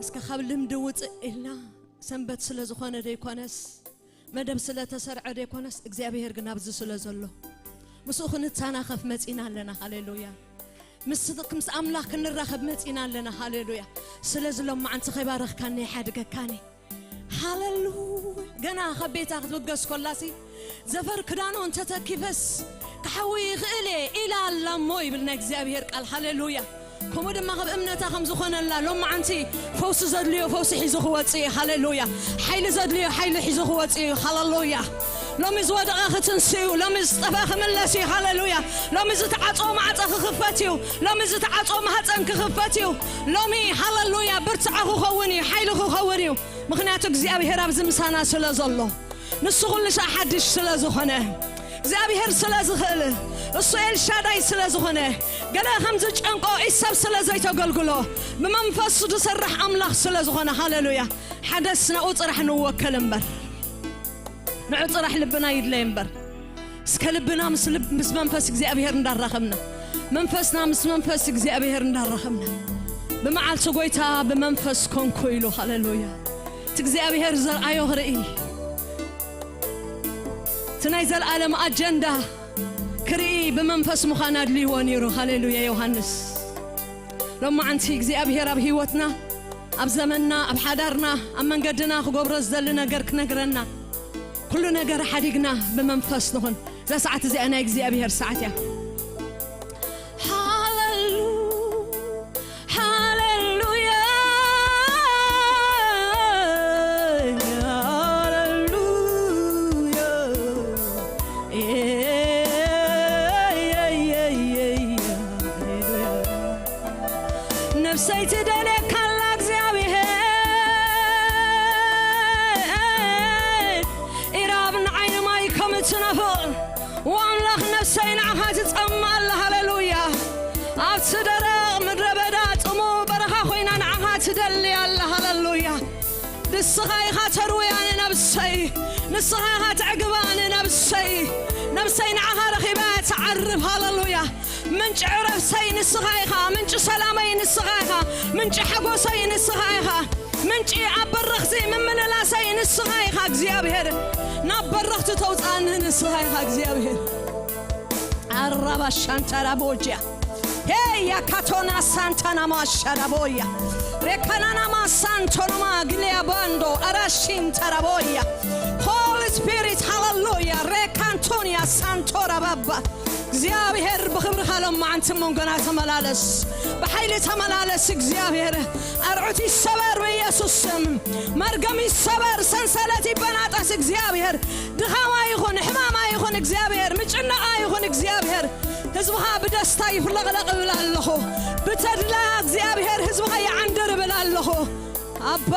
እስከ ካብ ልምዲ ውፅእ ኢልና ሰንበት ስለ ዝኾነ ደይኮነስ መደብ ስለ ተሰርዐ ደይኮነስ እግዚኣብሔር ግን ኣብዚ ስለ ዘሎ ምስኡ ክንተናኸፍ መፂና ኣለና። ሃሌሉያ። ምስ ምስ ኣምላኽ ክንራኸብ መፂና ኣለና። ሃሌሉያ። ስለዚ ሎማዓንቲ ከይባረኽካኒ ይሓድገካኒ። ሃሌሉያ። ገና ካብ ቤታ ክትብገስ ኮላሲ ዘፈር ክዳኖ እንተተኪፈስ ክሓዊ ይኽእል እየ ኢላ ኣላ እሞ ይብል ናይ እግዚኣብሔር ቃል። ሃሌሉያ። ከምኡ ድማ ካብ እምነታ ከም ዝኾነላ ሎማዓንቲ ፈውሲ ዘድልዮ ፈውሲ ሒዙ ክወፅእ እዩ። ሃሌሉያ። ሓይሊ ዘድልዮ ሓይሊ ሒዙ ክወፅእ እዩ። ሃሌሉያ። ሎሚ ዝወደቐ ክትንስእ እዩ። ሎሚ ዝጠፍአ ክምለስ እዩ። ሃሌሉያ። ሎሚ ዝተዓፀወ ማዕፀ ክኽፈት እዩ። ሎሚ ዝተዓፀወ ማህፀን ክኽፈት እዩ። ሎሚ ሃሌሉያ ብርትዖ ክኸውን እዩ። ሓይሊ ክኸውን እዩ። ምኽንያቱ እግዚኣብሔር ኣብዚ ምሳና ስለ ዘሎ ንሱ ኩሉ ሻዕ ሓድሽ ስለ ዝኾነ እግዚኣብሔር ስለ ዝኽእል እሱ ኤልሻዳይ ስለ ዝኾነ ገለ ከም ዝጨንቆ ኢድ ሰብ ስለ ዘይተገልግሎ ብመንፈሱ ዝሰርሕ ኣምላኽ ስለ ዝኾነ ሃሌሉያ። ሓደስ ናኡ ጥራሕ ንወከል እምበር ንዑ ጥራሕ ልብና ይድለይ እምበር እስከ ልብና ምስ ልብ ምስ መንፈስ እግዚኣብሔር እንዳራኸብና መንፈስና ምስ መንፈስ እግዚኣብሔር እንዳራኸብና ብመዓልቲ ጎይታ ብመንፈስ ኮንኩ ኢሉ። ሃሌሉያ። እቲ እግዚኣብሔር ዘርኣዮ ክርኢ እቲ ናይ ዘለኣለም ኣጀንዳ ክርኢ ብመንፈስ ምዃን ኣድልይዎ ነይሩ። ሃሌሉያ። ዮሃንስ ሎማዓንቲ እግዚኣብሔር ኣብ ህይወትና ኣብ ዘመንና ኣብ ሓዳርና ኣብ መንገድና ክገብሮ ዝደሊ ነገር ክነግረና ኩሉ ነገር ሓዲግና ብመንፈስ ንኹን። እዛ ሰዓት እዚኣ ናይ እግዚኣብሔር ሰዓት እያ። ሃሌሉ ሃሌሉያ ሃሌሉያ ነፍሰይ ትደልየካ ኣላ እግዚኣብሔር ኢራብ ንዓይኒ ማይ ከም እትናፍቕ ወኣምላኽ ነፍሰይ ንዓኻ ትጸምእ ኣላ። ሃሌሉያ ኣብቲ ደረቕ ምድረ በዳ ጽሙእ በረኻ ኮይና ንዓኻ ትደሊ ኣላ። ሃሌሉያ ንስኻ ኢኻ ተርውያ ንነብሰይ ንስኻ ኢኻ ተዕግባ ንነብሰይ ነብሰይ ንዓኻ ረኺባ ትዓርፍ። ሃሌሉያ ምንጪ ዕረፍተይ ንስኻ ኢኻ ምንጪ ሰላመይ ንስኻ ኢኻ ምንጪ ሓጎሰይ ንስኻ ኢኻ ምንጪ ኣብ በረኽቲ ምምልላሰይ ንስኻ ኢኻ እግዚኣብሔር ናብ በረኽቲ ተውፅኣኒ ንስኻ ኢኻ እግዚኣብሔር። ኣራባ ሻንታራ ቦጃ ሄያ ካቶና ሳንታና ማሻራ ቦያ ሬካናና ማሳንቶኖማ ግሊያ ባንዶ ኣራሺን ተራቦያ ሆሊ ስፒሪት ሃሌሉያ ሬካንቶኒያ ሳንቶራ ባባ እግዚኣብሔር ብኽብርኻ ሎማዓንቲ መንጎና ተመላለስ ብሓይሊ ተመላለስ እግዚኣብሔር ኣርዑት ይሰበር ብኢየሱስ ስም መርገም ይሰበር ሰንሰለት ይበናጠስ እግዚኣብሔር ድኻማ ይኹን ሕማማ ይኹን እግዚኣብሔር ምጭነቓ ይኹን እግዚኣብሔር ህዝብኻ ብደስታ ይፍለቕለቕ እብል ኣለኹ ብተድላ እግዚኣብሔር ህዝብኻ ይዓንድር እብል ኣለኹ ኣባ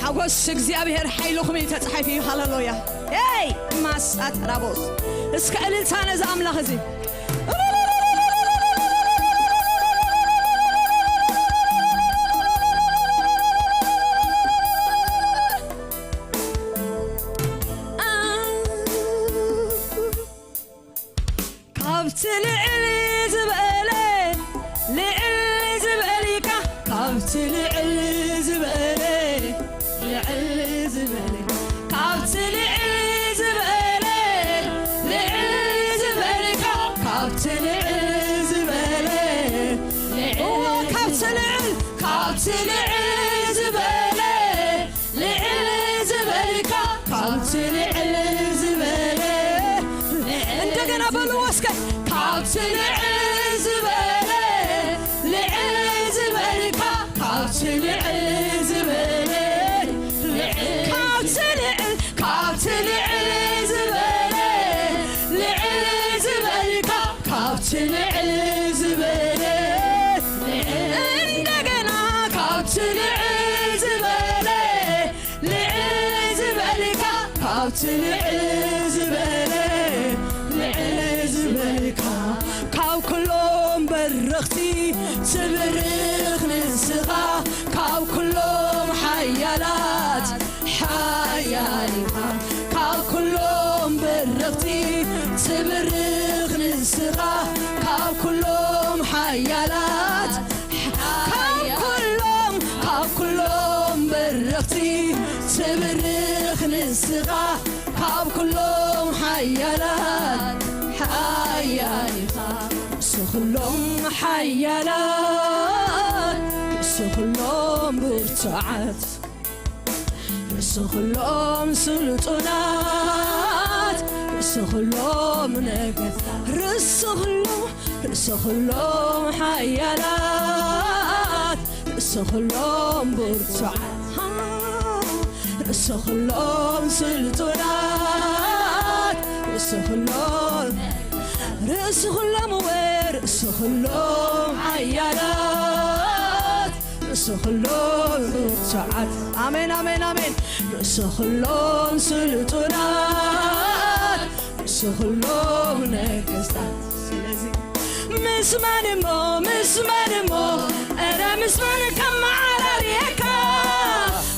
ሓጎስ እግዚኣብሔር ሓይልኹም እዩ ተጻሒፉ እዩ ሃሌሉያ ኤይ ማሳ ተራቦስ እስከ እልልታ ነዚ ኣምላኽ እዚ ካብቲ ልዕል ዝበለ ልዕል ዝበልካ ካብቲ ልዕል ዝበለ ልዕል ዝበለ ካብቲ ልዕል ዝበለ ልዕል ዝበልካ ካብቲ ልዕል ዝበለ እወ ካብቲ ልዕል ካብቲ ልዕል ዝበለ ልዕል ዝበልካ ካብቲ ልዕል ዝበለ እንደገና በልዎ እስከ ካብቲ ልዕል ዝበለ ልዕል ዝበልካ ካብቲ ልዕል ዝበለ ልዕል ካብቲ ልዕል ካብቲ ልዕል ዝበለ ልዕል ዝበልካ ካብቲ ልዕል ዝበለ እንደገና ካብቲ ልዕል ዝበለ ልዕል ዝበልካ ካብቲ ልዕል ዝበለ ልዕል ዝበልካ ካብ ኩሎም በረኽቲ ትብርኽ ንስኻ ካብ ኩሎም ሓያላት ሓያል ኢኻ ካብ ኩሎም በረኽቲ ትብርኽ ንስኻ ካብ ኩሎም ሓያላት ካብ ኩሎም ንስኻ ካብ ኩሎም ሓያላት ሓያል ኢኻ። ርእሲ ኩሎም ሓያላት፣ ርእሲ ኩሎም ብርቱዓት፣ ርእሲ ኩሎም ስልጡናት፣ ርእሲ ኩሎም ነገስታት፣ ርእሲ ኩሎም፣ ርእሲ ኩሎም ሓያላት፣ ርእሲ ኩሎም ብርቱዓት፣ ርእሲ ኩሎም ስልጡናት፣ ርእሲ ኩሎም፣ ርእሲ ኩሎም ወ-፣ ርእሲ ኩሎም ሓያላት፣ ርእሲ ኩሎም ብርቱዓት። ኣሜን፣ ኣሜን፣ ኣሜን። ርእሲ ኩሎም ስልጡናት፣ ርእሲ ኩሎም ነገስታት። ስለዚ ምስ መን እሞ፣ ምስ መን እሞ፣ እረ ምስ መን ከመዓራርየካ?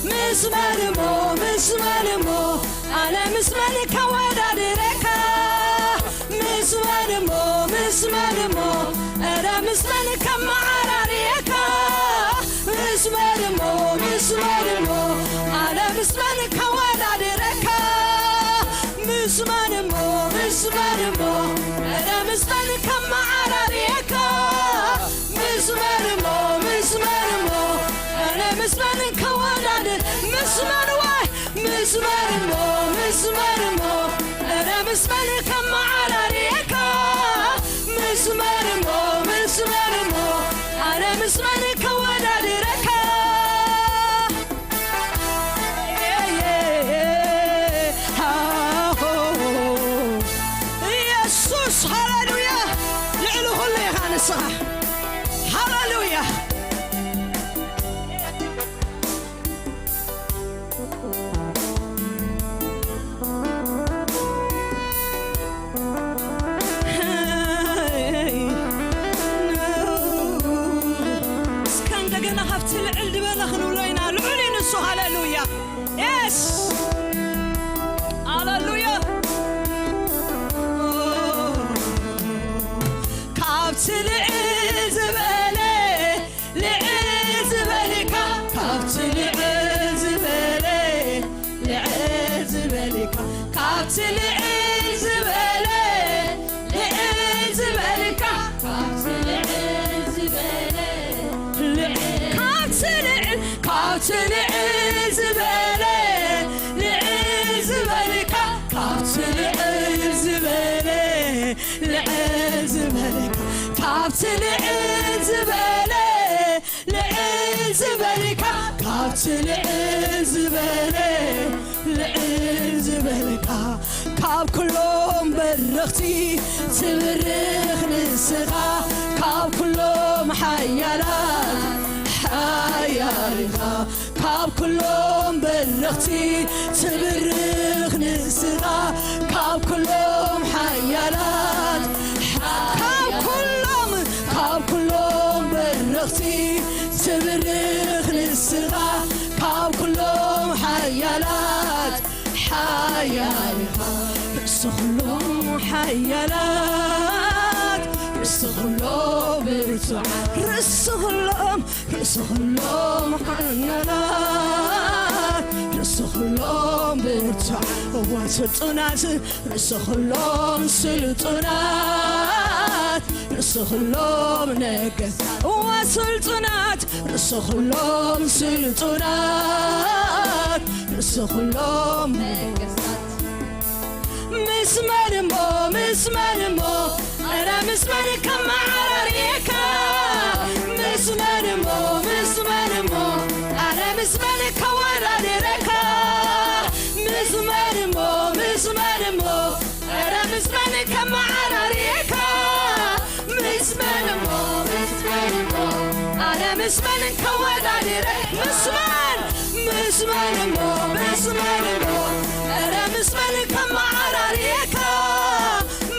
ምስ መን እሞ፣ ምስ መን እሞ፣ ኣነ ምስ መን ከወዳድረካ? ምስ መን እሞ፣ ምስ መን እሞ፣ እረ ምስ መን ከመዓራርየካ? ምስ መን እሞ፣ ምስ መን እሞ፣ ኣነ ምስ መን ከወዳድረካ? ምስ መን እሞ፣ ምስ መን እሞ፣ እረ ምስ መን ከመዓራርየካ? ምስ መን እሞ፣ ምስ መን እሞ፣ እረ ምስ መን ከወዳድር? ምስ መን ወይ? ምስ መን እሞ፣ ምስ መን እሞ፣ እረ ምስ መን ከመዓራርየካ? ምስ መን እሞ፣ ምስ መን እሞ፣ ኣነ ምስ መን ከወዳድረካ? የሱስ፣ ሃሌሉያ! ልዕሊ ኩሉ ኢኻ ንስኻ። ሃሌሉያ! እስከ እንደገና ካብቲ ልዕል ዝበለ ክንብሎ ኢና። ልዑል እዩ ንሱ። ሃሌሉያ። የስ። ሃሌሉያ። ካብቲ ልዕል ዝበለ፣ ልዕል ዝበልካ፣ ካብቲ ልዕል ዝበለ፣ ልዕል ዝበልካ፣ ካብቲ ልዕል ዝበለ፣ ልዕል ዝበልካ፣ ካብቲ ልዕል ዝበለ፣ ልዕል፣ ካብቲ ልዕል፣ ካብቲ ልዕል ዝበለ፣ ልዕል ዝበልካ፣ ካብቲ ልዕል ዝበለ፣ ልዕል ዝበልካ፣ ካብቲ ልዕል ዝበለ፣ ልዕል ዝበልካ፣ ካብቲ ልዕል ዝበለ፣ ልዕል ዝበልካ፣ ካብ ኩሎም በረኽቲ ትብርኽ ንስኻ፣ ካብ ኩሎም ሓያላት ሓያል ኢኻ። ካብ ኩሎም በረኽቲ ትብርኽ ንስኻ፣ ካብ ኩሎም ሓያላት፣ ካብ ኩሎም፣ ካብ ኩሎም በረኽቲ ትብርኽ ንስኻ፣ ካብ ኩሎም ሓያላት ሓያል ኢኻ። ርእሲ ኩሎም ሓያላት፣ ርእሲ ኩሎም ብርቱዓት፣ ርእሲ ኩሎም ርእሲ ኩሎም ሓያላት፣ ርእሲ ኩሎም ብርቱዓት፣ እዋ ስልጡናት፣ ርእሲ ኩሎም ስልጡናት፣ ርእሲ ኩሎም ነገስታት፣ እዋ ስልጡናት፣ ርእሲ ኩሎም ስልጡናት፣ ርእሲ ኩሎም ነገስታት። ምስ መን እሞ፣ ምስ መን እሞ፣ ኣረ ምስ መን ከመዓራርየካ? ምስ መን እሞ፣ ምስ መን እሞ፣ ኣረ ምስ መን ከወዳድረካ? ምስ መን እሞ፣ ምስ መን እሞ፣ ኣረ ምስ መን ከመዓራርየካ? ምስ መን እሞ፣ ምስ መን እሞ፣ ኣነ ምስ መን ከወዳድረ? ምስ መን፣ ምስ መን እሞ፣ ምስ መን እሞ፣ ኣረ ምስ መን ከመዓራርየካ?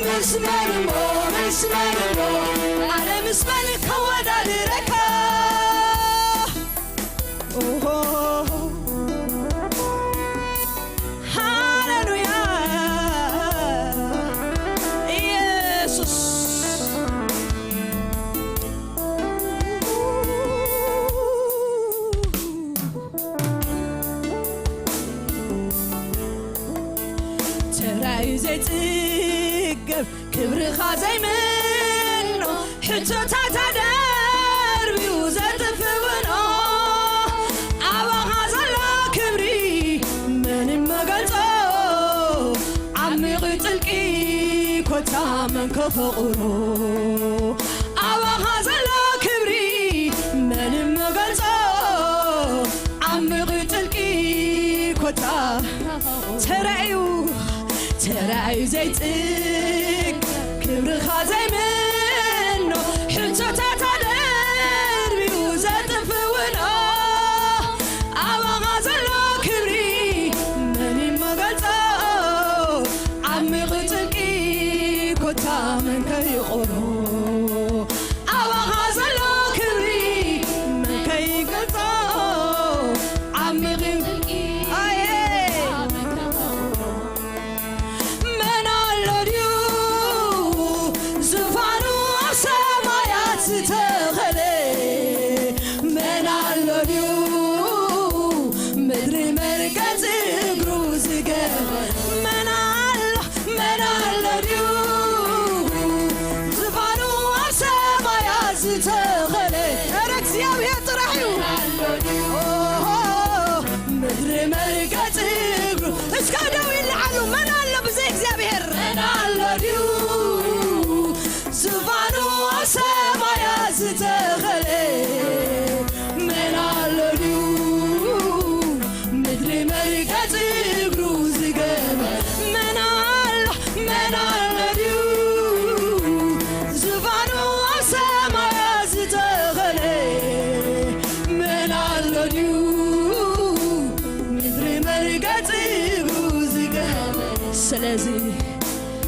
ምስ መን እሞ፣ ምስ መን እሞ፣ ኣነ ምስ መን ከወዳድረካ? ኦሆ፣ ሃሌሉያ፣ ኢየሱስ። ቶታታ ደርብዩ ዘጥፍእኖ ኣባኻ ዘሎ ክብሪ መን መገልጾ? ዓሚቕ ጥልቂ ኮታ መን ከኸቑሮ? ኣባኻ ዘሎ ክብሪ መን መገልጾ? ዓሚቕ ጥልቂ ኮታ ተራእዩ ተራእዩ ዘይጽግ ክብርኻ ዘይምኖ ሕቶታት ኣደርብዩ ዘጥፍውኖ ኣባኻ ዘሎ ክብሪ መን ይመገልጾ? ዓሚቕ ጥልቂ ኮታ መን ከይቆሮ ኣባኻ ዘሎ ክብሪ መን ከይገልጾ? ዓሚቕ ጥልቂ ኣየ መን ኣሎ ድዩ ዙፋኑ ኣብ ሰማያት ዝተኸለ? መን ኣሎ ድዩ ምድሪ መርገጺ እግሩ ዝገበረ? መን ኣሎ፣ መን ኣሎ ድዩ ዙፋኑ ኣብ ሰማያት ዝተኸለ? ኧረ እግዚኣብሔር ጥራሕ እዩ። ኦሆ፣ ምድሪ መርገጺ እግሩ እስከ ደው ይልዓሉ። መን ኣሎ ብዘይ እግዚኣብሔር? መን ኣሎ ድዩ ዙፋኑ ኣብ ሰማያት ዝተኸለ? መን ኣሎ ድዩ ምድሪ መርገጺ እግሩ ዝገበረ? መን ኣሎ፣ መን ኣሎ ድዩ ዙፋኑ ኣብ ሰማያት ዝተኸለ? መን ኣሎ ድዩ ምድሪ መርገጺ እግሩ ዝገበረ? ስለዚ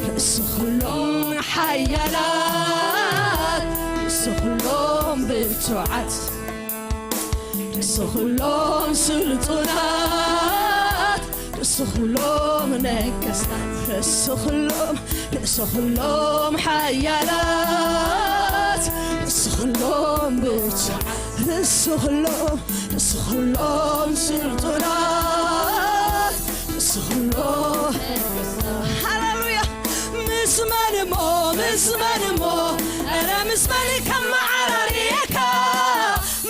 ርእሲ ኩሎም ሓያላት፣ ርእሲ ኩሎም ብርቱዓት፣ ርእሲ ኩሎም ስልጡናት፣ ርእሲ ኩሎም ነገስታት፣ ርእሲ ኩሎም፣ ርእሲ ኩሎም ሓያላት፣ ርእሲ ኩሎም ብርቱዓት፣ ርእሲ ኩሎም፣ ርእሲ ኩሎም ስልጡናት፣ ርእሲ ኩሎም። ሃሌሉያ። ምስ መን እሞ፣ ምስ መን እሞ፣ ኧረ ምስ መን ከመዓራርየካ?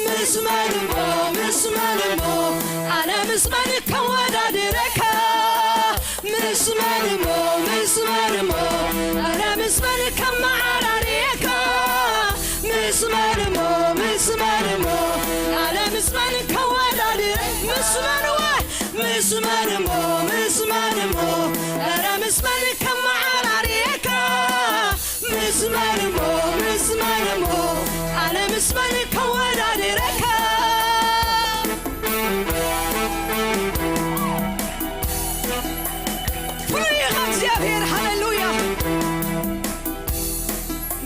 ምስ መን እሞ፣ ምስ መን እሞ፣ ኣነ ምስ መን ከወዳድረካ? ምስ መን እሞ፣ ምስ መን እሞ፣ ኣነ ምስ መን ከመዓራርየካ? ምስ መን እሞ፣ ምስ መን እሞ፣ ኣነ ምስ መን ከወዳድረ? ምስ መን ወ-፣ ምስ መን እሞ፣ ምስ መን እሞ፣ ኣረ ምስ መን ከመዓራርየካ? ምስ መን እሞ፣ ምስ መን እሞ፣ ኣነ ምስ መን ከወዳድረካ? ፍሉይ ኢኻ እግዚኣብሔር፣ ሃሌሉያ።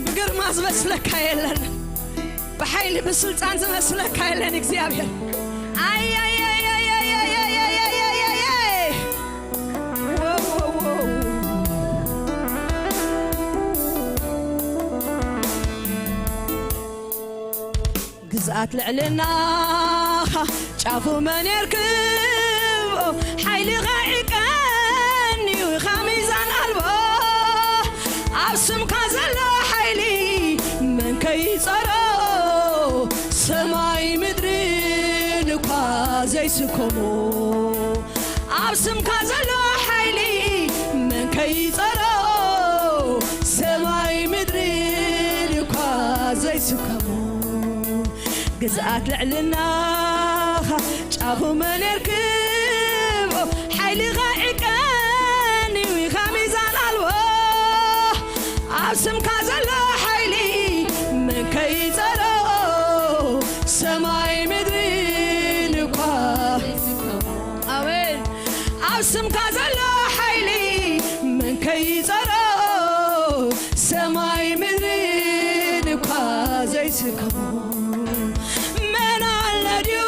ብግርማ ዝመስለካ የለን፣ ብሓይሊ ብስልጣን ዝመስለካ የለን እግዚኣብሔር። ኣይ፣ ኣይ፣ ኣይ። ግዝኣት ልዕልናኻ ጫፉ መን የርክቦ? ሓይልኻ ዕቀን እዩ ኢኻ ሚዛን ኣልቦ። ኣብ ስምካ ዘሎ ሓይሊ መን ከይጸሮ? ሰማይ ምድርን እኳ ዘይስከሞ። ኣብ ስምካ ዘሎ ሓይሊ መን ከይጸሮ? ሰማይ ምድርን እኳ ዘይስከሞ። ግዝኣት ልዕልናኻ ጫፉ መን የርክቦ? ሓይልኻ ዕቀን እዩ ኢኻ ሚዛን ኣልቦ። ኣብ ስምካ ዘሎ ሓይሊ መን ከይጸሮ? ሰማይ ምድርን እኳ። ኣሜን። ኣብ ስምካ ዘሎ ሓይሊ መን ከይጸሮ? ሰማይ ምድርን እኳ ዘይስከሞ። መን ኣሎ ድዩ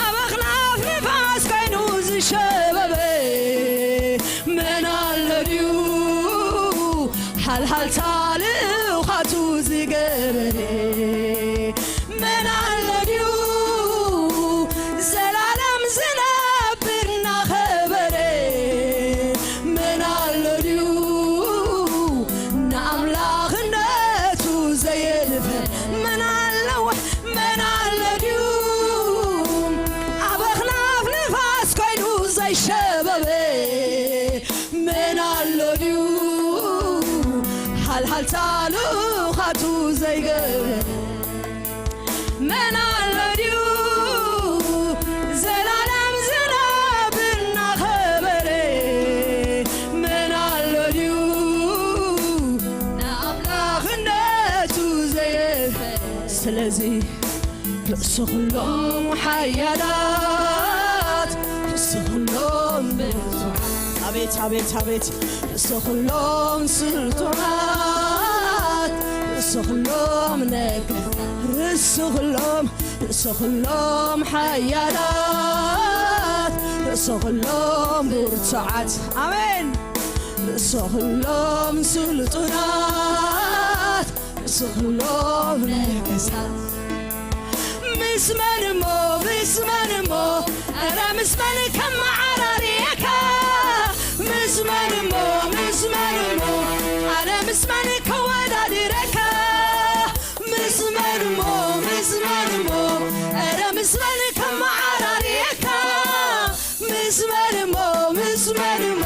ኣብ ኣኽናፍ ንፋስ ኮይኑ ዝሸበበ? መን ኣሎ ድዩ ሃልሃልታ ልኡኻቱ ዝገበረ? መን ኣሎ ድዩ ዘላለም ዝነብር እናኸበረ? መን ኣሎ ድዩ ንኣምላኽነቱ መን ኣለወ? መን ኣሎ ድዩ? ኣብ ኣኽናፍ ንፋስ ኮይኑ ዘይሸበበ መን ኣሎ ድዩ? ሃልሃልታ ልኻቱ ዘይገብረ መን ኣሎ ድዩ? ዘላለም ዝነብር እናኸበረ መን ኣሎ ድዩ? ንኣምላኽነቱ ዘየፈ ስለዚ ርእሲ ኩሎም ሓያላት ርእሲ ኩሎም ብርቱዓት ኣቤት ኣቤት ኣቤት ርእሲ ኩሎም ስልጡናት ርእሲ ኩሎም ነገ ርእሲ ኩሎም ርእሲ ኩሎም ሓያላት ርእሲ ኩሎም ብርቱዓት ኣሜን ርእሲ ኩሎም ስልጡናት ርእሲ ኩሎም ነገስታት ምስ መን እሞ ምስ መን እሞ እረ ምስ መን ከመዓራርየካ ምስ መን እሞ ምስ መን እሞ ኣነ ምስ መን ከወዳድረካ ምስ መን እሞ ምስ መን እሞ እረ ምስ መን ከመዓራርየካ ምስ መን እሞ ምስ መን እሞ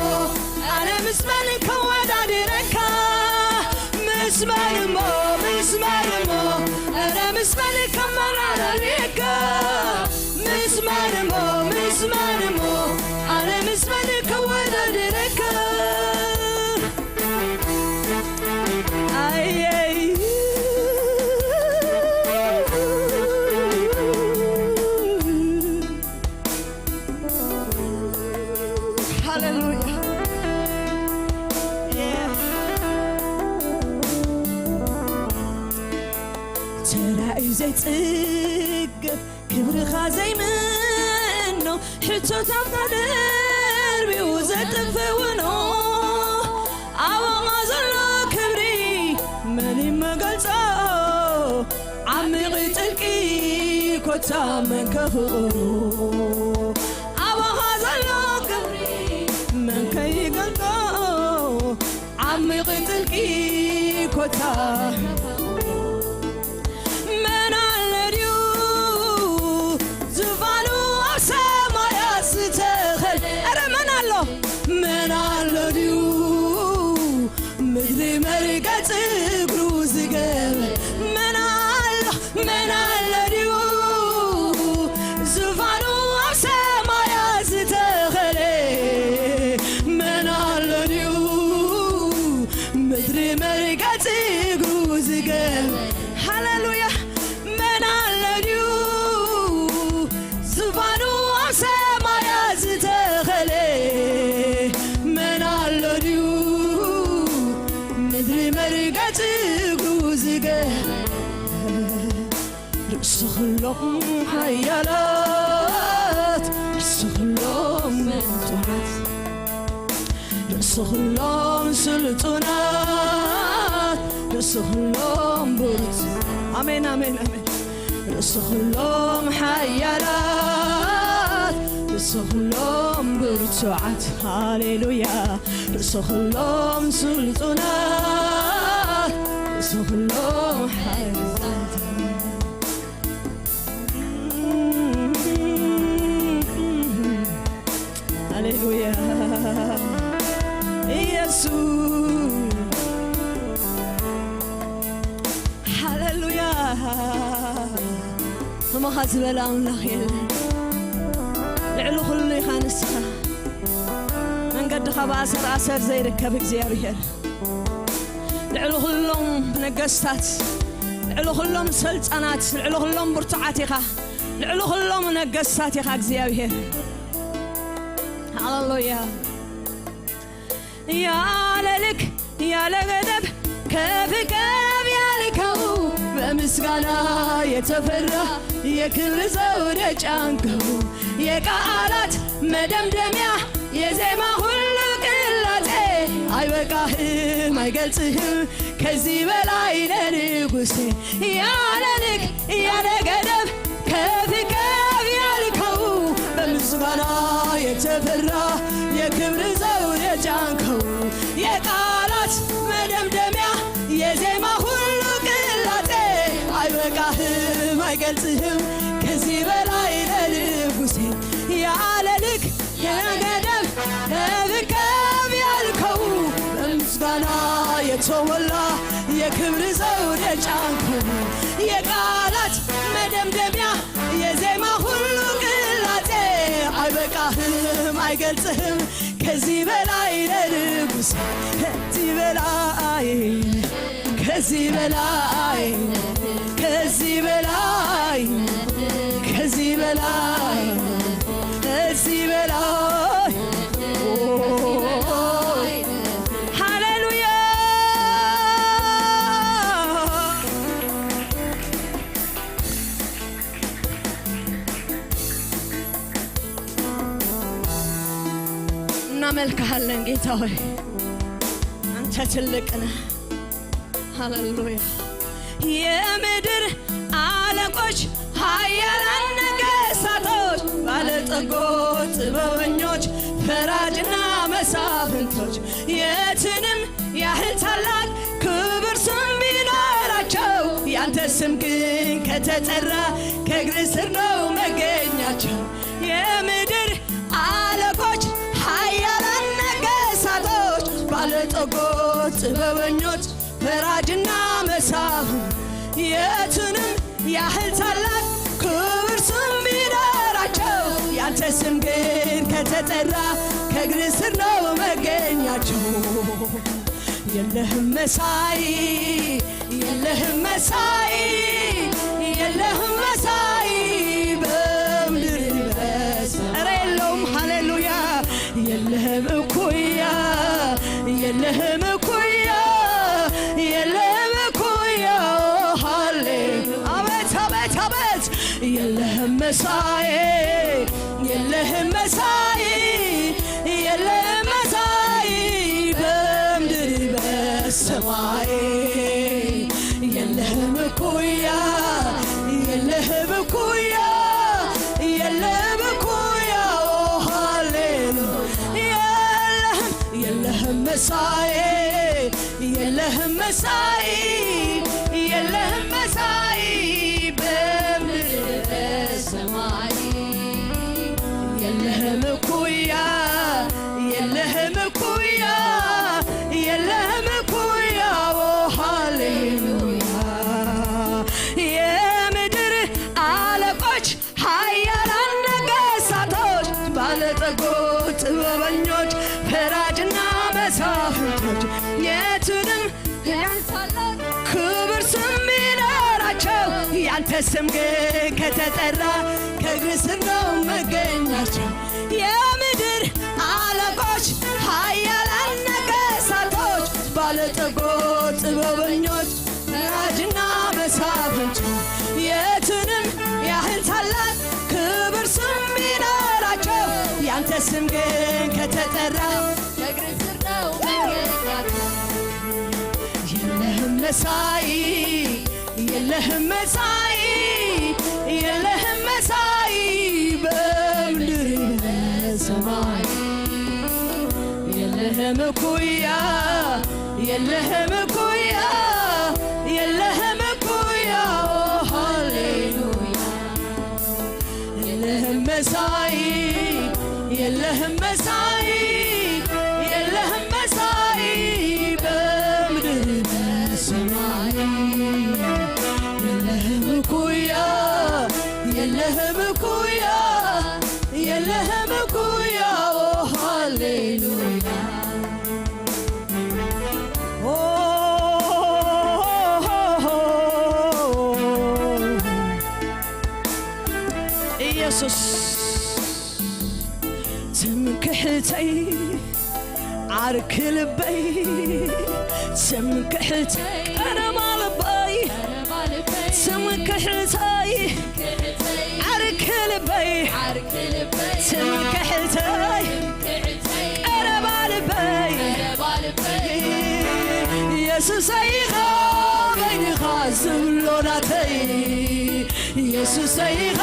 ኣነ ምስ መን ከወዳድረካ ምስ መን እሞ ምስ መን እሞ ኣነ ምስ መን ከመራረካ ምስ መን እሞ ምስ መን እሞ ኣነ ምስ መን ከወዳድረካ ኣየይ ሃሌሉያ ተራእዩ ዘይጽገብ ክብርኻ ዘይምኖ ሕቶታትና ደርቢኡ ዘጥፍውኖ ኣባኻ ዘሎ ክብሪ መን ይመገልጾ ዓሚቕ ጥልቂ ኮታ መን ከፍቕሮ ኣባኻ ዘሎ ክብሪ መን ከይገልጾ ዓሚቕ ጥልቂ ኮታ መን ኣሎ ድዩ ዝፋኑ ኣብ ሰማያት ዝተኸል እረ መን ኣሎ መን ኣሎ ድዩ ምድሪ መርገጽ እግሩ ዝገበ መን ኣሎ መን ኣሎ ድዩ ዝፋኑ ኣብ ሰማያት ዝተኸለ መን ኣሎ ድዩ ምድሪ መርገጽ እግሩ ዝገበ ሃሌሉያ መን ኣሎ ድዩ ዝፋኑ ኣብ ሰማያት ዝተኸለ መን ኣሎ ድዩ ምድሪ መርገጽ እግሩ ዝገ ርእሲ ኩሎም ሓያላት ርእሲ ኩሎም ምጡዓት ርእሲ ኩሎም ስልጡናት ርእሲ ኩሎም ብርቱ ኣሜን ኣሜን ኣሜን ርእሲ ኩሎም ሓያላት ርእሲ ኩሎም ብርቱዓት ሃሌሉያ ርእሲ ኩሎም ስልጡናት ርእሲ ኩሎም ሓያላት ሃሌሉያ ኢየሱስ ሃሌሉያ ከማኻ ዝበለ ኣምላኽ የለን ልዕሊ ኩሉ ኢኻ ንስኻ መንገድኻ ብኣሰር ኣሰር ዘይርከብ እግዚኣብሔር ልዕሊ ኩሎም ነገስታት ልዕሊ ኩሎም ሰልጣናት ልዕሊ ኩሎም ብርቱዓት ኢኻ ልዕሊ ኩሎም ነገስታት ኢኻ እግዚኣብሔር ሃሌሉያ ያለ ልክ ያለ ገደብ ከፍ ከፍ ያልከው በምስጋና የተፈራ የክብር ዘውድ የጫንከው የቃላት መደምደሚያ የዜማ ሁሉ ቅላጼ አይበቃህም አይገልጽህም ከዚህ በላይ ነህ ንጉሴ ያለ ልክ ያለ ገደብ ከፍ ከፍ ያልከው በምስጋና የተፈራ የክብር ዘውድ የጫንከው የቃላት መደምደሚያ የዜማ ሁሉ ቅላጼ አይበ ቃህም አይገልጽህም ከዚህ በላይ ለንጉሴ ያለ ልክ የገደብ ለብከብ ያልከው በምስጋና የተሞላ የክብር ዘውድ የጫንከው የቃላት መደምደሚያ የዜማ ሁሉ ቅላጼ አይበቃህም አይገልጽህም ከዚህ በላይ ለንጉሴ ከዚህ በላይ ከዚህ በላይ ከዚህ በላይ ከዚህ በላይ ከዚህ በላይ ሃሌሉያ። እናመልክሃለን ጌታ ሆይ፣ አንተ ትልቅ ነህ። ሃሌሉያ። የምድር አለቆች፣ ኃያላን ነገሥታቶች፣ ባለጠጎች፣ ጥበበኞች፣ ፈራጅና መሳፍንቶች የትንም ያህል ታላቅ ክብር ስም ቢኖራቸው ያንተ ስም ግን ከተጠራ ከእግር ስር ነው መገኛቸው። የምድር አለቆች፣ ኃያላን ነገሥታቶች፣ ባለጠጎች፣ ጥበበኞች፣ ፈራጅና መሳፍንት የቱንም ያህል ታላቅ ክብር ስም ቢኖራቸው ያንተ ስም ግን ከተጠራ ከእግር ስር ነው መገኛቸው። የለህም መሳይ የለህም መሳይ የለህም መሳይ በምድር በሰማይ ኧረ የለውም። ሃሌሉያ። የለህም እኩያ የለህም እኩያ የለህም እኩያ ሃሌ አቤት አቤት አቤት የለህም መሳይ የለህም መሳይ የለህም መሳይ በምድር በሰማይ የለህም እኩያ የለህም እኩያ የለህም እኩያ ሃሌሉያ የለህም የለህም መሳይ የለህም መሳይ የለህም መሳይ በምድር በሰማይ የለህም እኩያ የለህም እኩያ የለህም እኩያ ኦ ሃሌሉያ የምድር አለቆች ኃያላን ነገሥታቶች ባለጠጎች ጥበበኞች ፈራጅና መሳፍንቶች የቱንም ያህል ታላቅ ክብር ስም ቢኖራቸው ያንተ ስም ግን ከተጠራ ከእግር ስር ነው መገኛቸው። የምድር አለቆች ኃያላን ነገሥታቶች ባለጠጎች ጥበበኞች ፈራጅና መሳፍንቱ የቱንም ያህል ታላቅ ክብር ስም ቢኖራቸው ያንተ ስም ግን ከተጠራ ከእግር ስር ነው መገኛቸው። የለህም መሳይ የለህም መሳይ የለህም መሳይ በምድር በሰማይ የለህም እኩያ የለህም እኩያ የለህም እኩያ ኦ ሃሌሉያ የለህም መሳይ የለህም መሳይ የለህም መሳይ በምድር በሰማይ የለህም እኩያ የለህም እኩያ የለህም እኩያ ኦ ሃሌሉያ ኦ ኢየሱስ ትምክሕተይ ዓርኪ ልበይ ትምክሕተይ ቀረባ ልበይ ትምክሕተይ ዓርኪ ልበይ ትምክሕተይ ቀረባ ልበይ ኢየሱሰይ ኢኻ በይንኻ ዝብሎ ናተይ ኢየሱሰይ ኢኻ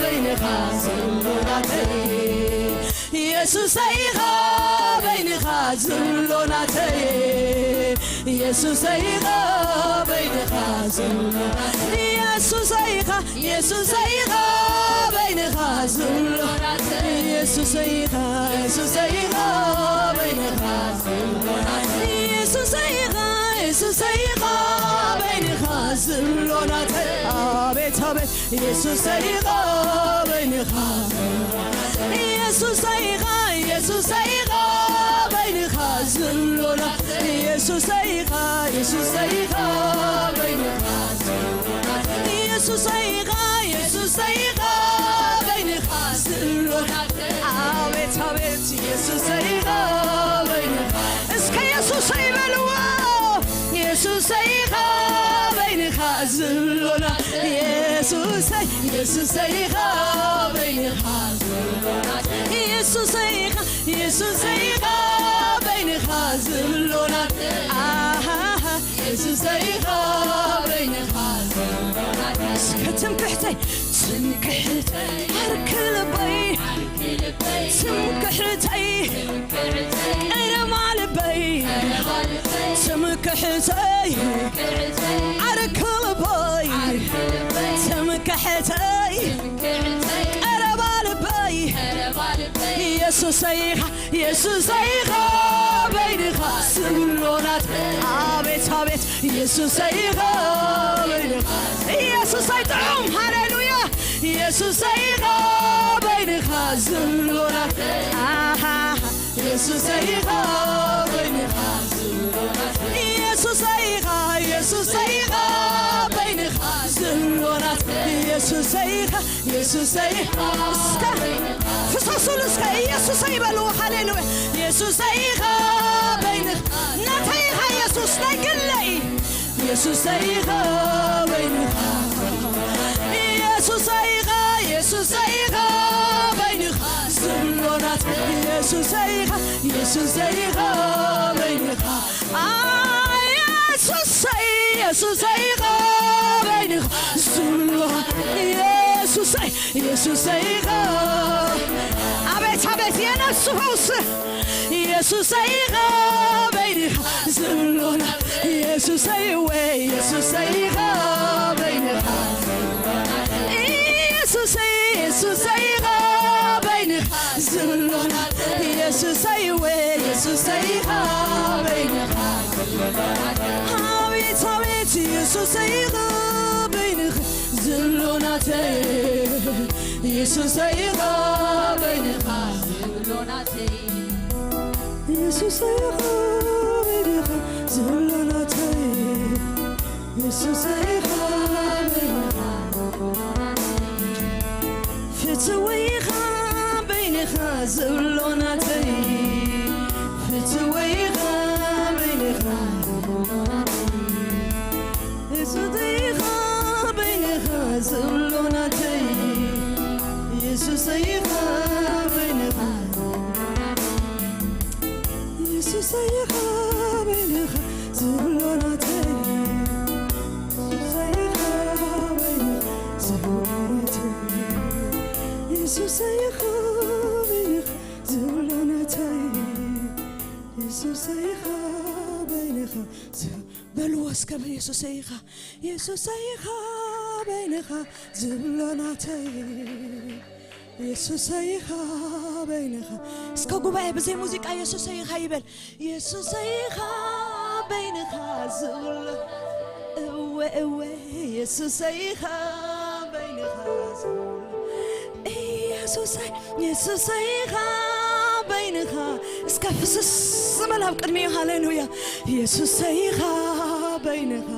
በይንኻ ዝብሎ ናተይ ኢየሱሰይ ኢኻ በይንኻ ዝብሎ ናተይ ኢየሱሰይ ኢኻ በይንኻ ዝብሎ ናተይ የሱሰይኻ የሱሰይኻ በይንኻ ዝብሎ የሱሰይኻ የሱሰይኻ በይንኻ ዝብሎ የሱሰይኻ የሱሰይኻ በይንኻ ዝብሎ ናተ ኣቤት ኣቤት የሱሰይኻ በይንኻ ዝብሎ የሱሰይኻ የሱሰይኻ በይንኻ ዝብሎ ናተ የሱሰይኻ የሱሰይኻ በይንኻ ዝብሎ የሱሰይኻ የሱሰይኻ በይንኻ ዝብሎ ኣቤት ኣቤት የሱሰይኻ በይንኻ እስከ የሱሰይ በልዎ የሱሰይኻ በይንኻ ዝብሎና የሱሰይ የሱሰይኻ በይንኻ ዝብሎና የሱሰይኻ የሱሰይኻ በይንኻ ዝብሎና ኣሃሃ የሱሰይኻ በይንኻ ዝብሎና እስከ ትምክሕተይ ትምክሕተይ ዓርኪ ልበይ ትምክሕተይ ቀረባ ልበይ ትምክሕተይ ዓርኪ ልበይ ትምክሕተይ ቀረባ ልበይ የሱሰይኻ የሱሰይኻ በይንኻ ስብሎናት ኣቤት ኣቤት የሱሰይኻ በይንኻ የሱሰይ ጥዑም ሃሌሉያ የሱሰይኻ በይንኻ ዝብሎናት ኣሃ የሱሰይኻ በይንኻ ዝብሎናት የሱሰይኻ የሱሰይኻ በይንኻ ዝብሎናት የሱሰይኻ የሱሰይ እስከ ፍሰሱሉ እስከ ኢየሱሰይ በልዎ ሃሌሉያ የሱሰይ ኢኻ በይንኻ ናተይ ኢኻ የሱስ ናይ ግለይ የሱሰይ ኢኻ በይንኻ የሱሰይ ኢኻ የሱሰይ ኢኻ በይንኻ ዝብሎናት የሱሰይ ኢኻ የሱሰይ ኢኻ በይንኻ የሱሰይ የሱሰይ ኢኻ በይንኻ ዝብሎ የሱሰይ የሱሰይ ኢኻ ኣቤት ኣቤት የነሱ ፈውስ የሱሰይ ኢኻ በይንኻ ዝብሎና የሱሰይ ወይ የሱሰይ ኢኻ በይንኻ የሱሰይ የሱሰይ ኢኻ በይንኻ ዝብሎና የሱሰይ ወይ የሱሰይ ኢኻ በይንኻ ኣቤት ኣቤት የሱሰይ ኢኻ በይንኻ ዝብሎናተይ የሱሰይ ኢኻ በይንኻ ዝብሎናተይ የሱሰይ ኢኻ በይንኻ ዝብሎናተይ የሱሰይ ኢኻ በይንኻ ፍትወይ ኢኻ በይንኻ ዝብሎ ናተይ ፍትወይ ኢኻ በይንኻ የሱሰይ ኢኻ በይንኻ ዝብሎ ናተይ የሱሰይ ኢኻ በይንኻ የሱሰይ ኢኻ በይንኻ ዝብሎ ናተይ የሱሰይ ኢኻ በይንኻ ዝብሎ ናተይ የሱሰይ ኢኻ በይንኻ ዝብሎ ናተይ የሱሰይ ኢኻ በይንኻ ዝብ- በልዎ እስከ የሱሰይ ኢኻ የሱሰይ ኢኻ በይንኻ ዝብሎ ናተይ የሱሰይ ኢኻ በይንኻ እስከ ጉባኤ ብዘይ ሙዚቃ የሱሰይ ኢኻ ይበል የሱሰይ ኢኻ በይንኻ ዝብሎ እወ እወ የሱሰይ ኢኻ በይንኻ ዝብሎ ኢየሱሰይ የሱሰይ ኢኻ በይንኻ እስከ ፍስስ በል ኣብ ቅድሚኡ ሃሌሉያ የሱሰይ ኢኻ በይንኻ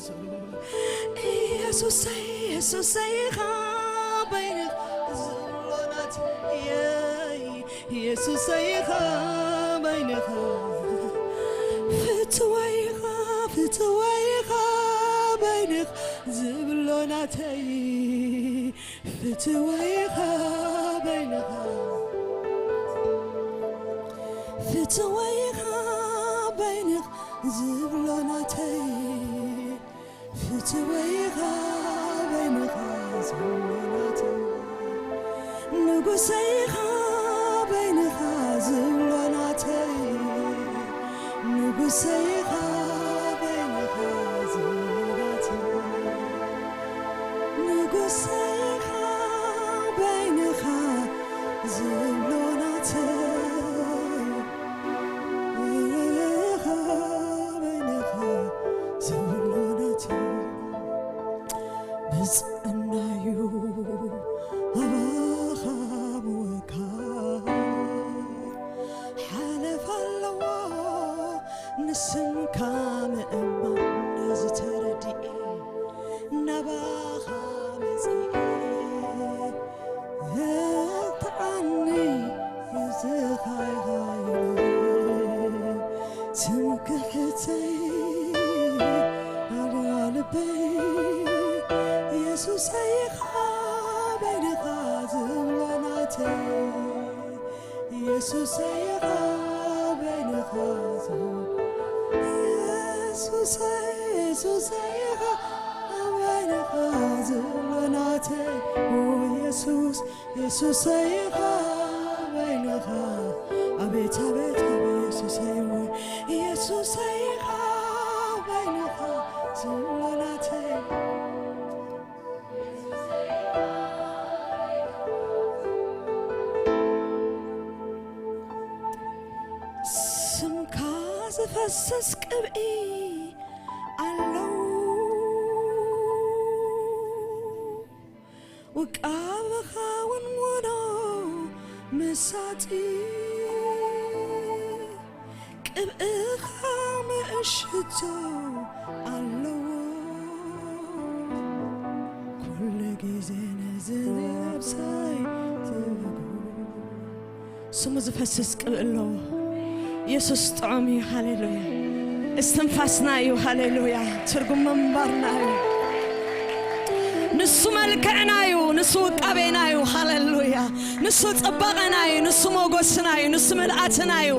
ዝብሎ ኢየሱሰይ የሱሰይ ኢኻ በይንኻ ዝብሎ ናተይ የሱሰይ ኢኻ በይንኻ ፍትወይ ኢኻ ፍትወይ ኢኻ በይንኻ ዝብሎ ናተይ ፍትወይ ኢኻ በይንኻ ፍትወይ ኢኻ በይንኻ ዝብሎ ናተይ ፍትወይ ኢኻ በይንኻ ዝብሎ ናተይ ንጉሰይ ኢኻ በይንኻ ዝብሎ ናተይ ንጉሰይ ኢኻ በይንኻ ዝብሎ ናተይ ንጉሰይኻ በይንኻ ዝብሎ ናተይ፣ በይንኻ፣ በይንኻ ዝብሎ ናተይ። ብፅዕናዩ ኣባኻ ምውካል ሓለፍ ኣለዎ። ንስምካ ምእማን ነዚ ተረዲኤ፣ ናባኻ መጺኤ። እርትዓኒ፣ ንስኻ ኢኻ ሓይለይ፣ ትምክሕተይ፣ ኣድዋ ልበይ። የሱሰይ ኢኻ በይንኻ ዝብሎ ናተይ። የሱሰይ ኢኻ በይንኻ ዝብሎ፣ የሱሰይ፣ የሱሰይ ኢኻ በይንኻ ዝብሎ ናተይ። ኦ የሱስ፣ የሱሰይ ኢኻ በይንኻ። ኣቤት፣ ኣቤት፣ ኣቤት የሱሰይ ወይ፣ የሱሰይ ኢኻ በይንኻ ዝብሎ ናተይ። ስምካ ዝፈስስ ቅብኢ ኣለዉ። ውቃብኻ እውን ውኖ መሳጢ፣ ቅብእኻ ምእሽቶ ኣለዎ። ኩሉ ግዜ ነዚ ነብሰይ ትብጉ። ስሙ ዝፈስስ ቅብእ ኣለዎ። የሱስ ጥዑም እዩ። ሃሌሉያ። እስትንፋስና እዩ። ሃሌሉያ። ትርጉም ምንባርና እዩ። ንሱ መልክዕና እዩ። ንሱ ውቃቤና እዩ። ሃሌሉያ። ንሱ ጽባቐና እዩ። ንሱ ሞጎስና እዩ። ንሱ ምልኣትና እዩ።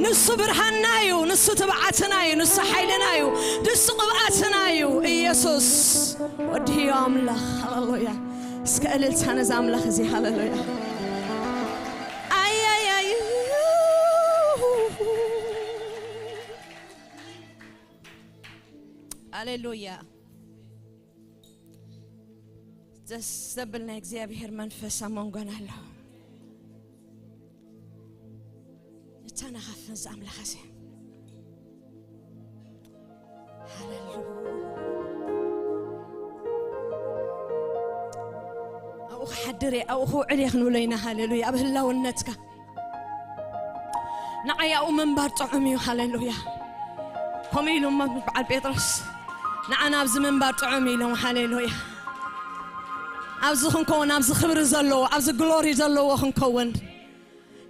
ንሱ ብርሃንና እዩ። ንሱ ትብዓትና እዩ። ንሱ ሓይልና እዩ። ንሱ ቅብኣትና እዩ። ኢየሱስ ወዲ ህያው ኣምላኽ። ሃሌሉያ። እስከ እልልታ ነዛ ኣምላኽ እዚ። ሃሌሉያ። ኣያያይ። ሃሌሉያ። ደስ ዘብል ናይ እግዚኣብሔር መንፈስ ኣብ መንጎና ኣሎ። ንተናኻፍን ዝኣምላኽ እዚ። ሃሌሉያ። ኣብኡ ክሓድር እየ፣ ኣብኡ ክውዕል እየ ክንብሎ ኢና። ሃሌሉያ። ኣብ ህላውነትካ ንዓይ ኣብኡ ምንባር ጥዑም እዩ። ሃሌሉያ። ከምኡ ኢሉ እሞ በዓል ጴጥሮስ ንዓና ኣብዚ ምንባር ጥዑም ኢሎም። ሃሌሉያ። ኣብዚ ክንከውን፣ ኣብዚ ክብሪ ዘለዎ፣ ኣብዚ ግሎሪ ዘለዎ ክንከውን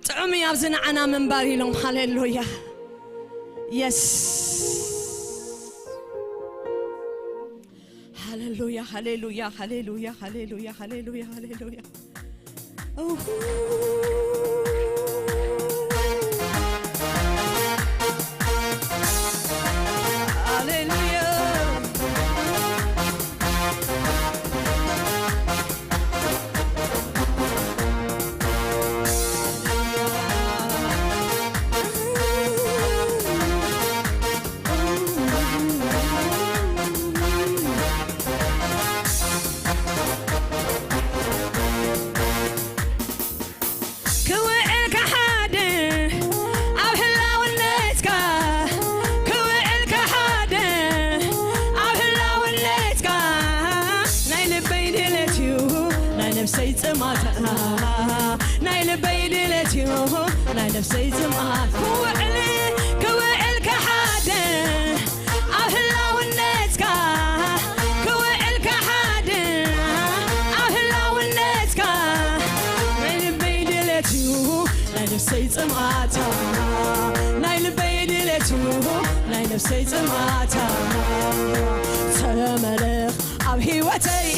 ጥዑም እዩ ኣብዚ ንዓና ምንባር ኢሎም። ሃሌሉያ። የስ። ሃሌሉያ፣ ሃሌሉያ፣ ሃሌሉያ፣ ሃሌሉያ፣ ሃሌሉያ፣ ሃሌሉያ። ኡሁ። ሃሌሉያ። ክውዕል ከሓደ ኣብ ህላውነትካ፣ ክውዕል ከሓደ ኣብ ህላውነትካ፣ ናይ ልበይ ድሌት እዩ ናይ ነፍሰይ ጽማታ፣ ናይ ልበይ ድሌት እዩ ናይ ነፍሰይ ጽማት። ክውዕል፣ ክውዕል ከሓደ ኣብ ህላውነትካ፣ ክውዕል ከሓደ ኣብ ህላውነትካ፣ ናይ ልበይ ድሌት እዩ ናይ ነፍሰይ ጽምኣታ፣ ናይ ልበይ ድሌት እዩ ናይ ነፍሰይ ጽምኣታ። ተመለኽ ኣብ ህይወተይ፣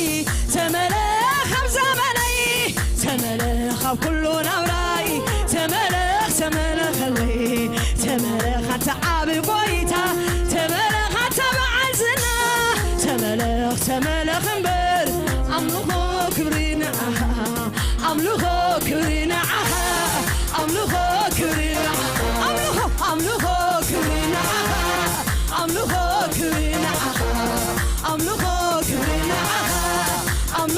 ተመለኽ ኣብ ዘመነይ፣ ተመለኽ ኣብ ኩሉ ናብራይ፣ ተመለኽ፣ ተመለኸለይ፣ ተመለኽ ኣንታ ዓቢ ጎይታ፣ ተመለኽ ኣንታ በዓል ዝና፣ ተመለኽ፣ ተመለኽ እምበር፣ ኣምልኾ ክብሪ ንዓኻ፣ ኣምልኾ ክብሪ ንዓኻ፣ ኣምልኾ ክብሪ ንዓኻ፣ ኣምልኾ፣ ኣምልኾ ክብሪ ንዓኻ፣ ኣምልኾ ክብሪ ንዓኻ፣ ኣምልኾ ክብሪ ንዓኻ፣ ኣምልኾ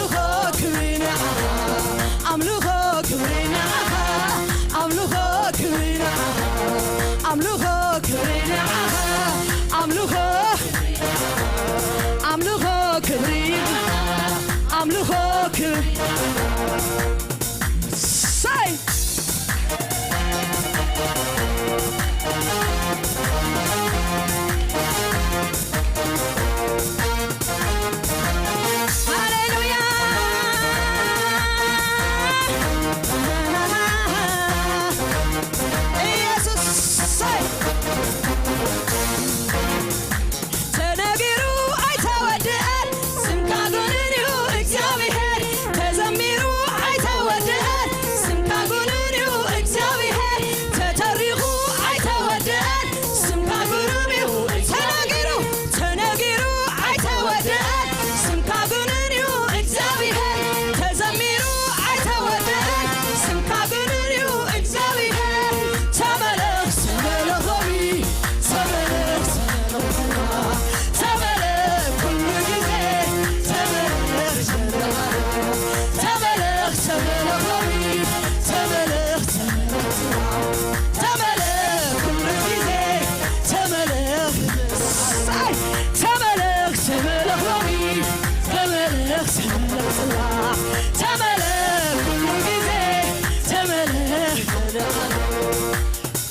ተመለኽ፣ ተመለኽ፣ ተመለኽ፣ ኩሉ ግዜ ተመለኽ።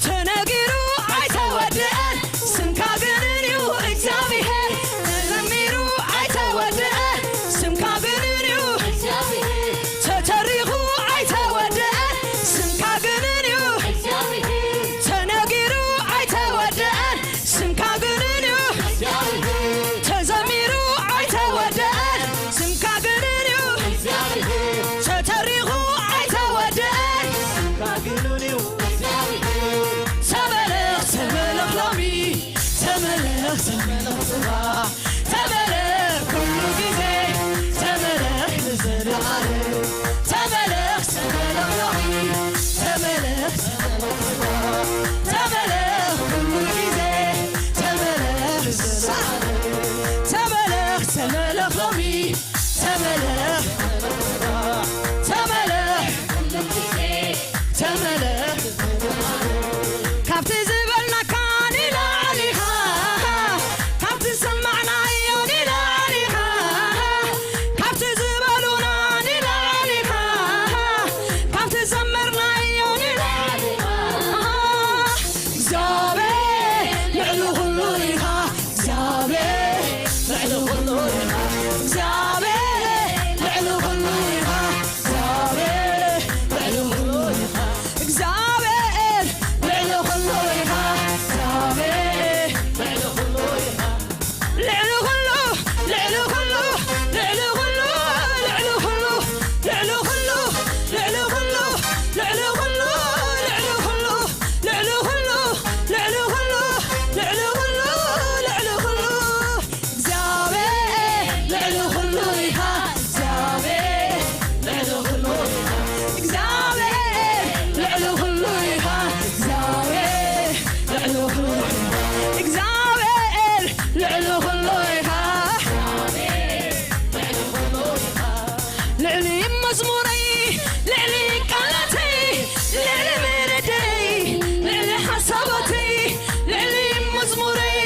ተነጊሩ ኣይተወድአን ስምካ ግንን እዩ እግዚኣብሄር። ተዘሚሩ ኣይተወድአን ስምካ ግንን እዩ እግዚኣብሄር። ተተሪኹ ኣይተወድአን ስምካ ግንን እዩ እግዚኣብሄር። ተነጊሩ ኣይተወድአን ስምካ ግንን እዩ። ተዘሚሩ ኣይተወድአን ስምካ ግንን እዩ። ተተሪኹ ኣይተወድአን። ተመለኽ፣ ተመለኽ ሎሚ፣ ተመለኽ፣ ተመለኽ ጽባሕ፣ ተመለኽ ኩሉ ግዜ፣ ተመለኽ ንዘለኣለም። ተመለኽ፣ ተመለኽ ሎሚ፣ ተመለኽ፣ ተመለኽ ኩሉ ግዜ፣ ተመለኽ ንዘለኣለም። ተመለኽ፣ ተመለኽ ሎሚ፣ ተመለኽ፣ ተመለኽ፣ ተመለኽ። ካብቲ ዝበልናካ ንላዕሊ ኢኻ፣ ካብቲ ዝሰማዕናዮ ንላዕሊ ኢኻ፣ ካብቲ ዝበሉና ንላዕሊ ኢኻ፣ ካብቲ ዘመርናዮ ንላዕሊ ኢኻ። እግዚኣብሔር ልዕሊ ኩሉ ኢኻ፣ እግዚኣብሔር ልዕሊ ኩሉ ኢኻ፣ እግዚኣብሔር ልዕሊ ኩሉ ኢኻ፣ እግዚኣብሔር ልዕሊ ኩሉ ኢኻ፣ እግዚኣብሔር ልዕሊ ኩሉ ኢኻ፣ እግዚኣብሔር ልዕሊ ኩሉ ኢኻ። ልዕሊ ኩሉ፣ ልዕሊ ኩሉ፣ ልዕሊ ኩሉ፣ ልዕሊ ኩሉ፣ ልዕሊ ኩሉ፣ ልዕሊ ኩሉ፣ ልዕሊ ኩሉ፣ ልዕሊ ኩሉ፣ ልዕሊ ኩሉ፣ ልዕሊ ኩሉ፣ ልዕሊ ኩሉ፣ እግዚኣብሔር ልዕሊ ኩሉ ኢኻ፣ እግዚኣብሔር ልዕሊ ኩሉ ኢኻ፣ እግዚኣብሔር ልዕሊ ኩሉ ኢኻ፣ እግዚኣብሔር ልዕሊ ኩሉ ኢኻ፣ እግዚኣብሔር ልዕሊ ኩሉ ኢኻ። ልዕሊ መዝሙረይ፣ ልዕሊ ቃላተይ፣ ልዕሊ መረደይ፣ ልዕሊ ሓሳባተይ፣ ልዕሊ መዝሙረይ፣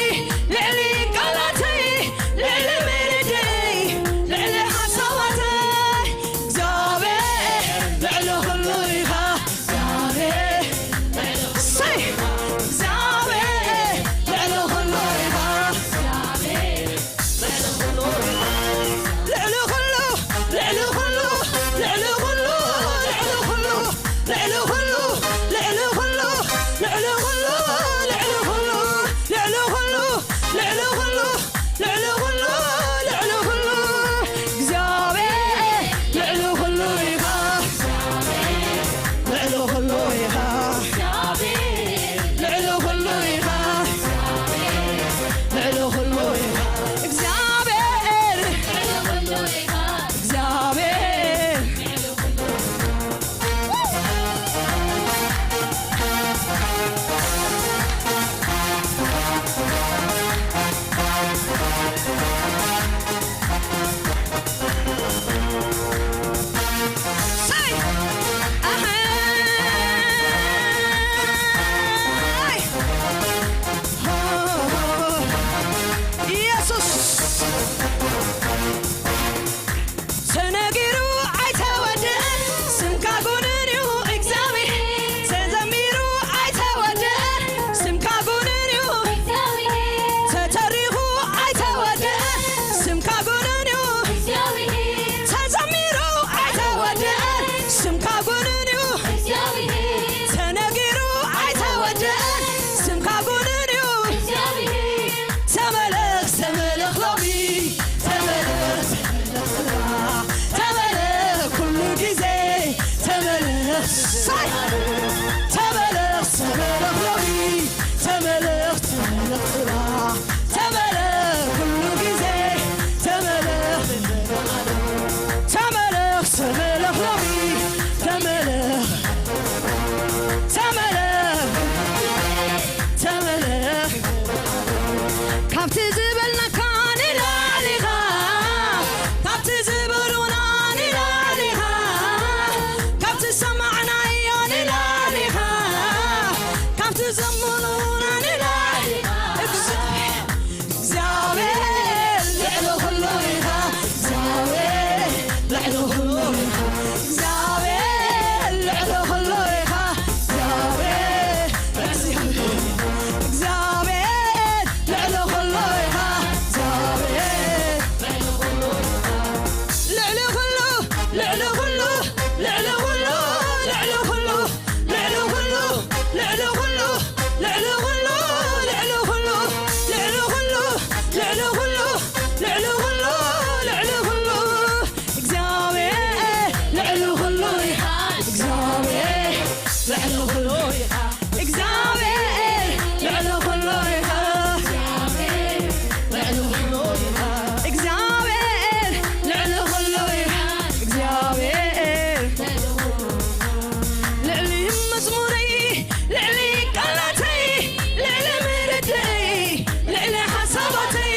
ልዕሊ ቃላተይ፣ ልዕሊ መረደይ፣ ልዕሊ ሓሳባተይ፣ እግዚኣብሔር ልዕሊ ኩሉ ኢኻ፣ እግዚኣብሔር፣ ሰይ፣ እግዚኣብሔር ልዕሊ ኩሉ ኢኻ። ልዕሊ ኩሉ፣ ልዕሊ ኩሉ፣ ልዕሊ ኩሉ፣ ልዕሊ ልዕሊ ኩሉ ኢኻ እግዚኣብሔር፣ ልዕሊ ኩሉ ኢኻ እግዚኣብሔር፣ እግዚኣብሔር ልዕሊ ኩሉ ኢኻ እግዚኣብሔር፣ ልዕሊ ኩሉ፣ ልዕሊ ኩሉ፣ ልዕሊ ኩሉ፣ ልዕሊ ኩሉ፣ ልዕሊ ኩሉ፣ ልዕሊ ኩሉ፣ ልዕሊ ኩሉ፣ ልዕሊ ኩሉ፣ ልዕሊ ኩሉ፣ ልዕሊ ኩሉ፣ ልዕሊ ኩሉ፣ ልዕሊ ኩሉ፣ እግዚኣብሔር ልዕሊ ኩሉ ኢኻ፣ እግዚኣብሔር ልዕሊ ኩሉ ኢኻ፣ እግዚኣብሔር ልዕሊ ኩሉ ኢኻ፣ ልዕሊ ኩሉ ኢኻ፣ እግዚኣብሔር ልዕሊ ኩሉ ኢኻ፣ እግዚኣብሔር ልዕሊ መዝሙረይ፣ ልዕሊ ቃላተይ፣ ልዕሊ ምርድእይ፣ ልዕሊ ሓሳባተይ፣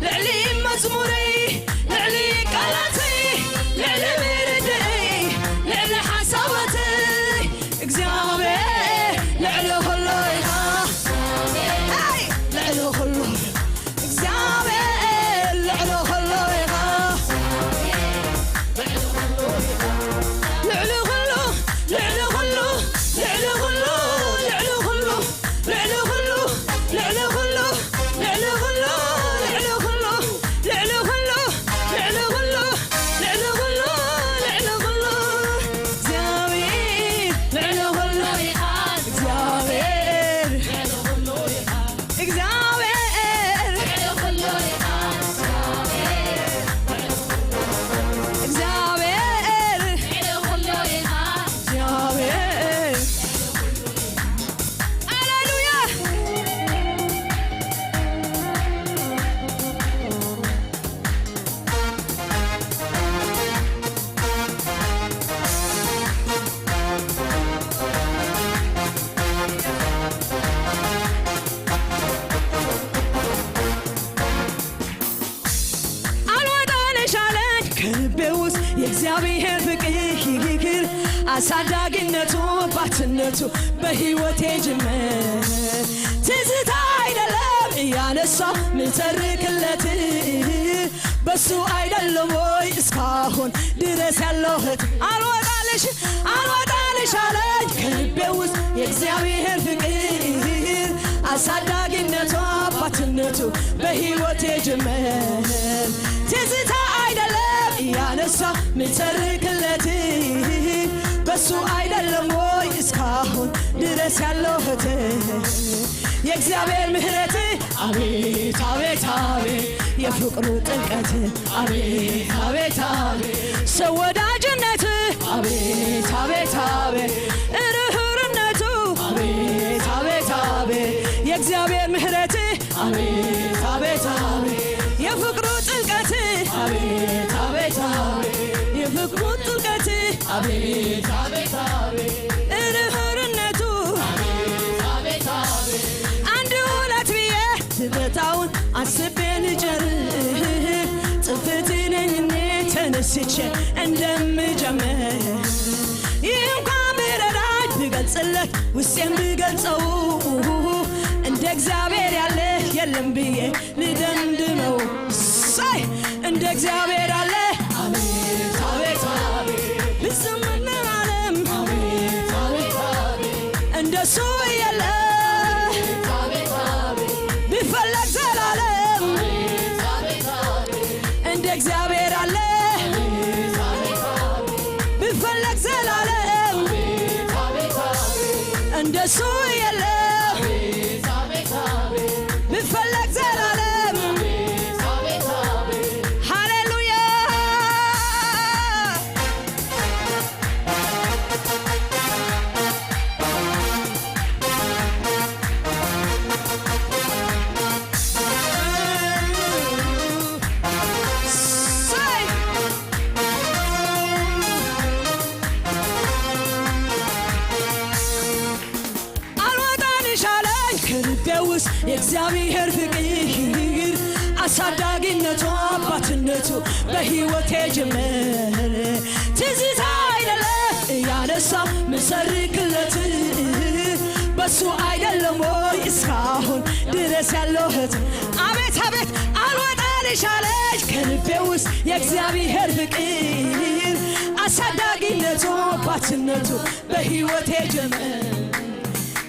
ልዕሊ መዝሙረይ፣ ልዕሊ ቃላተይ፣ ልዕሊ ምርድእይ፣ ልዕሊ ሓሳባተይ፣ እግዚኣብሔር ልዕሊ ኩሉ ኢኻ። ኣይ! ልዕሊ ኩሉ እግዚኣብሔር ልዕሊ ኩሉ ኢኻ። ልዕሊ ኩሉ፣ ልዕሊ ኩሉ፣ ልዕሊ ኩሉ፣ ልዕሊ ኩሉ፣ ልዕሊ ኩሉ፣ ልዕሊ ኩሉ፣ ልዕሊ ኩሉ፣ ልዕሊ ኩሉ፣ ልዕሊ ኩሉ፣ ልዕሊ ኩሉ፣ ልዕሊ ኩሉ፣ ልዕሊ ኩሉ፣ እግዚኣብሔር ልዕሊ ኩሉ ኢኻ። እግዚኣብሔር እግዚኣብሔር፣ እግዚኣብሔር፣ እግዚኣብሔር። ሃሌሉያ። አልወጣልሽ አለኝ ከልቤ ውስጥ የእግዚአብሔር ፍቅር፣ አሳዳጊነቱ፣ አባትነቱ በሕይወቴ ጅምር ትዝታ አይደለም እያነሳ ምተርክለት፣ በሱ አይደለም ወይ እስካሁን ድረስ ያለሁት? አልወጣልሽ፣ አልወጣልሽ አለኝ ከልቤ ውስጥ የእግዚአብሔር ፍቅር፣ አሳዳጊነቱ፣ አባትነቱ በሕይወቴ ጅምር ትዝታ አይደለም እያነሳ ምተርክለት፣ በሱ አይደለም ወይ እስካሁን ድረስ ያለሁት? የእግዚአብሔር ምሕረት አቤት አቤት አቤት፣ የፍቅሩ ጥልቀት አቤት አቤት አቤት፣ ሰው ወዳጅነት አቤት አቤት አቤት፣ ርህሩነቱ አቤት አቤት አቤት፣ የእግዚአብሔር ምሕረት አቤት አቤት አቤት፣ የፍቅሩ ጥልቀት አቤት አቤት አቤት፣ የፍቅሩ ጥልቀት አቤት አቤት አቤት፣ ርህሩነቱ አቤት አቤት አቤት። አንድ ሁለት ብዬ ትዝታውን አስቤ ልጨርስ፣ ጥፍት ነኝ እኔ ተነስቼ እንደምጀምር። ይህ እንኳን ቢረዳኝ ብገልጽለት ውስጤን ብገልጸው፣ እንደ እግዚአብሔር ያለ የለም ብዬ ልደምድመው። ሳይ እንደ እግዚአብሔር ያለ አቤት አቤት አቤት፣ ብዝም እንላለም አቤት አቤት አቤት፣ እንደሱ የለ አቤት አቤት አቤት፣ ቢፈለግ ዘላለም አቤት አቤት አቤት፣ እንደ እግዚአብሔር ያለ አቤት አቤት አቤት፣ ቢፈለግ ዘላለም አቤት አቤት አቤት፣ እንደሱ የለ አቤት አቤት አቤት፣ ቢፈለግ ዘላለም። አቤት አቤት አቤት። ሃሌሉያ። ሳይ አልወጣልሽ አለኝ ከልቤ ውስጥ የእግዚአብሔር ፍቅር፣ አሳዳጊነቱ፣ አባትነቱ በሕይወቴ ጅምር ትዝታ አይደለ እያነሳ ምሰርክለት፣ በሱ አይደለም ወይ እስካሁን ድረስ ያለሁት? አቤት አቤት፣ አልወጣልሽ አለች ከልቤ ውስጥ የእግዚአብሔር ፍቅር፣ በህይወቴ ጀመር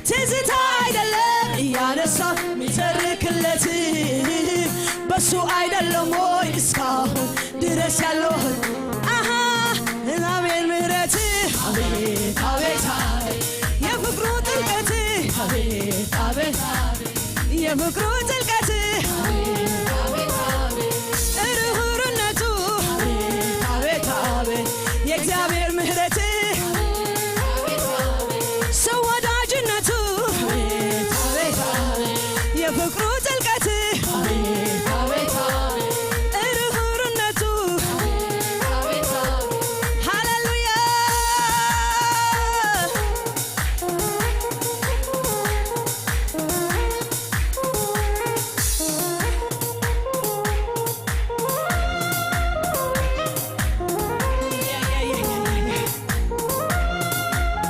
ትዝታ አይደለም እያነሳ ምተርክለት በሱ አይደለም ወይ እስካሁን ድረስ ያለሁት አሃ አቤት ምህረት አቤት አቤት አቤት የፍቅሩ ጥልቀት አቤት አቤት የፍቅሩ ጥልቀት ርህሩነቱ አቤት አቤት የእግዚአብሔር ምህረት ሰው ወዳጅነቱ የፍቅሩ ጥልቀት ርህሩነቱ ሃሌሉያ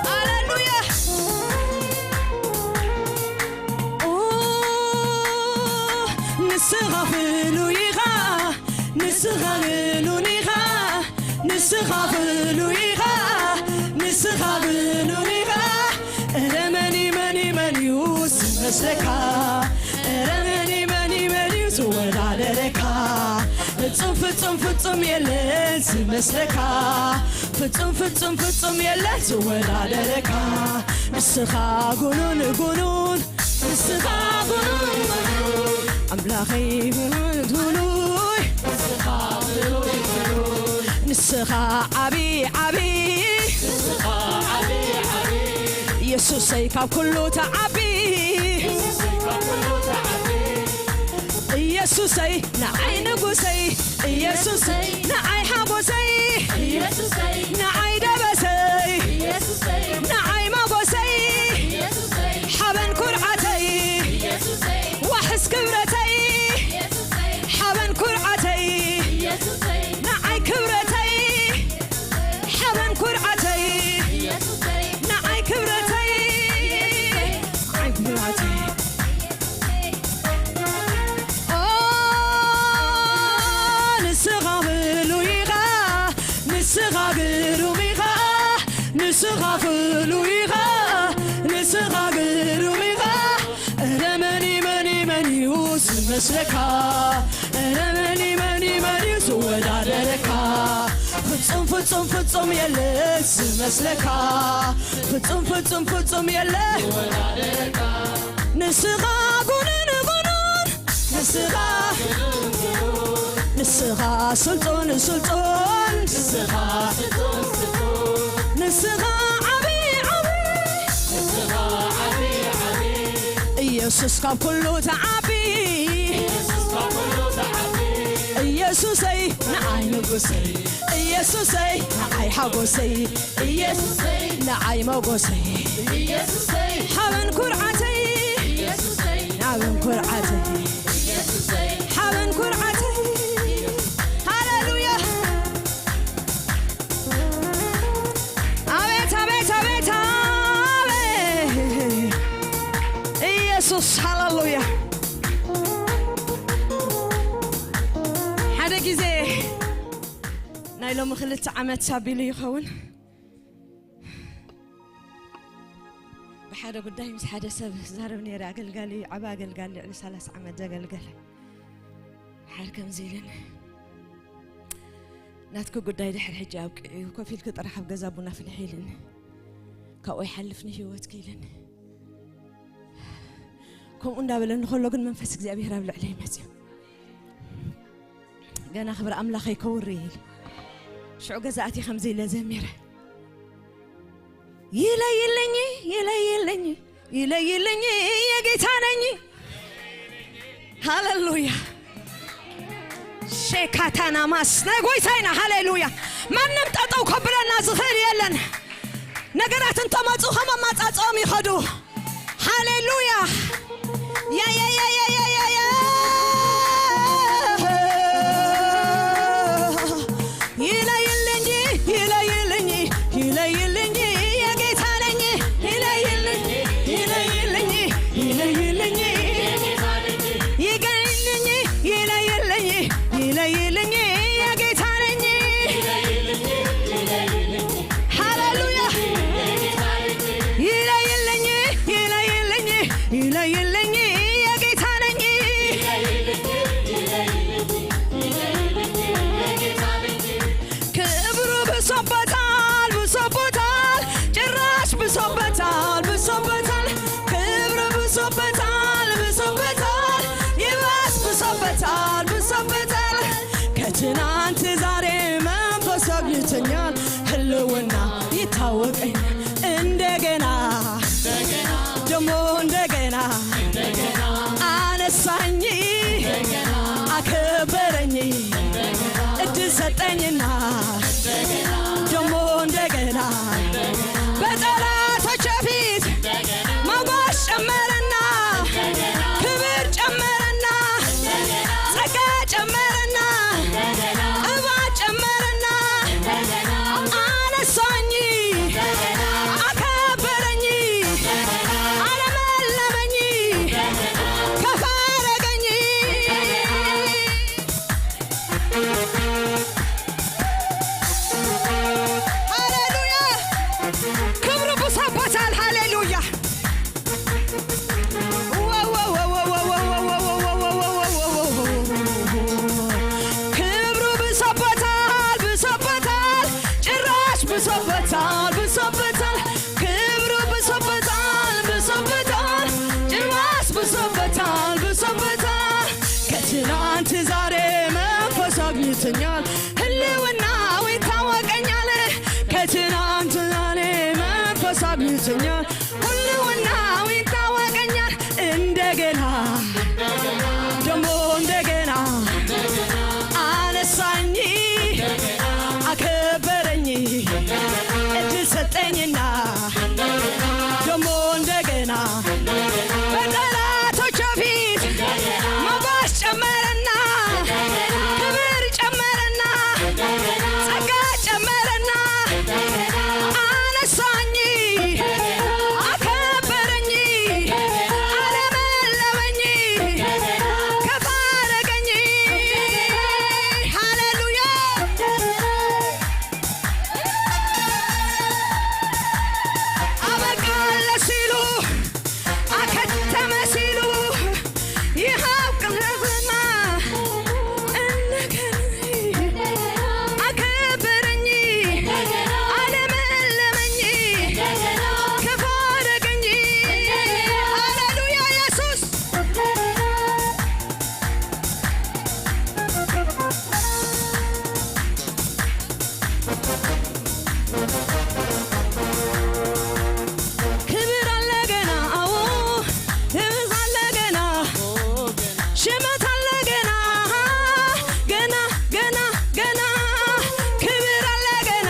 ሃሌሉያ ንስኻ ፍሉይ ኢኻ ንስኻ ግኑን ኢኻ ንስኻ ፍሉይ ኢኻ ንስኻ ግኑን ኢኻ እረ መን እዩ መን እዩ መን እዩ ዝመስለካ እረ መን እዩ መን እዩ መን እዩ ዝወዳደረካ ፍጹም ፍጹም ፍጹም የለን ዝመስለካ ፍጹም ፍጹም ፍጹም የለን ዝወዳደረካ ንስኻ ጉኑን ጉኑን ንስኻ ጉኑን ጉኑን ኣምላኸይ ጉኑን ጉኑይ ንስኻ ዓቢ ዓቢ ኢየሱሰይ ካብ ኩሉ ተዓቢ ኢየሱሰይ ንዓይ ንጉሰይ ኢየሱሰይ ንዓይ ሓጎሰይ ኢየሱሰይ ንዓይ ደበሰይ ኢየሱሰይ ንዓይ መጎሰይ ኢየሱሰይ ሓበን ኩርዓተይ ኢየሱሰይ ዋሕስ ክብረተይ ኢየሱሰይ ሓበን ኩርዓተይ ኢየሱሰይ ንዓይ ክብረተይ ሓበን ኩርዓተይ ኢየሱሰይ ንዓይ ክብረተይ ንዓይ ኩርዓተይ ንስኻ ብሉይ ኢኻ ንስኻ ግሩም ኢኻ ንስኻ ፍሉይ ኢኻ ንስኻ ግሩም ኢኻ እረ መን መን መን እዩ ዝመስለካ እረ መን መን መን እዩ ዝወዳደረካ ፍጹም ፍጹም ፍጹም የለ ዝመስለካ ፍጹም ፍጹም ፍጹም የለ ንስኻ ጉኑን ጉኑን ንስኻ ንስኻ ስልጡን ስልጡን ንስኻ ዓቢ ዓቢ ኢየሱስ ካብ ኩሉ ተዓቢ ኢየሱሰይ ንዓይ ንጉሰይ ኢየሱሰይ ንዓይ ሓጎሰይ ኢየሱሰይ ንዓይ መጎሰይ ኢየሱሰይ ሓበን ኩርዓተይ ኢየሱሰይ ሓበን ኩርዓተይ ኢየሱሰይ ሓበን ኩርዓተይ ሃሌሉያ ኣቤት ኣቤት ኣቤት ኣቤት ኢየሱስ ሃሌሉያ ሓደ ግዜ ናይ ሎሚ ክልተ ዓመት ኣቢሉ ይኸውን ብሓደ ጉዳይ ምስ ሓደ ሰብ ዛረብ ነይረ ኣገልጋሊ ዓብ ኣገልጋሊ ልዕሊ ሰላሳ ዓመት ዘገልገለ ሓር ከምዚ ኢልን ናትኪ ጉዳይ ድሕሪ ሕጂ ኣብቅዕ እዩ ኮፍ ኢልኪ ጥራሕ ኣብ ገዛ ቡና ፍልሒ ኢልን ካብኡ ይሓልፍ ንህይወትኪ ኢልን ከምኡ እንዳበለኒ ከሎ ግን መንፈስ እግዚኣብሔር ኣብ ልዕለይ መፅዩ ገና ክብሪ ኣምላኸይ ከውሪ ኢል ሽዑ ገዛእቲ ከምዚ ኢለ ዘሚረ ይለይልኝ ይለይልኝ ይለይልኝ የጌታ ነኝ ሃሌሉያ ሼካታናማስ ናይ ጎይታ ኢና ሃሌሉያ ማንም ጠጠው ከብለና ዝኽእል የለን ነገራት እንተመፁ ከም ኣማፃፅኦም ይኸዱ ሃሌሉያ ይለይልኝ ይለይልኝ ይለይልኝ የጌታ ነኝ ይለይልኝ ይለይልኝ ይለይልኝ ይገይልኝ ይለይልኝ ይለይልኝ የጌታ ነኝ ሃሌሉያ ብሶበታል፣ ብሶበታል፣ ጭራሽ ብሶበታል፣ ብሶበታል፣ ክብሩ ብሶበታል፣ ብሶበታል፣ ይባስ ብሶበታል፣ ብሶበታል። ከትናንት ዛሬ መንፈስ አግኝቶኛል፣ ህልውና ይታወቀኛል እንደገና፣ ደሞ እንደገና አነሳኝ፣ አከበረኝ፣ እድል ሰጠኝና ደሞ እንደገና በጠላቶቼ ፊት ሞገስ ጨመረና፣ ክብር ጨመረና፣ ጸጋ ጨመረና፣ ቅባት ጨመረና፣ አነሳኝ፣ አከበረኝ፣ አለመለመኝ፣ ከፍ አረገኝ። ሃሌሉያ! ክብሩ ብሶበታል። ሃሌሉያ! ክብሩ ብሶበታል፣ ብሶበታል፣ ጭራሽ ብሶበታል፣ ብሶበታል። ክብሩ ብሶበታል፣ ብሶበታል፣ ጭራሽ ብሶበታል፣ ብሶበታል። ከትናንት ዛሬ መንፈስ አግኝቶኛል፣ ህልውናው ይታወቀኛል። ከትናንት ዛሬ መንፈስ አግኝቶኛል፣ ህልውናው ይታወቀኛል። እንደገና ደሞ እንደገና አነሳኝ፣ አከበረኝ፣ እድል ሰጠኝና ደሞ እንደገና በጠላቶቼ ፊት ሞገስ ጨመረና፣ ክብር ጨመረና፣ ጸጋ ጨመረና፣ አነሳኝ፣ አከበረኝ፣ አለመለመኝ፣ ከፍ አረገኝ። ሃሌሉያ! አበቃለ ሲሉ አከተመ ሲሉ ይኸው ቅረብና እንደገና አከበረኝ፣ አለመለመኝ፣ ከፍ አረገኝ። ሃሌሉያ ኢየሱስ። ክብር አለ ገና፣ አዎ፣ ክብር አለ ገና፣ ሽመት አለ ገና፣ ገና፣ ገና፣ ገና፣ ክብር አለ ገና፣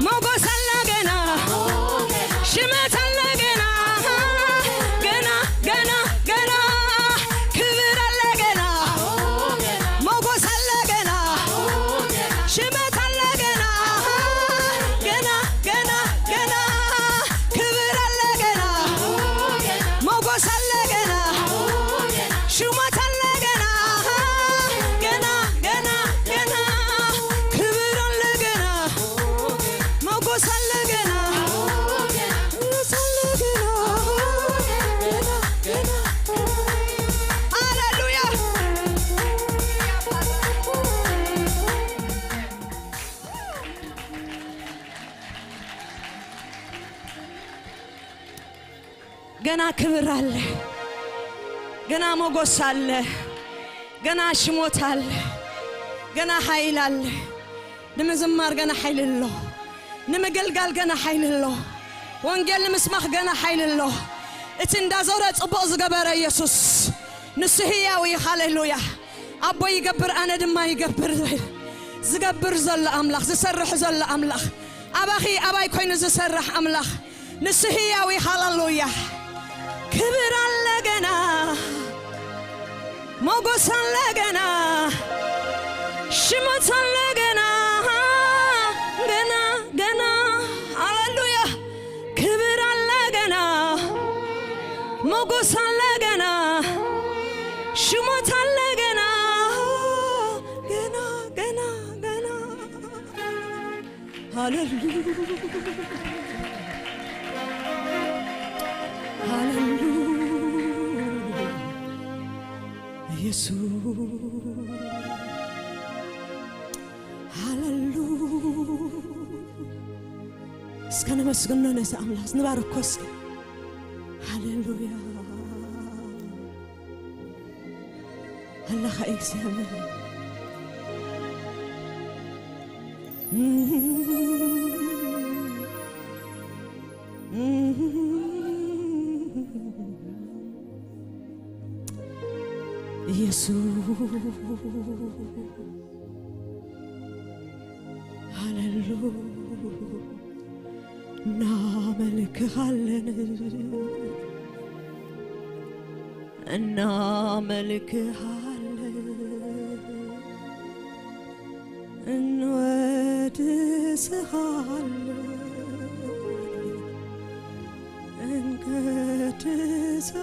ሞገስ አለ ገና፣ ሽመት አለ ገና፣ ገና፣ ገና፣ ገና፣ ክብር አለ ገና፣ ሞገስ አለ ገና፣ ሽመት አለ ገና፣ ገና፣ ገና፣ ገና፣ ክብር አለ ገና፣ ሞገስ አለ ገና፣ ሹመት አለ ገና፣ ገና፣ ገና፣ ገና፣ ክብር አለ ገና፣ ሞገስ አለ ገና፣ ሞገስ አለ ገና፣ ገና፣ ገና። ሃሌሉያ። ገና ክብር አለ፣ ገና ሞገስ አለ፣ ገና ሽሞት አለ፣ ገና ኃይል አለ። ንምዝማር ገና ኃይል ኣሎ፣ ንምግልጋል ገና ኃይል ኣሎ፣ ወንጌል ንምስማኽ ገና ኃይል ኣሎ። እቲ እንዳዞረ ጽቡቕ ዝገበረ ኢየሱስ ንሱ ህያው እዩ። ሃሌሉያ። ኣቦ ይገብር፣ ኣነ ድማ ይገብር ዝብል፣ ዝገብር ዘሎ ኣምላኽ፣ ዝሰርሕ ዘሎ ኣምላኽ፣ ኣባኺ ኣባይ ኮይኑ ዝሰርሕ ኣምላኽ ንሱ ህያው እዩ። ሃሌሉያ። ክብር ኣለ ገና፣ ሞገስ ኣለ ገና፣ ሽመት ኣለ ገና፣ ገና፣ ገና። ሃሌሉያ። ክብር ኣለ ገና፣ ሞገስ ኣለ ገና፣ ሽመት ኣለ ገና፣ ገና፣ ገና፣ ገና። ሃሌሉያ፣ ሃሌሉያ፣ ኢየሱስ፣ ሃሌሉያ፣ እስከ ነመስግኖ ነዚ ኣምላኽ፣ ንባርኮ እስከ። ሃሌሉያ። ኣላኻ እግዚኣብሔር። ኢየሱስ። ሃሌሉያ። እናመልክሃለን፣ እናመልክሃለን፣ እንወድስሃለን፣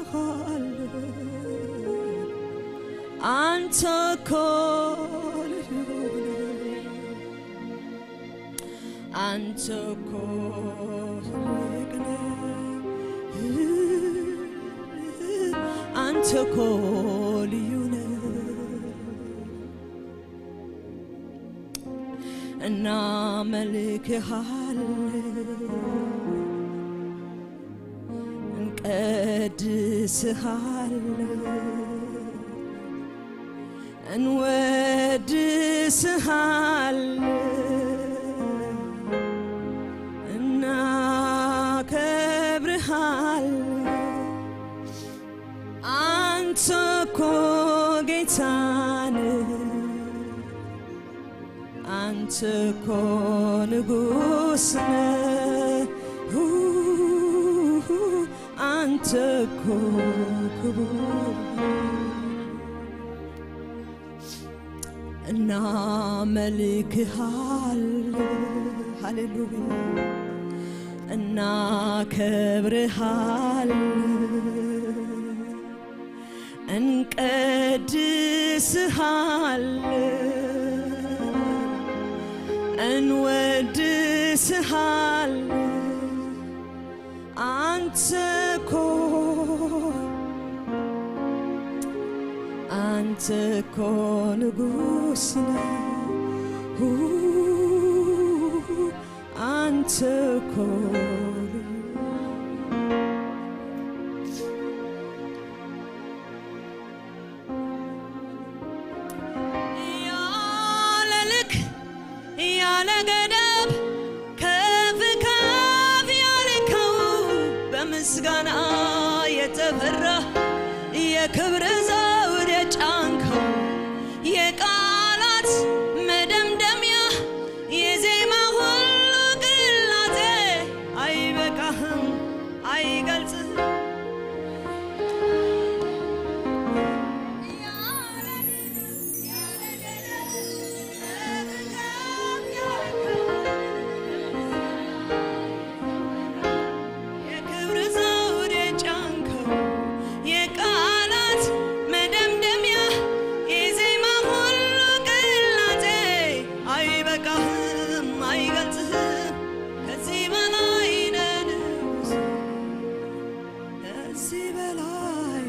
እንቀድስሃለን። አንተ እኮ ልዩ ነህ። አንተ እኮ ትልቅ ነህ። አንተ እኮ ልዩ ነህ። እናመልክሃለን፣ እንቀድስሃለን፣ እንወድስሃለን፣ እናከብርሃለን። አንተ እኮ ጌታ ነህ። አንተ እኮ ንጉስ ነህ። አንተ እኮ ክቡር ነህ። እናመልክሃለን። ሃሌሉያ። እናከብርሃለን። እንቀድስሃለን፣ እንወድስሃለን። አንተ እኮ፣ አንተ እኮ ንጉስ ነህ። አንተ እኮ ያለ ልክ ያለ ገደብ ከፍ ከፍ ያልከው፣ በምስጋና የተፈራ የክብር ዘውድ የጫንከው፣ የቃላት መደምደሚያ የዜማ ሁሉ ቅላጼ አይበቃህም፣ አይገልጽህም። የክብር ዘውድ የጫንከው፣ የቃላት መደምደሚያ የዜማ ሁሉ ቅላጼ አይበቃህም፣ አይገልጽህም። ከዚህ በላይ ነህ ንጉሴ፣ ከዚህ በላይ።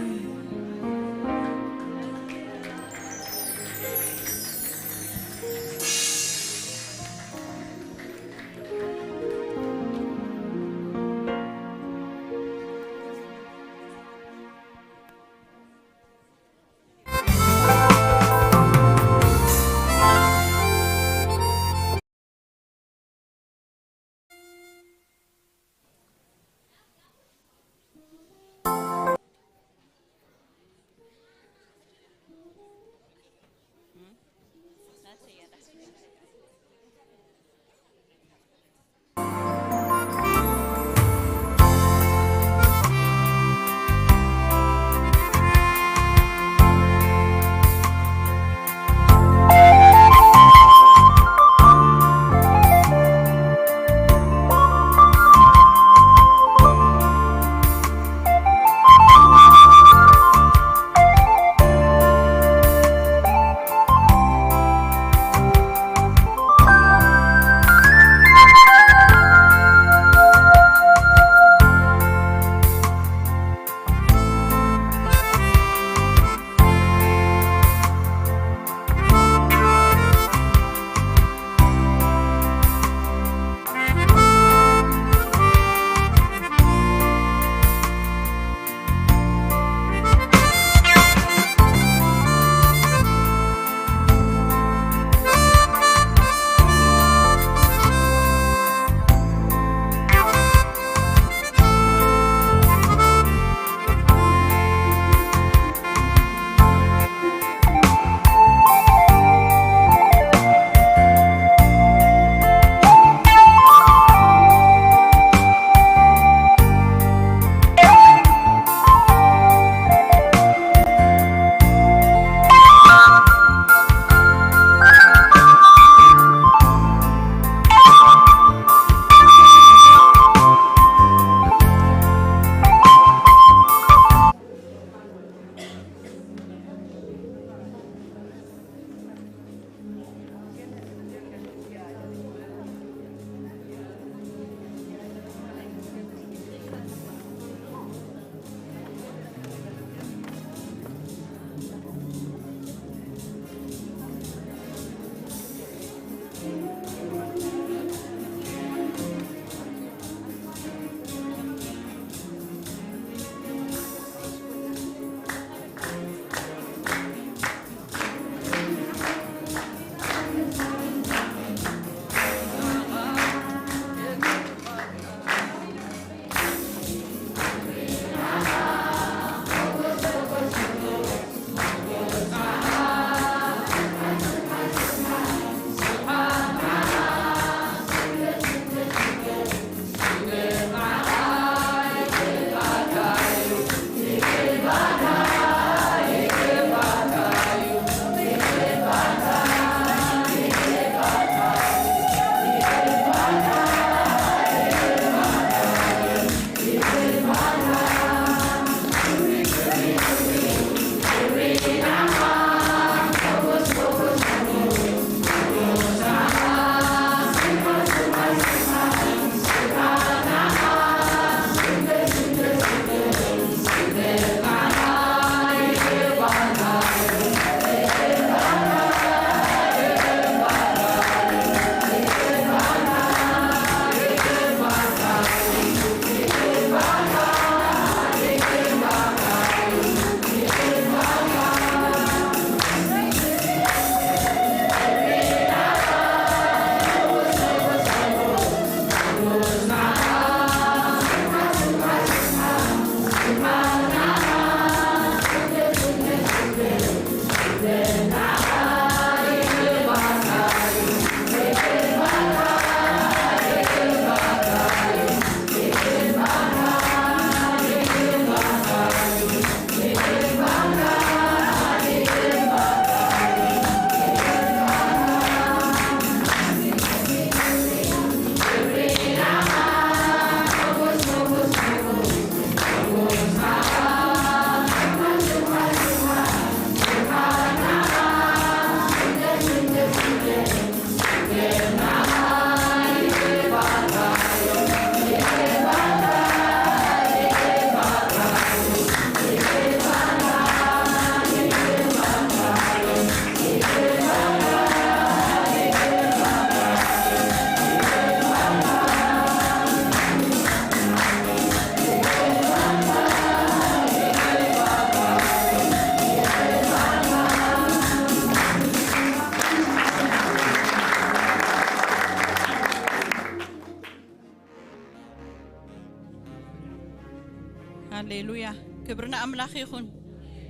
ሃሌሉያ። ክብሪ ንኣምላኽ ይኹን።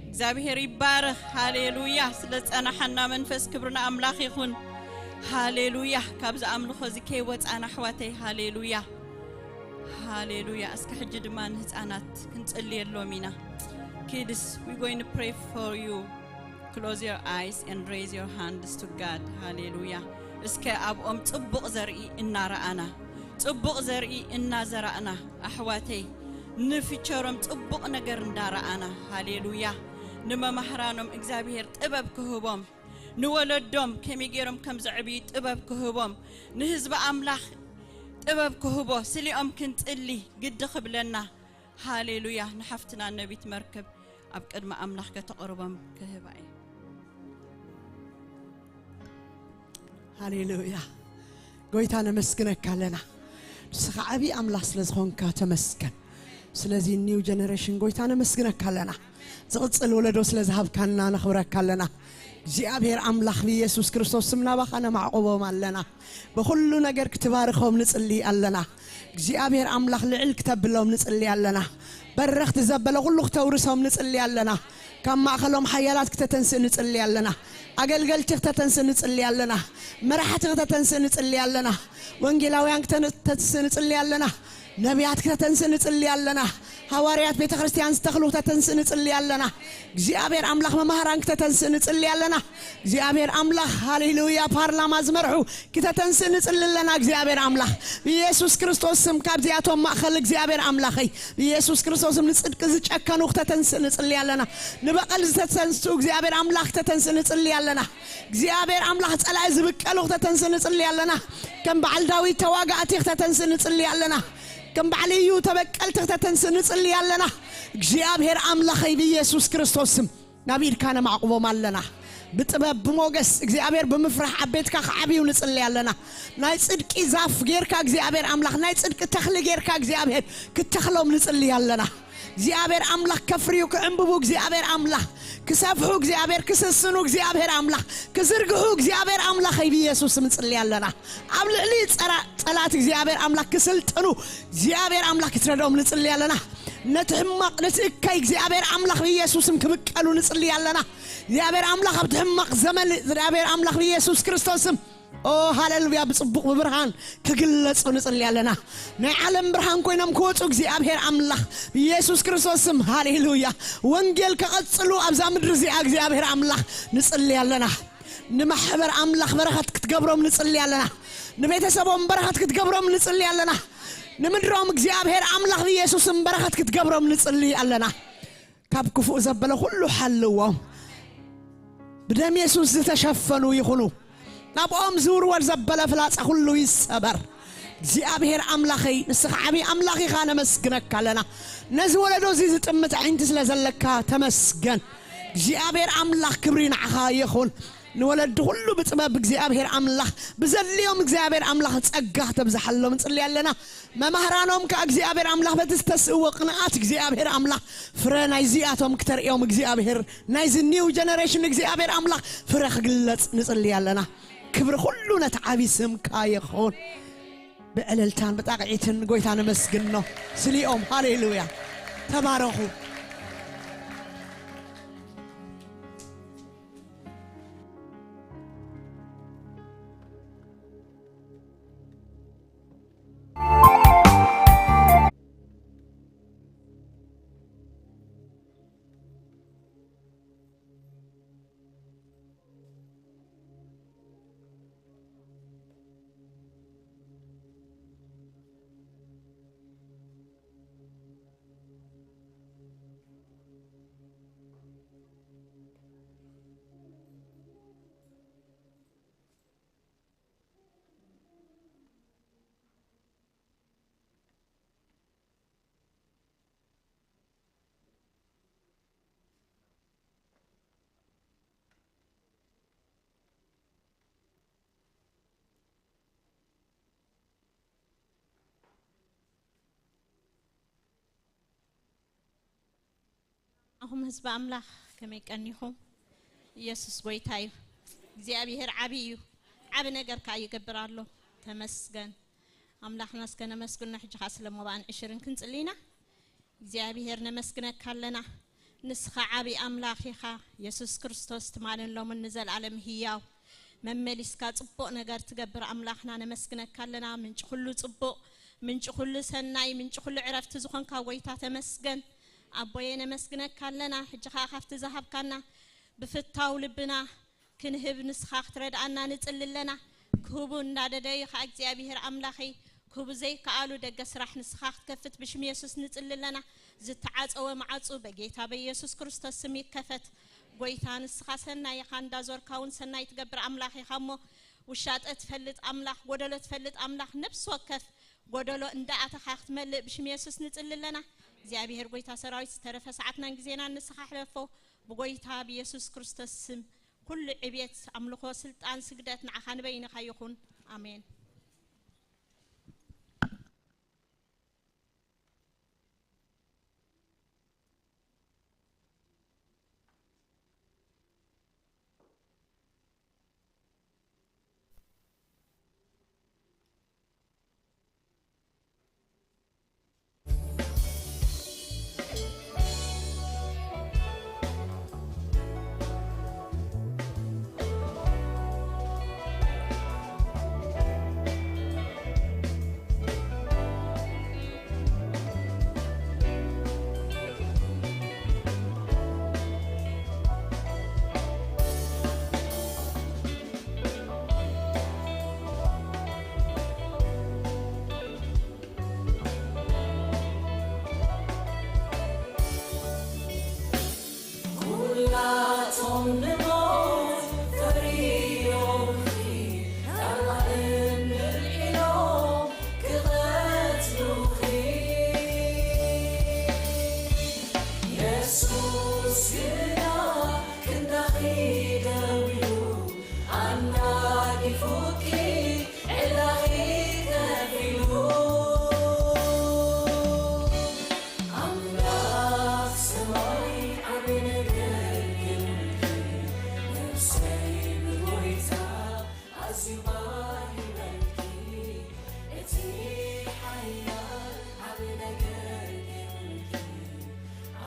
እግዚኣብሔር ይባረኽ። ሃሌሉያ። ስለ ዝጸናሓና መንፈስ ክብሪ ንኣምላኽ ይኹን። ሃሌሉያ። ካብዚ ኣምልኾ እዚ ከይወጻና ኣሕዋተይ። ሃሌሉያ። ሃሌሉያ። እስከ ሕጂ ድማ ንህፃናት ክንጽልየሎም ኢና። Kids, we're going to pray for you. Close your eyes and raise your hands to God. ሃሌሉያ። እስከ ኣብኦም ጽቡቕ ዘርኢ እናረኣና፣ ጽቡቕ ዘርኢ እናዘራእና፣ ኣሕዋተይ፣ ንፊቸሮም ጽቡቕ ነገር እንዳረኣና፣ ሃሌሉያ፣ ንመማህራኖም እግዚኣብሔር ጥበብ ክህቦም፣ ንወለዶም ከመይ ገይሮም ከም ዘዕብዩ ጥበብ ክህቦም፣ ንህዝቢ ኣምላኽ ጥበብ ክህቦ፣ ስሊኦም ክንጽሊ ግዲ ክብለና። ሃሌሉያ። ንሓፍትና ነቢት መርከብ ኣብ ቅድሚ ኣምላኽ ከተቕርቦም ክህባ እየ። ሃሌሉያ። ጎይታ ነመስግነካ ኣለና። ንስኻ ዓብዪ ኣምላኽ ስለ ዝኾንካ ተመስገን። ስለዚ ኒው ጀነሬሽን ጎይታ ነመስግነካ ኣለና። ዝቕጽል ወለዶ ስለ ዝሃብካና ነኽብረካ ኣለና። እግዚኣብሔር ኣምላኽ ብኢየሱስ ክርስቶስ ስም ናባኻ ነማዕቑቦም ኣለና። ብኹሉ ነገር ክትባርኾም ንጽሊ ኣለና። እግዚኣብሔር ኣምላኽ ልዕል ክተብሎም ንጽሊ ኣለና። በረኽቲ ዘበለ ኩሉ ክተውርሶም ንጽሊ ኣለና። ካብ ማእኸሎም ሓያላት ክተተንስእ ንጽሊ ኣለና። ኣገልገልቲ ክተተንስእ ንጽሊ ኣለና። መራሕቲ ክተተንስእ ንጽሊ ኣለና። ወንጌላውያን ክተተንስእ ንጽሊ ኣለና። ነቢያት ክተተንስእ ንጽሊ ኣለና። ሃዋርያት ቤተ ክርስቲያን ዝተኽሉ ክተተንስእ ንጽሊ ኣለና። እግዚኣብሔር ኣምላኽ መማህራን ክተተንስእ ንጽሊ ኣለና። እግዚኣብሔር ኣምላኽ ሃሌሉያ ፓርላማ ዝመርሑ ክተተንስእ ንጽሊ ኣለና። እግዚኣብሔር ኣምላኽ ብኢየሱስ ክርስቶስ ስም ካብዚኣቶም ማእኸል እግዚኣብሔር ኣምላኸይ ብኢየሱስ ክርስቶስ ስም ንጽድቂ ዝጨከኑ ክተተንስእ ንጽሊ ኣለና። ንበቐል ዝተተንስኡ እግዚኣብሔር ኣምላኽ ክተተንስእ ንጽሊ ኣለና። እግዚኣብሔር ኣምላኽ ጸላኢ ዝብቀሉ ክተተንስእ ንጽሊ ኣለና። ከም በዓል ዳዊት ተዋጋእቲ ክተተንስእ ንጽሊ ኣለና። ከም በዓል እዩ ተበቀልቲ ክተተንስእ ንጽሊ ኣለና። እግዚኣብሔር ኣምላኸይ ብኢየሱስ ክርስቶስ ስም ናብ ኢድካ ነማዕቁቦም ኣለና። ብጥበብ ብሞገስ እግዚኣብሔር ብምፍራሕ ኣብ ቤትካ ክዓብዩ ንጽሊ ኣለና። ናይ ጽድቂ ዛፍ ጌርካ እግዚኣብሔር ኣምላኽ ናይ ጽድቂ ተኽሊ ጌርካ እግዚኣብሔር ክተኽሎም ንጽሊ ኣለና። እግዚኣብሔር ኣምላኽ ከፍርዩ ክዕንብቡ እግዚኣብሔር ኣምላኽ ክሰፍሑ እግዚኣብሔር ክስስኑ እግዚኣብሔር ኣምላኽ ክዝርግሑ እግዚኣብሔር ኣምላኸይ ብኢየሱስ ስም ንጽሊ ኣለና። ኣብ ልዕሊ ጸራ- ጸላት እግዚኣብሔር ኣምላኽ ክስልጥኑ እግዚኣብሔር ኣምላኽ ክትረድኦም ንጽሊ ኣለና። ነቲ ሕማቕ ነቲ እከይ እግዚኣብሔር ኣምላኽ ብኢየሱስ ስም ክብቀሉ ንጽሊ ኣለና። እግዚኣብሔር ኣምላኽ ኣብቲ ሕማቕ ዘመን እግዚኣብሔር ኣምላኽ ብኢየሱስ ክርስቶስ ስም ኦ ሃሌሉያ ብጽቡቕ ብብርሃን ክግለጹ ንጽሊ ኣለና። ናይ ዓለም ብርሃን ኮይኖም ክወጹ እግዚኣብሔር ኣምላኽ ብኢየሱስ ክርስቶስ ስም ሃሌሉያ ወንጌል ከቐጽሉ ኣብዛ ምድሪ እዚኣ እግዚኣብሔር ኣምላኽ ንጽሊ ኣለና። ንማሕበር ኣምላኽ በረኸት ክትገብሮም ንጽሊ ኣለና። ንቤተሰቦም በረኸት ክትገብሮም ንጽሊ ኣለና። ንምድሮም እግዚኣብሔር ኣምላኽ ብኢየሱስም በረኸት ክትገብሮም ንጽሊ ኣለና። ካብ ክፉእ ዘበለ ኩሉ ሓልዎም። ብደም የሱስ ዝተሸፈኑ ይኹኑ። ናብኦም ዝውርወር ዘበለ ፍላጻ ኩሉ ይሰበር። እግዚኣብሔር ኣምላኸይ ንስኻ ዓብዪ ኣምላኽ ኢኻ ነመስግነካ ኣለና። ነዚ ወለዶ እዚ ዝጥምት ኣዒንቲ ስለ ዘለካ ተመስገን። እግዚኣብሔር ኣምላኽ ክብሪ ንዓኻ ይኹን። ንወለዲ ኩሉ ብጥበብ እግዚኣብሔር ኣምላኽ ብዘድልዮም እግዚኣብሔር ኣምላኽ ጸጋ ክተብዝሓሎም ንጽሊ ኣለና። መማህራኖም ከኣ እግዚኣብሔር ኣምላኽ በቲ ዝተስእዎ ቅንኣት እግዚኣብሔር ኣምላኽ ፍረ ናይዚኣቶም ክተርእዮም እግዚኣብሔር ናይዚ ኒው ጀነሬሽን እግዚኣብሔር ኣምላኽ ፍረ ክግለጽ ንጽሊ ኣለና። ክብሪ ኩሉ ነቲ ዓቢ ስምካ ይኹን። ብዕልልታን ብጣቕዒትን ጎይታ ነመስግኖ። ስሊኦም ሃሌሉያ። ተባረኹ። ኣኹም ህዝቢ ኣምላኽ ከመይ ቀኒኹም? ኢየሱስ ጎይታ እዩ። እግዚኣብሔር ዓቢ እዩ። ዓቢ ነገር ከኣ ይገብር ኣሎ። ተመስገን ኣምላኽና። እስከ ነመስግኖ። ሕጂ ኸኣ ስለ መባእን ዕሽርን ክንጽሊ ኢና። እግዚኣብሔር ነመስግነካ ኣለና። ንስኻ ዓቢ ኣምላኽ ኢኻ። የሱስ ክርስቶስ ትማልን ሎምን ንዘለኣለም ህያው፣ መመሊስካ ጽቡቕ ነገር ትገብር ኣምላኽና ነመስግነካ ኣለና። ምንጪ ኩሉ ጽቡቕ፣ ምንጪ ኩሉ ሰናይ፣ ምንጪ ኩሉ ዕረፍቲ ዝኾንካ ጎይታ ተመስገን። ኣቦየ ነመስግነካ ኣለና። ሕጂ ኸኣ ካብቲ ዝሃብካና ብፍታው ልብና ክንህብ ንስኻ ክትረድኣና ንጽሊ ኣለና። ክህቡ እንዳደለዩ ኸኣ እግዚኣብሔር ኣምላኸይ ክህቡ ዘይከኣሉ ደገ ስራሕ ንስኻ ክትከፍት ብሽም የሱስ ንጽሊ ኣለና። ዝተዓጸወ መዓጹ በጌታ በየሱስ ክርስቶስ ስም ይከፈት። ጎይታ ንስኻ ሰናይ ኢኻ፣ እንዳዞርካ እውን ሰናይ ትገብር ኣምላኽ ኢኻ እሞ ውሻጠ ትፈልጥ ኣምላኽ፣ ጎደሎ ትፈልጥ ኣምላኽ፣ ነፍሲ ወከፍ ጎደሎ እንዳኣተኻ ክትመልእ ብሽም የሱስ ንጽሊ ኣለና። እግዚኣብሔር ጎይታ ሰራዊት ዝተረፈ ሰዓትናን ግዜናን ንስኻ ሕለፎ። ብጎይታ ብየሱስ ክርስቶስ ስም ኩሉ ዕቤት፣ ኣምልኾ፣ ስልጣን፣ ስግደት ንዓኻ ንበይንኻ ይኹን። ኣሜን። ኩላቶም ንሞት ፈሪዶምኺ፣ ጣልቃ እምኒ ኣልዒሎም ክቐትሉኺ። የሱስ ግና ክንዳኺ ደው ኢሉ፣ ኣናጊፉኪ ዕዳኺ ከፊሉ። ኣምላኽ ሰማይ ዓቢ ነገር ጌሩልኪ፣ ነፍሰይ ብጎይታ ኣዝዩ ባሂለልኪ። እቲ ሓያል ዓቢ ነገር ጌሩልኪ፣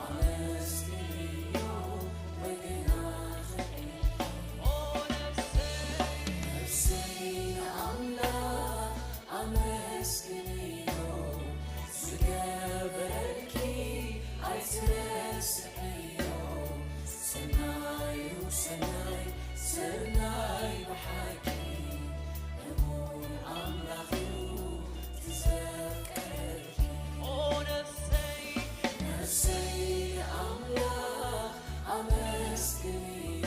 ኣመስግንዮ በገና ኸዒልኪ። ነፍሰይ ንኣምላኽ ኣመስግንዮ፣ ዝገበረልኪ ኣይትረስዕዮ። ሰናዩ ሰናይ፣ ሰናይ ብሓቂ፣ እሙን ኣምላኽዩ ትዘፍቀረልኪ። ኦ ነፍሰይ፣ ነፍሰይ ንኣምላኽ ኣመስግንዮ፣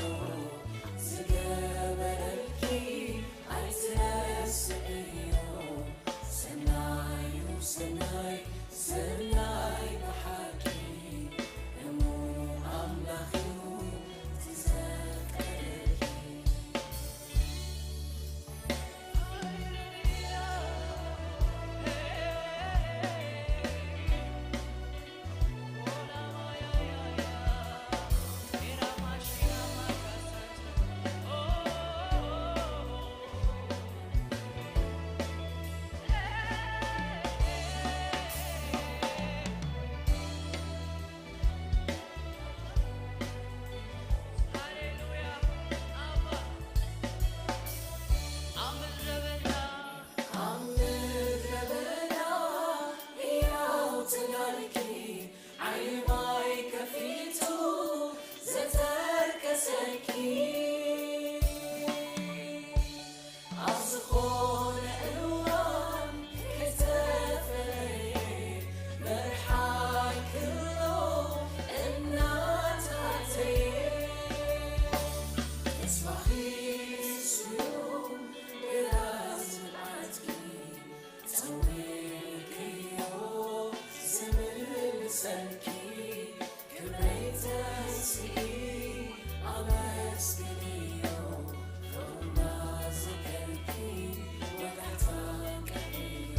ዝገበረልኪ ኣይትረስዕዮ። ሰናዩ ሰናይ፣ ሰናይ ብሓቂ፣ እሙን ኣምላኽዩ ትዘፍቀረልኪ። ኣብ ምድረ በዳ፣ ኣብ ምድረ በዳ ህያው ተጋድልኪ፣ ዓይኒ ማይ ከፊቱ ዘተርከሰኪ። ኣብ ዝኾነ እዋን ከተፈለየ፣ መርሓ ክሎ እናታተየ፣ ተስፋኺ ንሱ እዩ፣ ግራ ዝብዓትኪ ጸዊዕክዮ ዝምልሰልኪ፣ ክብረይ ተንስኢ ኣመስግንዮ፣ ፍቕርና ዘከልኪ ወጋሕታ ቀሕዮ።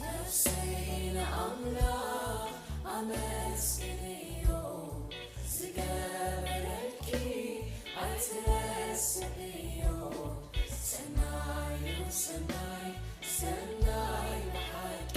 ነፍሰይ ንኣምላኽ ኣመስግንዮ፣ ዝገበረልኪ ኣይትረስዕዮ። ሰናዩ ሰናይ፣ ሰናይ ብሓቂ፣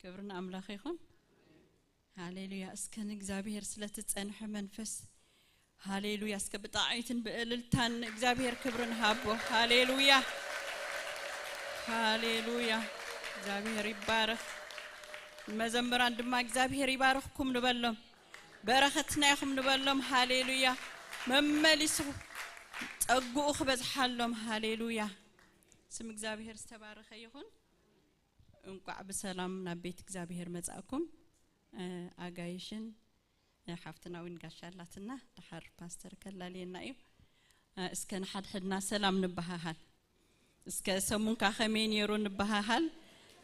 ክብሪ ንኣምላኽ ይኹን። ሃሌሉያ። እስከ ንእግዚኣብሔር ስለትጸንሐ መንፈስ፣ ሃሌሉያ። እስከ ብጣዕሚትን ብእልልታን ንእግዚኣብሔር ክብሪ ንሃቦ። ሃሌሉያ፣ ሃሌሉያ። እግዚኣብሔር ይባረኽ። ንመዘምራን ድማ እግዚኣብሔር ይባርኽኩም ንበሎም፣ በረኸትና ኢኹም ንበሎም። ሃሌሉያ። መመሊሱ ጸግኡ ክበዝሓሎም። ሃሌሉያ። ስም እግዚኣብሔር ዝተባረኸ ይኹን። እንቋዕ ብሰላም ናብ ቤት እግዚኣብሔር መጻእኩም። እ፣ ኣጋይሽን፣ እ፣ ሓፍትና እውን ጋሻ ኣላትና፣ ደሓር ፓስተር ከላልየና እዩ። እ፣ እስከ ንሓድሕድና ሰላም ንበሃሃል። እስከ ሰሙንካ ከመይ ነይሩ ንበሃሃል።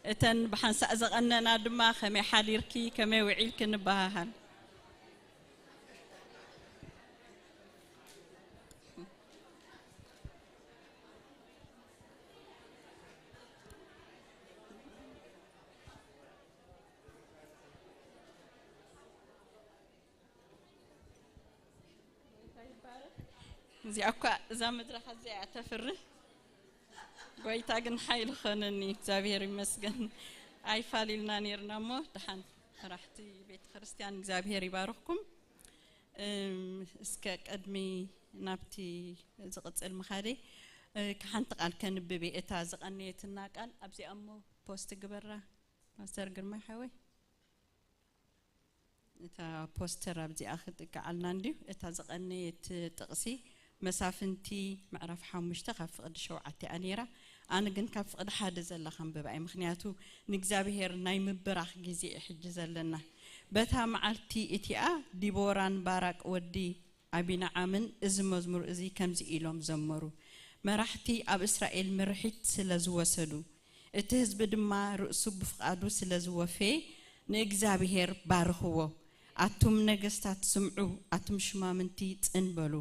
እተን ብሓንሳእ ዘቐነና ድማ ከመይ ሓዲርኪ፣ ከመይ ውዒልኪ ንበሃሃል። እዚኣ እኳ እዛ መድረኽ እዚኣ እያ ተፍሪ። ጎይታ ግን ሓይሊ ኾነኒ። እግዚኣብሔር ይመስገን። ኣይፋሊልና ነይርና እሞ ደሓን መራሕቲ ቤተ ክርስቲያን እግዚኣብሔር ይባርኽኩም። እም፣ እስከ ቅድሚ ናብቲ ዝቕጽል ምኻደይ፣ እ፣ ሓንቲ ቃል ከንብብ እየ። እታ ዝቐነየትና ቃል ኣብዚኣ እሞ ፖስት ግበራ ፓስተር ግርማይ ሓወይ። እታ ፖስተር ኣብዚኣ ክትጥቅዓልና እንድዩ። እታ ዝቐነየት ጥቕሲ መሳፍንቲ ምዕራፍ ሓሙሽተ ካብ ፍቕዲ ሸውዓተ እያ ነይራ። ኣነ ግን ካብ ፍቕዲ ሓደ ዘላ ከንብባ እየ። ምኽንያቱ ንእግዚኣብሔር ናይ ምብራኽ ግዜ እዩ ሕጂ ዘለና። በታ መዓልቲ እቲኣ ዲቦራን ባራቅ ወዲ ኣቢንዓምን እዚ መዝሙር እዚ ከምዚ ኢሎም ዘመሩ። መራሕቲ ኣብ እስራኤል ምርሒት ስለ ዝወሰዱ፣ እቲ ህዝቢ ድማ ርእሱ ብፍቓዱ ስለ ዝወፈየ ንእግዚኣብሔር ባርኽዎ። ኣቱም ነገስታት ስምዑ፣ ኣቱም ሽማምንቲ ጽን በሉ።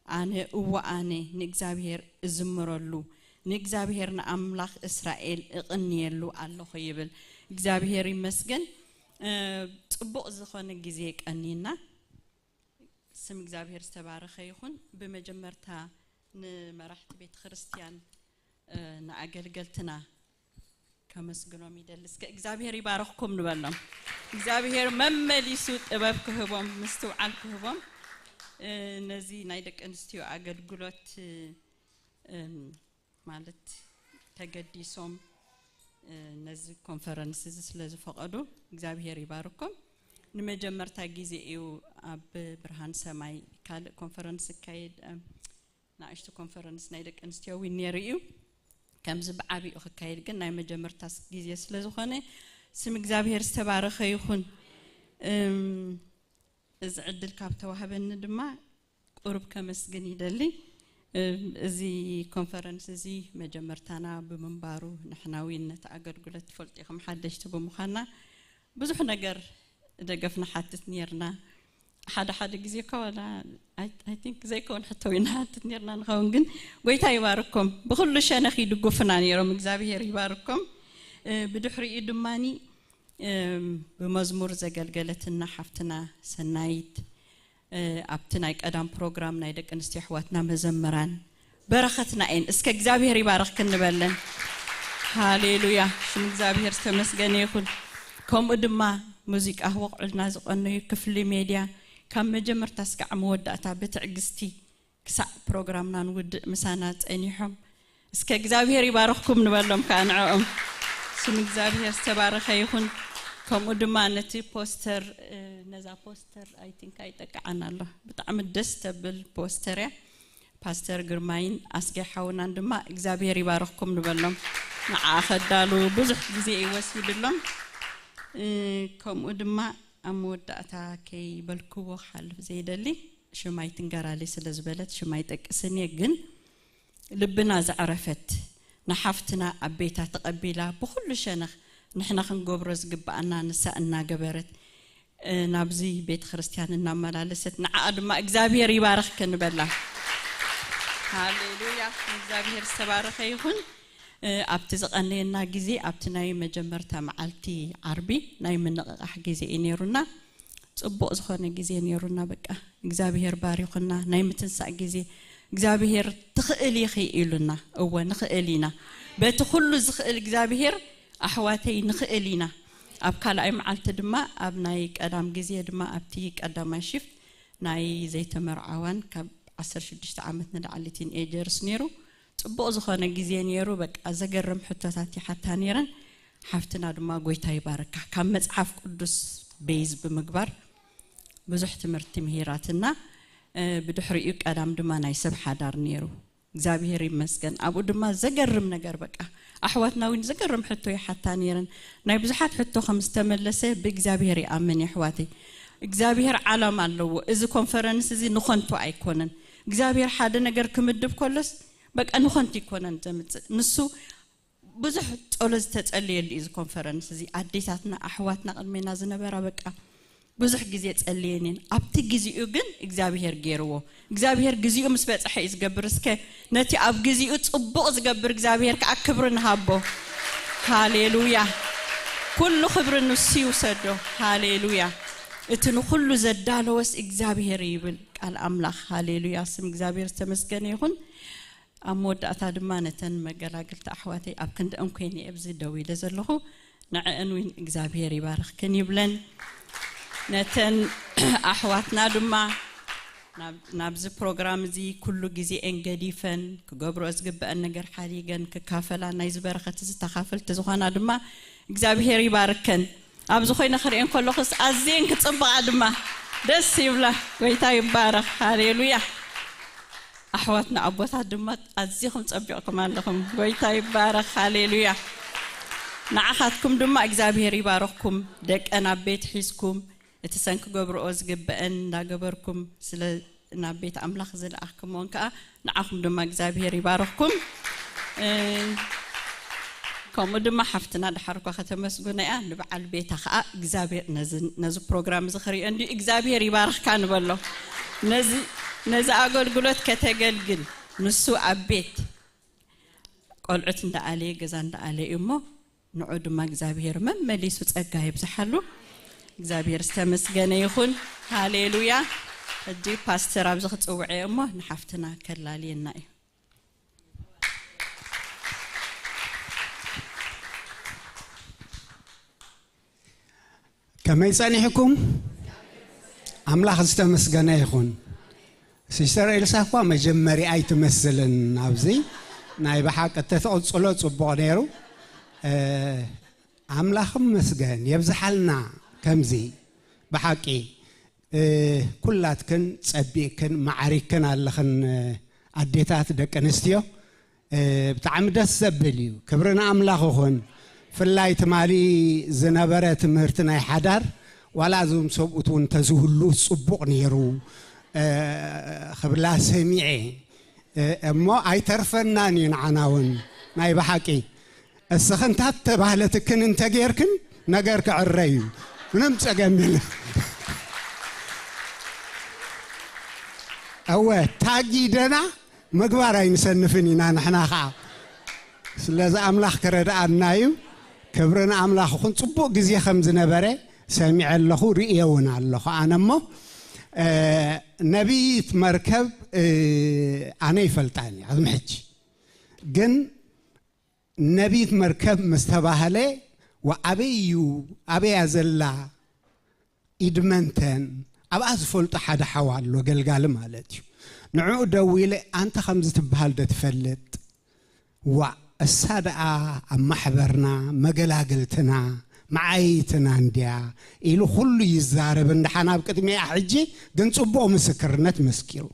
ኣነ እወ ኣነ ንእግዚኣብሔር እዝምረሉ፣ ንእግዚኣብሔር ንኣምላኽ እስራኤል እቕንየሉ ኣለኹ ይብል። እግዚኣብሔር ይመስገን። እ፣ ጽቡቕ ዝኾነ ግዜ ቀኒና። ስም እግዚኣብሔር ዝተባረኸ ይኹን። ብመጀመርታ ንመራሕቲ ቤተ ክርስቲያን፣ እ፣ ንኣገልገልትና ከመስግኖም ይደሊ። እስከ እግዚኣብሔር ይባረኽኩም ንበሎም። እግዚኣብሔር መመሊሱ ጥበብ ክህቦም፣ ምስትውዓል ክህቦም፣ እ፣ ነዚ ናይ ደቂ ኣንስትዮ ኣገልግሎት፣ እ፣ እም፣ ማለት ተገዲሶም፣ እ፣ ነዚ ኮንፈረንስ እዚ ስለ ዝፈቐዱ እግዚኣብሔር ይባርኮም። ንመጀመርታ ግዜ እዩ ኣብ ብርሃን ሰማይ ካልእ ኮንፈረንስ ዝካየድ፣ እ፣ ንኣሽቱ ኮንፈረንስ ናይ ደቂ ኣንስትዮ እውን ነይሩ እዩ። ከምዚ ብዓቢኡ ክካየድ ግን ናይ መጀመርታ ስ-፣ ግዜ ስለ ዝኾነ ስም እግዚኣብሔር ዝተባረኸ ይኹን። እም፣ እዚ ዕድል ካብ ተዋህበኒ ድማ ቁሩብ ከመስግን ይደሊ። እም፣ እዚ ኮንፈረንስ እዚ መጀመርታና ብምንባሩ ንሕና እውን ነቲ ኣገልግሎት ትፈልጡ ኢኹም ሓደሽቲ ብምዃንና ብዙሕ ነገር ደገፍ ንሓትት ነይርና። ሓደ ሓደ ግዜ እኮ ዋላ ኣይ፣ ኣይ ቲንክ ዘይከውን ሕቶ ኢና ንሓትት ነይርና ንኸውን፣ ግን ጎይታ ይባርኮም። ብኹሉ ሸነኽ ይድግፉና ነይሮም። እግዚኣብሔር ይባርኮም። እ፣ ብድሕሪኡ ድማኒ፣ እም፣ ብመዝሙር ዘገልገለትና ሓፍትና ሰናይት፣ እ፣ ኣብቲ ናይ ቀዳም ፕሮግራም ናይ ደቂ ኣንስትዮ ኣሕዋትና መዘምራን በረኸትና እየን። እስከ እግዚኣብሔር ይባርኽክን ንበለን። ሃሌሉያ፣ ሽም እግዚኣብሔር ዝተመስገነ ይኹን። ከምኡ ድማ ሙዚቃ ወቕዑልና ዝቐነዩ ክፍሊ ሜድያ ካብ መጀመርታ እስካዕ መወዳእታ ብትዕግስቲ ክሳዕ ፕሮግራምና ንውድእ ምሳና ጸኒሖም። እስከ እግዚኣብሔር ይባርኽኩም ንበሎም ከኣ ንዕኦም። ስም እግዚኣብሔር ዝተባረኸ ይኹን። ከምኡ ድማ ነቲ ፖስተር፣ እ፣ ነዛ ፖስተር ኣይ ቲንክ ኣይጠቅዓን ኣሎ። ብጣዕሚ ደስ ተብል ፖስተር እያ። ፓስተር ግርማይን ኣስጌ ሓውናን ድማ እግዚኣብሔር ይባርኽኩም ንበሎም። ንዓ ከዳሉ ብዙሕ ግዜ እዩ ወሲድሎም። እ፣ ከምኡ ድማ ኣብ መወዳእታ ከይበልክዎ ክሓልፍ ዘይደሊ፣ ሽም ኣይትንገራለይ ስለ ዝበለት ሽም ኣይጠቅስን እየ፣ ግን ልብና ዘዕረፈት ንሓፍትና ኣብ ቤታ ተቐቢላ ብኹሉ ሸነኽ ንሕና ክንገብሮ ዝግብኣና ንሳ እናገበረት፣ እ፣ ናብዚ ቤተ ክርስቲያን እናመላለሰት ንዓኣ ድማ እግዚኣብሔር ይባርኽ ክንበላ። ሃሌሉያ፣ እግዚኣብሔር ዝተባረኸ ይኹን። እ፣ ኣብቲ ዝቐነየና ግዜ፣ ኣብቲ ናይ መጀመርታ መዓልቲ ዓርቢ ናይ ምንቕቓሕ ግዜ እዩ ነይሩና። ጽቡቕ ዝኾነ ግዜ ነይሩና። በቃ እግዚኣብሔር ባሪኹና። ናይ ምትንሳእ ግዜ እግዚኣብሔር ትኽእል ኢኺ ኢሉና። እወ፣ ንኽእል ኢና። በቲ ኩሉ ዝኽእል እግዚኣብሔር ኣሕዋተይ ንኽእል ኢና። ኣብ ካልኣይ መዓልቲ ድማ ኣብ ናይ ቀዳም ግዜ ድማ ኣብቲ ቀዳማይ ሽፍት ናይ ዘይተመርዓዋን ካብ ዓሰርተ ሽዱሽተ ዓመት ንላዕሊ ቲን ኤጀርስ ነይሩ። ጽቡቕ ዝኾነ ግዜ ነይሩ። በቃ ዘገርም ሕቶታት ይሓታ ነይረን። ሓፍትና ድማ ጎይታ ይባርካ ካብ መጽሓፍ ቅዱስ ቤዝ ብምግባር ብዙሕ ትምህርቲ ምሂራትና። ብድሕሪኡ ቀዳም ድማ ናይ ሰብ ሓዳር ነይሩ። እግዚኣብሔር ይመስገን። ኣብኡ ድማ ዘገርም ነገር በቃ ኣሕዋትና እውን ዘገርም ሕቶ ይሓታ ነይረን። ናይ ብዙሓት ሕቶ ከም ዝተመለሰ ብእግዚኣብሔር ይኣምን የሕዋተይ። እግዚኣብሔር ዓላማ ኣለዎ። እዚ ኮንፈረንስ እዚ ንኾንቱ ኣይኮነን። እግዚኣብሔር ሓደ ነገር ክምድብ ከሎስ በቃ ንኾንቱ ይኮነን ዘምፅእ። ንሱ ብዙሕ ጸሎት ዝተጸለየሉ እዩ እዚ ኮንፈረንስ እዚ። ኣዴታትና ኣሕዋትና ቅድሜና ዝነበራ በቃ ብዙሕ ግዜ ጸልየን እየን። ኣብቲ ግዜኡ ግን እግዚኣብሔር ገይርዎ። እግዚኣብሔር ግዜኡ ምስ በጽሐ እዩ ዝገብር። እስከ ነቲ ኣብ ግዜኡ ጽቡቕ ዝገብር እግዚኣብሔር ከዓ ክብሪ ንሃቦ። ሃሌሉያ። ኩሉ ክብሪ ንሱ ይውሰዶ። ሃሌሉያ። እቲ ንኹሉ ዘዳለወስ እግዚኣብሔር ይብል ቃል ኣምላኽ። ሃሌሉያ። ስም እግዚኣብሔር ዝተመስገነ ይኹን። ኣብ መወዳእታ ድማ ነተን መገላግልቲ ኣሕዋተይ ኣብ ክንደአን ኮይነ ኣብዚ ደው ኢለ ዘለኹ ንዕአን እውን እግዚኣብሔር ይባርኽክን ይብለን። ነተን ኣሕዋትና ድማ ናብዚ ፕሮግራም እዚ ኩሉ ግዜኤን ገዲፈን ክገብርኦ ዝግበአን ነገር ሓዲገን ክካፈላ ናይዚ በረኸት እዚ ተኻፈልቲ ዝኾና ድማ እግዚኣብሔር ይባርከን። ኣብዚ ኮይነ ክርእየን ከለኹስ ኣዝየን ክጽብቓ ድማ ደስ ይብላ። ጎይታ ይባረኽ። ሃሌሉያ። ኣሕዋትና ኣቦታት ድማ ኣዝኹም ጸቢቕኩም ኣለኹም። ጎይታ ይባረኽ። ሃሌሉያ። ንዓኻትኩም ድማ እግዚኣብሔር ይባረኽኩም። ደቀን ኣብ ቤት ሒዝኩም እቲ ሰን ክገብርኦ ዝግበአን እንዳገበርኩም ስለ ናብ ቤት ኣምላኽ ዝለኣኽኩምዎን ከኣ ንዓኹም ድማ እግዚኣብሔር ይባረኽኩም። ከምኡ ድማ ሓፍትና ድሓር እኳ ከተመስግኖ እያ ንበዓል ቤታ ከኣ እግዚኣብሔር ነዚ ፕሮግራም እዚ ክርእዮ እንዲ እግዚኣብሔር ይባርኽካ ንበሎ። ነዚ ኣገልግሎት ከተገልግል ንሱ ኣብ ቤት ቆልዑት እንዳኣለየ ገዛ እንዳኣለየ እዩ እሞ ንዑ ድማ እግዚኣብሔር መመሊሱ ጸጋ የብዝሓሉ። እግዚኣብሔር ዝተመስገነ ይኹን። ሃሌሉያ። ሕጂ ፓስተር ኣብዚ ክጽውዐ እሞ ንሓፍትና ከላልየና እዩ። ከመይ ጸኒሕኩም? ኣምላኽ ዝተመስገነ ይኹን። ሲስተር ኤልሳ እኳ መጀመሪያ ኣይትመስልን ኣብዚ ናይ ብሓቂ እተተቕጽሎ ጽቡቕ ነይሩ። ኣምላኽ መስገን የብዝሓልና ከምዚ ብሓቂ ኩላትክን ጸቢቕክን ማዕሪክን ኣለኽን ኣዴታት ደቂ ኣንስትዮ። ብጣዕሚ ደስ ዘብል እዩ። ክብሪ ንኣምላኽ ይኹን። ፍላይ ትማሊ ዝነበረ ትምህርቲ ናይ ሓዳር ዋላ እዞም ሰብኡት እውን ተዝህሉ ጽቡቕ ነይሩ ክብላ ሰሚዐ እሞ ኣይተርፈናን እዩ ንዓና እውን ናይ ብሓቂ እስኽን ታተባህለትክን እንተጌርክን ነገር ክዕረ እዩ ምንም ጸገም የለ እወ ታጊደና ምግባር ኣይንሰንፍን ኢና ንሕና ኸዓ ስለዚ ኣምላኽ ክረድኣና እዩ ክብሪ ንኣምላኽ ይኹን ጽቡቕ ግዜ ከም ዝነበረ ሰሚዐ ኣለኹ ርእየ እውን ኣለኹ ኣነ እሞ ነቢይት መርከብ ኣነ ይፈልጣን እየ ኣብዚ ሕጂ ግን ነቢይት መርከብ ምስ ተባህለ ወኣበይ እዩ ኣበያ ዘላ ኢድመንተን ኣብኣ ዝፈልጦ ሓደ ሓው ኣሎ ገልጋሊ ማለት እዩ ንዕኡ ደዊለ ኣንተ ከምዚ ትበሃል ዶ ትፈልጥ ዋእ እሳ ደኣ ኣብ ማሕበርና መገላግልትና መዓይይትና እንድያ ኢሉ ኩሉ ይዛረብ እንድሓን ኣብ ቅድሚኣ ሕጂ ግን ጽቡቕ ምስክርነት መስኪሩ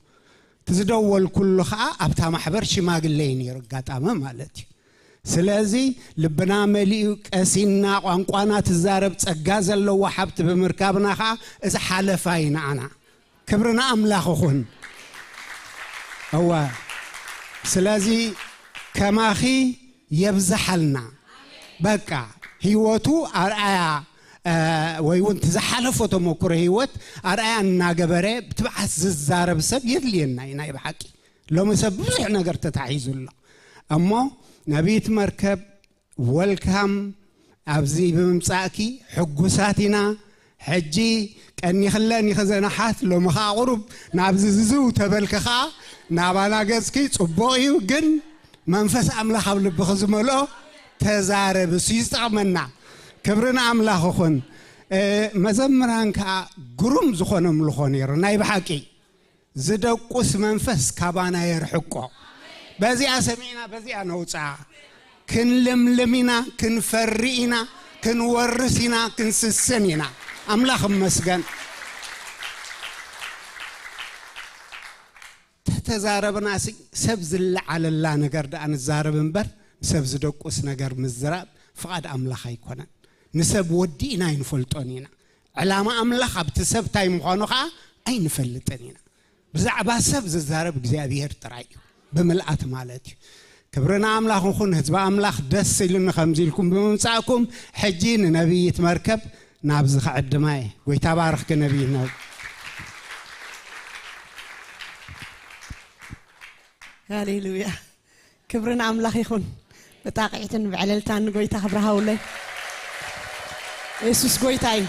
እቲ ዝደወልኩሉ ኸኣ ኣብታ ማሕበር ሽማግለ እዩ ነይሩ ኣጋጣሚ ማለት እዩ ስለዚ ልብና መሊኡ ቀሲንና ቋንቋና ትዛረብ ጸጋ ዘለዎ ሓብቲ ብምርካብና ኸኣ እዚ ሓለፋ እዩ ንዓና ክብሪ ንኣምላኽ ይኹን እወ ስለዚ ከማኺ የብዝሓልና በቃ ህይወቱ ኣርኣያ ወይ እውን ዝሓለፎ ተመክሮ ህይወት ኣርኣያ እናገበረ ብትብዓት ዝዛረብ ሰብ የድልየና እዩ ናይ ብሓቂ ሎሚ ሰብ ብዙሕ ነገር ተታሒዙ ኣሎ እሞ ነቢት መርከብ ወልካም ኣብዚ ብምምጻእኪ ሕጉሳት ኢና ሕጂ ቀኒኽለን ኢኺ ዘንሓት ሎሚ ኸኣ ቁሩብ ናብዚ ዝዝው ተበልኪ ኸኣ ናባና ገጽኪ ጽቡቕ እዩ ግን መንፈስ ኣምላኽ ኣብ ልብኺ ዝመልኦ ተዛረቢ እሱ እዩ ዝጠቕመና ክብሪ ንኣምላኽ ይኹን። እ፣ መዘምራን ከኣ ግሩም ዝኾነ ኣምልኾ ነይሩ። ናይ ብሓቂ ዝደቁስ መንፈስ ካባና የርሕቆ። በዚኣ ሰሚዕና በዚኣ ነውፅኣ። ክንልምልም ኢና፣ ክንፈሪ ኢና፣ ክንወርስ ኢና፣ ክንስስን ኢና። ኣምላኽ እመስገን። ተተዛረብናሲ ሰብ ዝለዓለላ ነገር ደኣ ንዛረብ እምበር፣ ሰብ ዝደቁስ ነገር ምዝራብ ፍቓድ ኣምላኽ ኣይኮነን። ንሰብ ወዲእና ኣይንፈልጦን ኢና። ዕላማ ኣምላኽ ኣብቲ ሰብ እንታይ ምዃኑ ኸዓ ኣይንፈልጥን ኢና። ብዛዕባ ሰብ ዝዛረብ እግዚኣብሔር ጥራይ እዩ፣ ብምልኣት ማለት እዩ። ክብሪ ንኣምላኽ ይኹን። ህዝቢ ኣምላኽ ደስ ኢሉኒ ከምዚ ኢልኩም ብምምጻእኩም። ሕጂ ንነቢይት መርከብ ናብዚ ክዕድማ እየ። ጎይታ ባርኽኪ ነቢይት መርከብ። ሃሌሉያ። ክብሪ ንኣምላኽ ይኹን። ብጣቕዒትን ብዕለልታን ንጎይታ ክብሪ ሃውለይ። የሱስ ጎይታ እዩ።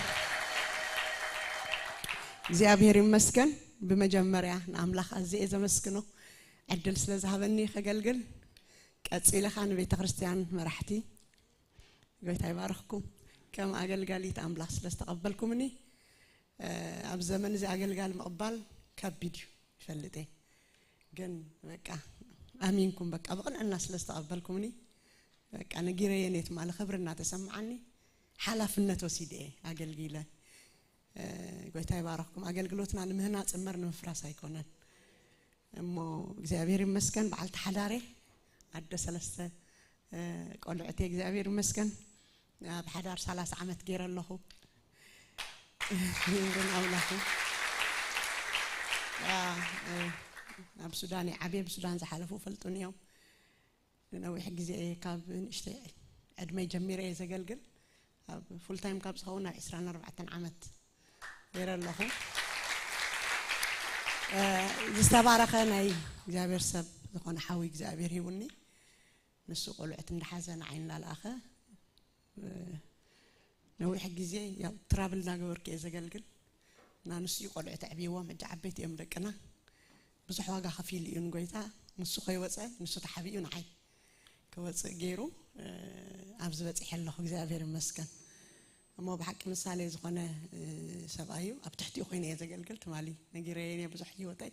እግዚኣብሔር ይመስገን። ብመጀመርያ ንኣምላኽ ኣዝየ እየ ዘመስግኖ፣ ዕድል ስለ ዝሃበኒ ከገልግል። ቀጺለ ኸኣ ንቤተ ክርስቲያን መራሕቲ፣ ጎይታ ይባርኽኩም። ከም ኣገልጋሊት ኣምላኽ ስለ ዝተቐበልኩምኒ፣ እ፣ ኣብ ዘመን እዚ ኣገልጋሊ ምቕባል ከቢድ እዩ፣ ይፈልጥ እየ። ግን በቃ ኣሚንኩም፣ በቃ ብቕንዕና ስለ ዝተቐበልኩምኒ፣ በቃ ነጊረየን እየ ትማሊ ክብሪ እናተሰምዓኒ፣ ሓላፍነት ወሲደ እየ ኣገልጊለ። እ፣ ጎይታ ይባረኽኩም። ኣገልግሎትና ንምህናጽ እምበር ንምፍራስ ኣይኮነን። እሞ እግዚኣብሔር ይመስገን፣ በዓልቲ ሓዳሬ፣ ኣደ ሰለስተ፣ እ፣ ቆልዑት እየ፣ እግዚኣብሔር ይመስገን። ኣብ ሓዳር ሰላሳ ዓመት ገይረ ኣለኹ። ይብርን ኣምላኹ። ያ፣ እ፣ ኣብ ሱዳን እየ ዓብየ፣ ብሱዳን ዝሓለፉ ፈልጡኒ እዮም። ንነዊሕ ግዜ እየ ካብ ንእሽተይ ዕድመይ ጀሚረ እየ ዘገልግል። ኣብ ፉል ታይም ካብ ዝኸውን ናብ ዕስራን ኣርባዕተን ዓመት ገይረ ኣለኹ። እ፣ ዝተባረኸ ናይ እግዚኣብሔር ሰብ ዝኾነ ሓዊ እግዚኣብሔር ሂቡኒ። ንሱ ቆልዑት እንዳሓዘ ንዓይ እንዳልኣኸ፣ እ፣ ነዊሕ ግዜ ያው ትራብል እናገበርኩ እየ ዘገልግል። እና ንሱ እዩ ቆልዑት ኣዕብይዎም፣ ሕጂ ዓበይቲ እዮም ደቅና። ብዙሕ ዋጋ ከፊሉ እዩ ንጎይታ። ንሱ ከይወፀ፣ ንሱ ተሓቢኡ ንዓይ ክወፅእ ገይሩ፣ እ፣ ኣብዚ በፂሐ ኣለኹ፣ እግዚኣብሔር ይመስገን። እሞ ብሓቂ ምሳሌ ዝኾነ፣ እ፣ ሰብኣይ እዩ። ኣብ ትሕቲኡ ኮይነ እየ ዘገልግል። ትማሊ ነጊረየን እየ ብዙሕ ህይወተይ።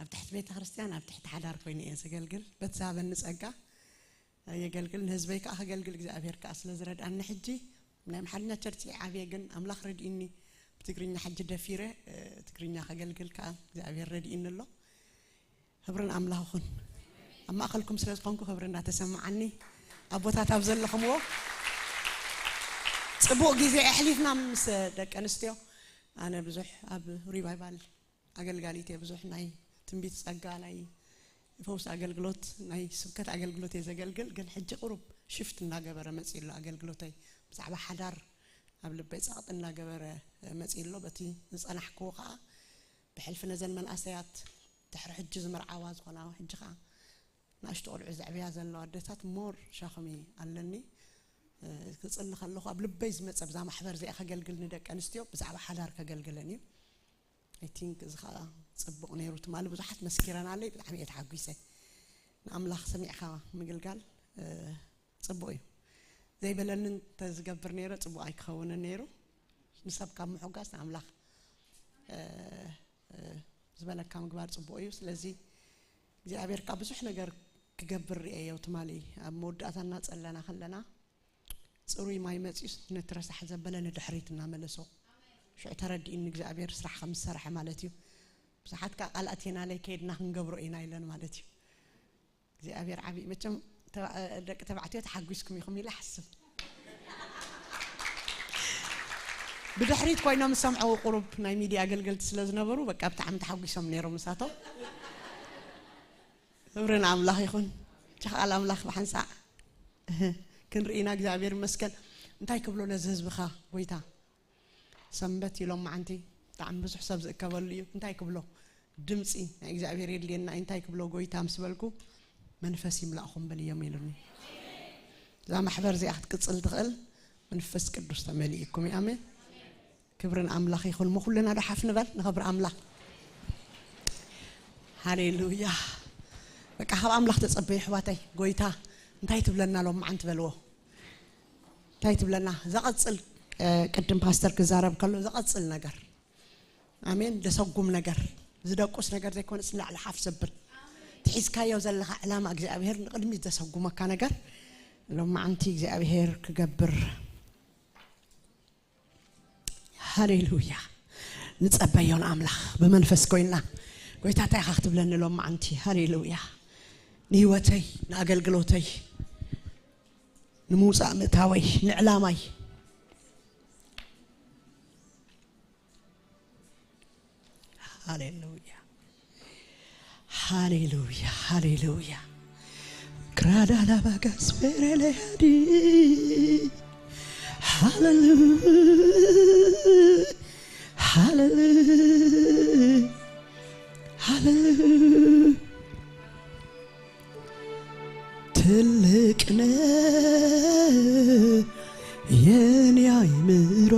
ኣብ ትሕቲ ቤተ ክርስቲያን፣ ኣብ ትሕቲ ሓዳር ኮይነ እየ ዘገልግል። በቲ ዝሃበኒ ጸጋ የገልግል። ንህዝበይ ከኣ ከገልግል እግዚኣብሔር ከኣ ስለ ዝረድኣኒ ሕጂ ናይ ኣምሓርኛ ቸርች እየ ዓብየ፣ ግን ኣምላኽ ረድኡኒ ብትግርኛ ሕጂ ደፊረ፣ እ፣ ትግርኛ ከገልግል ከኣ እግዚኣብሔር ረድኡኒ ኣሎ። ክብሪ ንኣምላኽ ይኹን። ኣብ ማእኸልኩም ስለ ዝኾንኩ ክብሪ እናተሰምዓኒ፣ ኣቦታት ኣብ ዘለኹምዎ ጽቡቕ ግዜ ኣሕሊፍና ምስ ደቂ ኣንስትዮ። ኣነ ብዙሕ ኣብ ሪቫይቫል ኣገልጋሊት እየ። ብዙሕ ናይ ትንቢት ጸጋ፣ ናይ ፈውሲ ኣገልግሎት፣ ናይ ስብከት ኣገልግሎት እየ ዘገልግል። ግን ሕጂ ቁሩብ ሽፍት እናገበረ መጺኡ ኣሎ ኣገልግሎተይ። ብዛዕባ ሓዳር ኣብ ልበይ ጸቕጢ እናገበረ መጺኡ ኣሎ። በቲ ዝጸናሕክዎ ከኣ ብሕልፊ ነዘን መንእሰያት ድሕሪ ሕጂ ዝምርዓዋ ዝኾና፣ ሕጂ ከኣ ንኣሽቱ ቆልዑ ዘዕብያ ዘለዋ ኣደታት ሞር ሸኽሚ ኣለኒ። እ፣ ክጽሊ ከለኹ ኣብ ልበይ ዝመጸ ብዛ ማሕበር እዚኣ ከገልግል፣ ንደቂ ኣንስትዮ ብዛዕባ ሓዳር ከገልግለን እዩ። ኣይ ቲንክ እዚ ኸኣ ጽቡቕ ነይሩ። ትማሊ ብዙሓት መስኪረናለይ፣ ብጣዕሚ እየ ተሓጒሰ። ንኣምላኽ ሰሚዕካ ምግልጋል፣ እ፣ ጽቡቕ እዩ። ዘይበለኒ እንተዝገብር ነይረ ጽቡቕ ኣይክኸውንን ነይሩ። ንሰብ ካብ ምሕጓስ ንኣምላኽ፣ እ፣ እ፣ ዝበለካ ምግባር ጽቡቕ እዩ። ስለዚ እግዚኣብሔር ከኣ ብዙሕ ነገር ክገብር ርእየዮ። ትማሊ ኣብ መወዳእታ እናጸለና ከለና ጽሩይ ማይ መጺኡስ ነቲ ረሳሕ ዘበለ ንድሕሪት እናመለሶ። ሽዑ ተረዲኡኒ እግዚኣብሔር ስራሕ ከም ዝሰርሐ ማለት እዩ። ብዙሓት ከኣ ቃል ኣትየናለይ ከይድና ክንገብሮ ኢና ኢለን ማለት እዩ። እግዚኣብሔር ዓብዪ። መቸም ተባ-፣ ደቂ ተባዕትዮ ተሓጒስኩም ኢኹም ኢለ እሓስብ። ብድሕሪት ኮይኖም ዝሰምዑ ቁሩብ ናይ ሚድያ ኣገልገልቲ ስለ ዝነበሩ በቃ ብጣዕሚ ተሓጒሶም ነይሮም ንሳቶም። ክብሪ ንኣምላኽ ይኹን። ቻ ቃል ኣምላኽ ብሓንሳእ ክንርኢና እግዚኣብሔር ይመስገን። እንታይ ክብሎ ነዚ ህዝብኻ ጎይታ? ሰንበት ኢሎም መዓንቲ ብጣዕሚ ብዙሕ ሰብ ዝእከበሉ እዩ። እንታይ ክብሎ? ድምፂ ናይ እግዚኣብሔር የድልየና እዩ። እንታይ ክብሎ ጎይታ ምስ በልኩ መንፈስ ይምላእኹም በልዮም ኢሉኒ። እዛ ማሕበር እዚኣ ክትቅፅል ትኽእል መንፈስ ቅዱስ ተመሊእኩም እዩ። ኣሜን። ክብሪ ንኣምላኽ ይኹን። እሞ ኩልና ዶ ሓፍ ንበል ንኸብሪ ኣምላኽ። ሃሌሉያ። በቃ ካብ ኣምላኽ ተጸበዩ ኣሕዋተይ። ጎይታ እንታይ ትብለና ሎም መዓንቲ በልዎ። እንታይ ትብለና? ዘቐጽል፣ እ፣ ቅድም ፓስተር ክዛረብ ከሎ ዘቐጽል ነገር፣ ኣሜን፣ ዘሰጉም ነገር፣ ዝደቁስ ነገር ዘይኮነስ ንላዕሊ ሓፍ ዘብል፣ ትሒዝካዮ ዘለኻ ዕላማ እግዚኣብሔር ንቕድሚት ዘሰጉመካ ነገር ሎማዓንቲ እግዚኣብሔር ክገብር፣ ሃሌሉያ፣ ንጸበዮን ኣምላኽ ብመንፈስ ኮይና። ጎይታ እንታይ ኢኻ ክትብለኒ ሎማዓንቲ? ሃሌሉያ፣ ንህይወተይ፣ ንኣገልግሎተይ፣ ንምውጻእ ምእታወይ፣ ንዕላማይ። ሃሌሉያ፣ ሃሌሉያ፣ ሃሌሉያ። ክራዳላባጋስ ፌሬሌ ሃዲ። ሃሌሉያ፣ ሃሌሉያ፣ ሃሌሉያ። ትልቅ ነህ፣ የኔ አይምሮ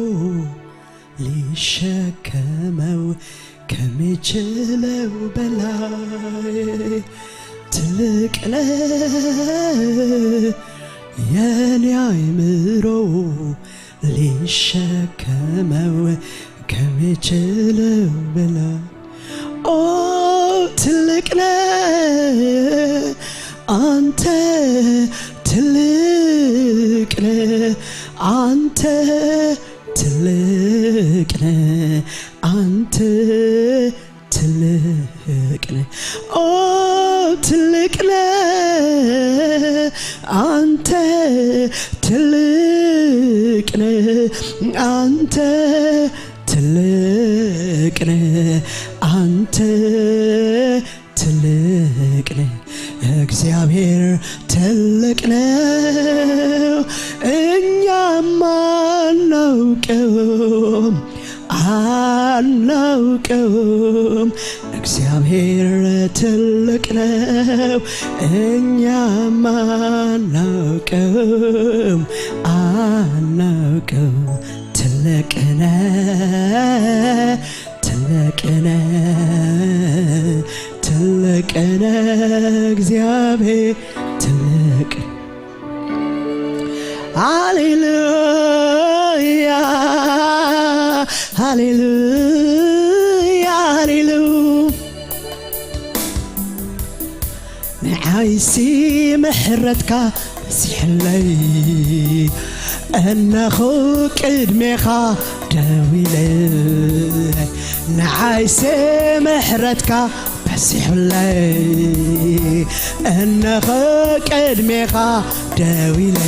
ሊሸከመው ከሚችለው በላይ። ትልቅ ነህ፣ የኔ አይምሮ ሊሸከመው ከሚችለው በላይ። ኦ ትልቅ ነህ አንተ፣ ትልቅ ነህ አንተ፣ ትልቅ ነህ አንተ፣ ትልቅ ነህ። ኦ ትልቅ ነህ አንተ፣ ትልቅ ነህ አንተ፣ ትልቅ ነህ አንተ፣ ትልቅ ነህ። እግዚአብሔር ትልቅ ነው፣ እኛም አናውቀውም፣ አናውቀውም። እግዚአብሔር ትልቅ ነው፣ እኛም አናውቀውም፣ አናውቀውም። ትልቅ ነህ፣ ትልቅ ነህ፣ ትልቅ ነህ እግዚአብሔር ትልቅ። ሃሌሉያ፣ ሃሌሉያ፣ ሃሌሉያ። ንዓይሲ ምሕረትካ በዚሕለይ፣ እነኹ ቅድሜኻ ደው ኢለ። ንዓይሲ ምሕረትካ በዚሕለይ፣ እነኹ ቅድሜኻ ደው ኢለ።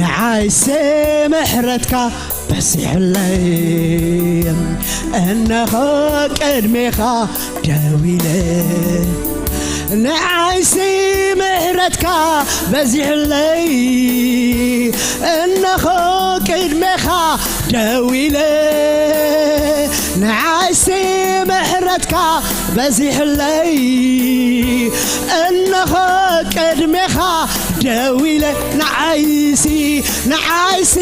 ንዓይሲ ምሕረትካ በዚሕለይ፣ እነኾ ቅድሜኻ ደው ኢለ። ንዓይሲ ምሕረትካ በዚሕለይ፣ እነኾ ቅድሜኻ ደው ኢለ። ንዓይሲ ምሕረትካ በዚሕለይ፣ እነኾ ቅድሜኻ ደው ኢለ። ንዓይሲ፣ ንዓይሲ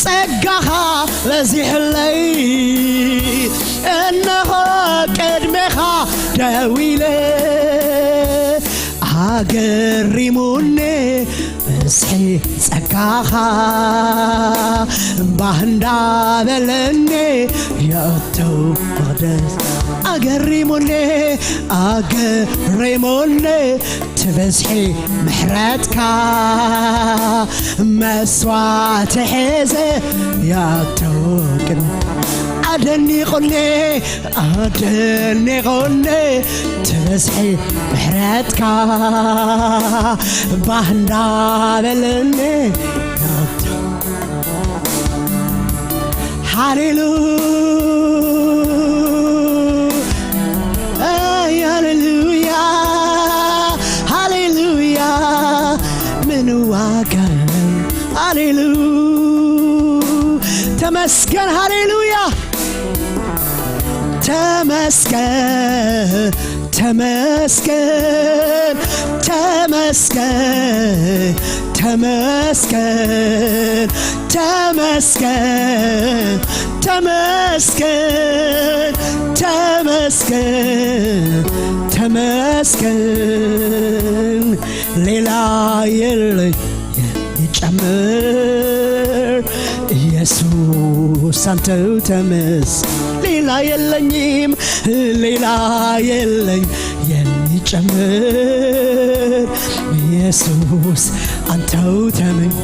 ጸጋኻ በዚሕለይ፣ እነኾ ቅድሜኻ ደው ኢለ። ኣገሪሙኒ ብዝሒ ጸጋኻ፣ ባህ እንዳበለኒ የእቱ መቕደስ። ኣገሪሙኒ፣ ኣገሪሙኒ ትብዝሒ ምሕረትካ፣ መስዋዕቲ ሒዘ የእቱ ቅድሚ። ኣደኒቑኒ፣ ኣደኒቑኒ ትብዝሒ ምሕረትካ፣ ባህ እንዳበለኒ። ሃሌሉያ፣ ሃሌሉያ፣ ሃሌሉያ። ምን ዋጋ፣ ሃሌሉ፣ ተመስገን፣ ሃሌሉያ። ተመስገን፣ ተመስገን፣ ተመስገን፣ ተመስገን፣ ተመስገን፣ ተመስገን፣ ተመስገን፣ ተመስገን። ሌላ የለኝ ጨምር ኢየሱስ አንተው ተመስ ሌላ የለኝም ሌላ የለኝ የሚጨምር ኢየሱስ አንተው ተመኝ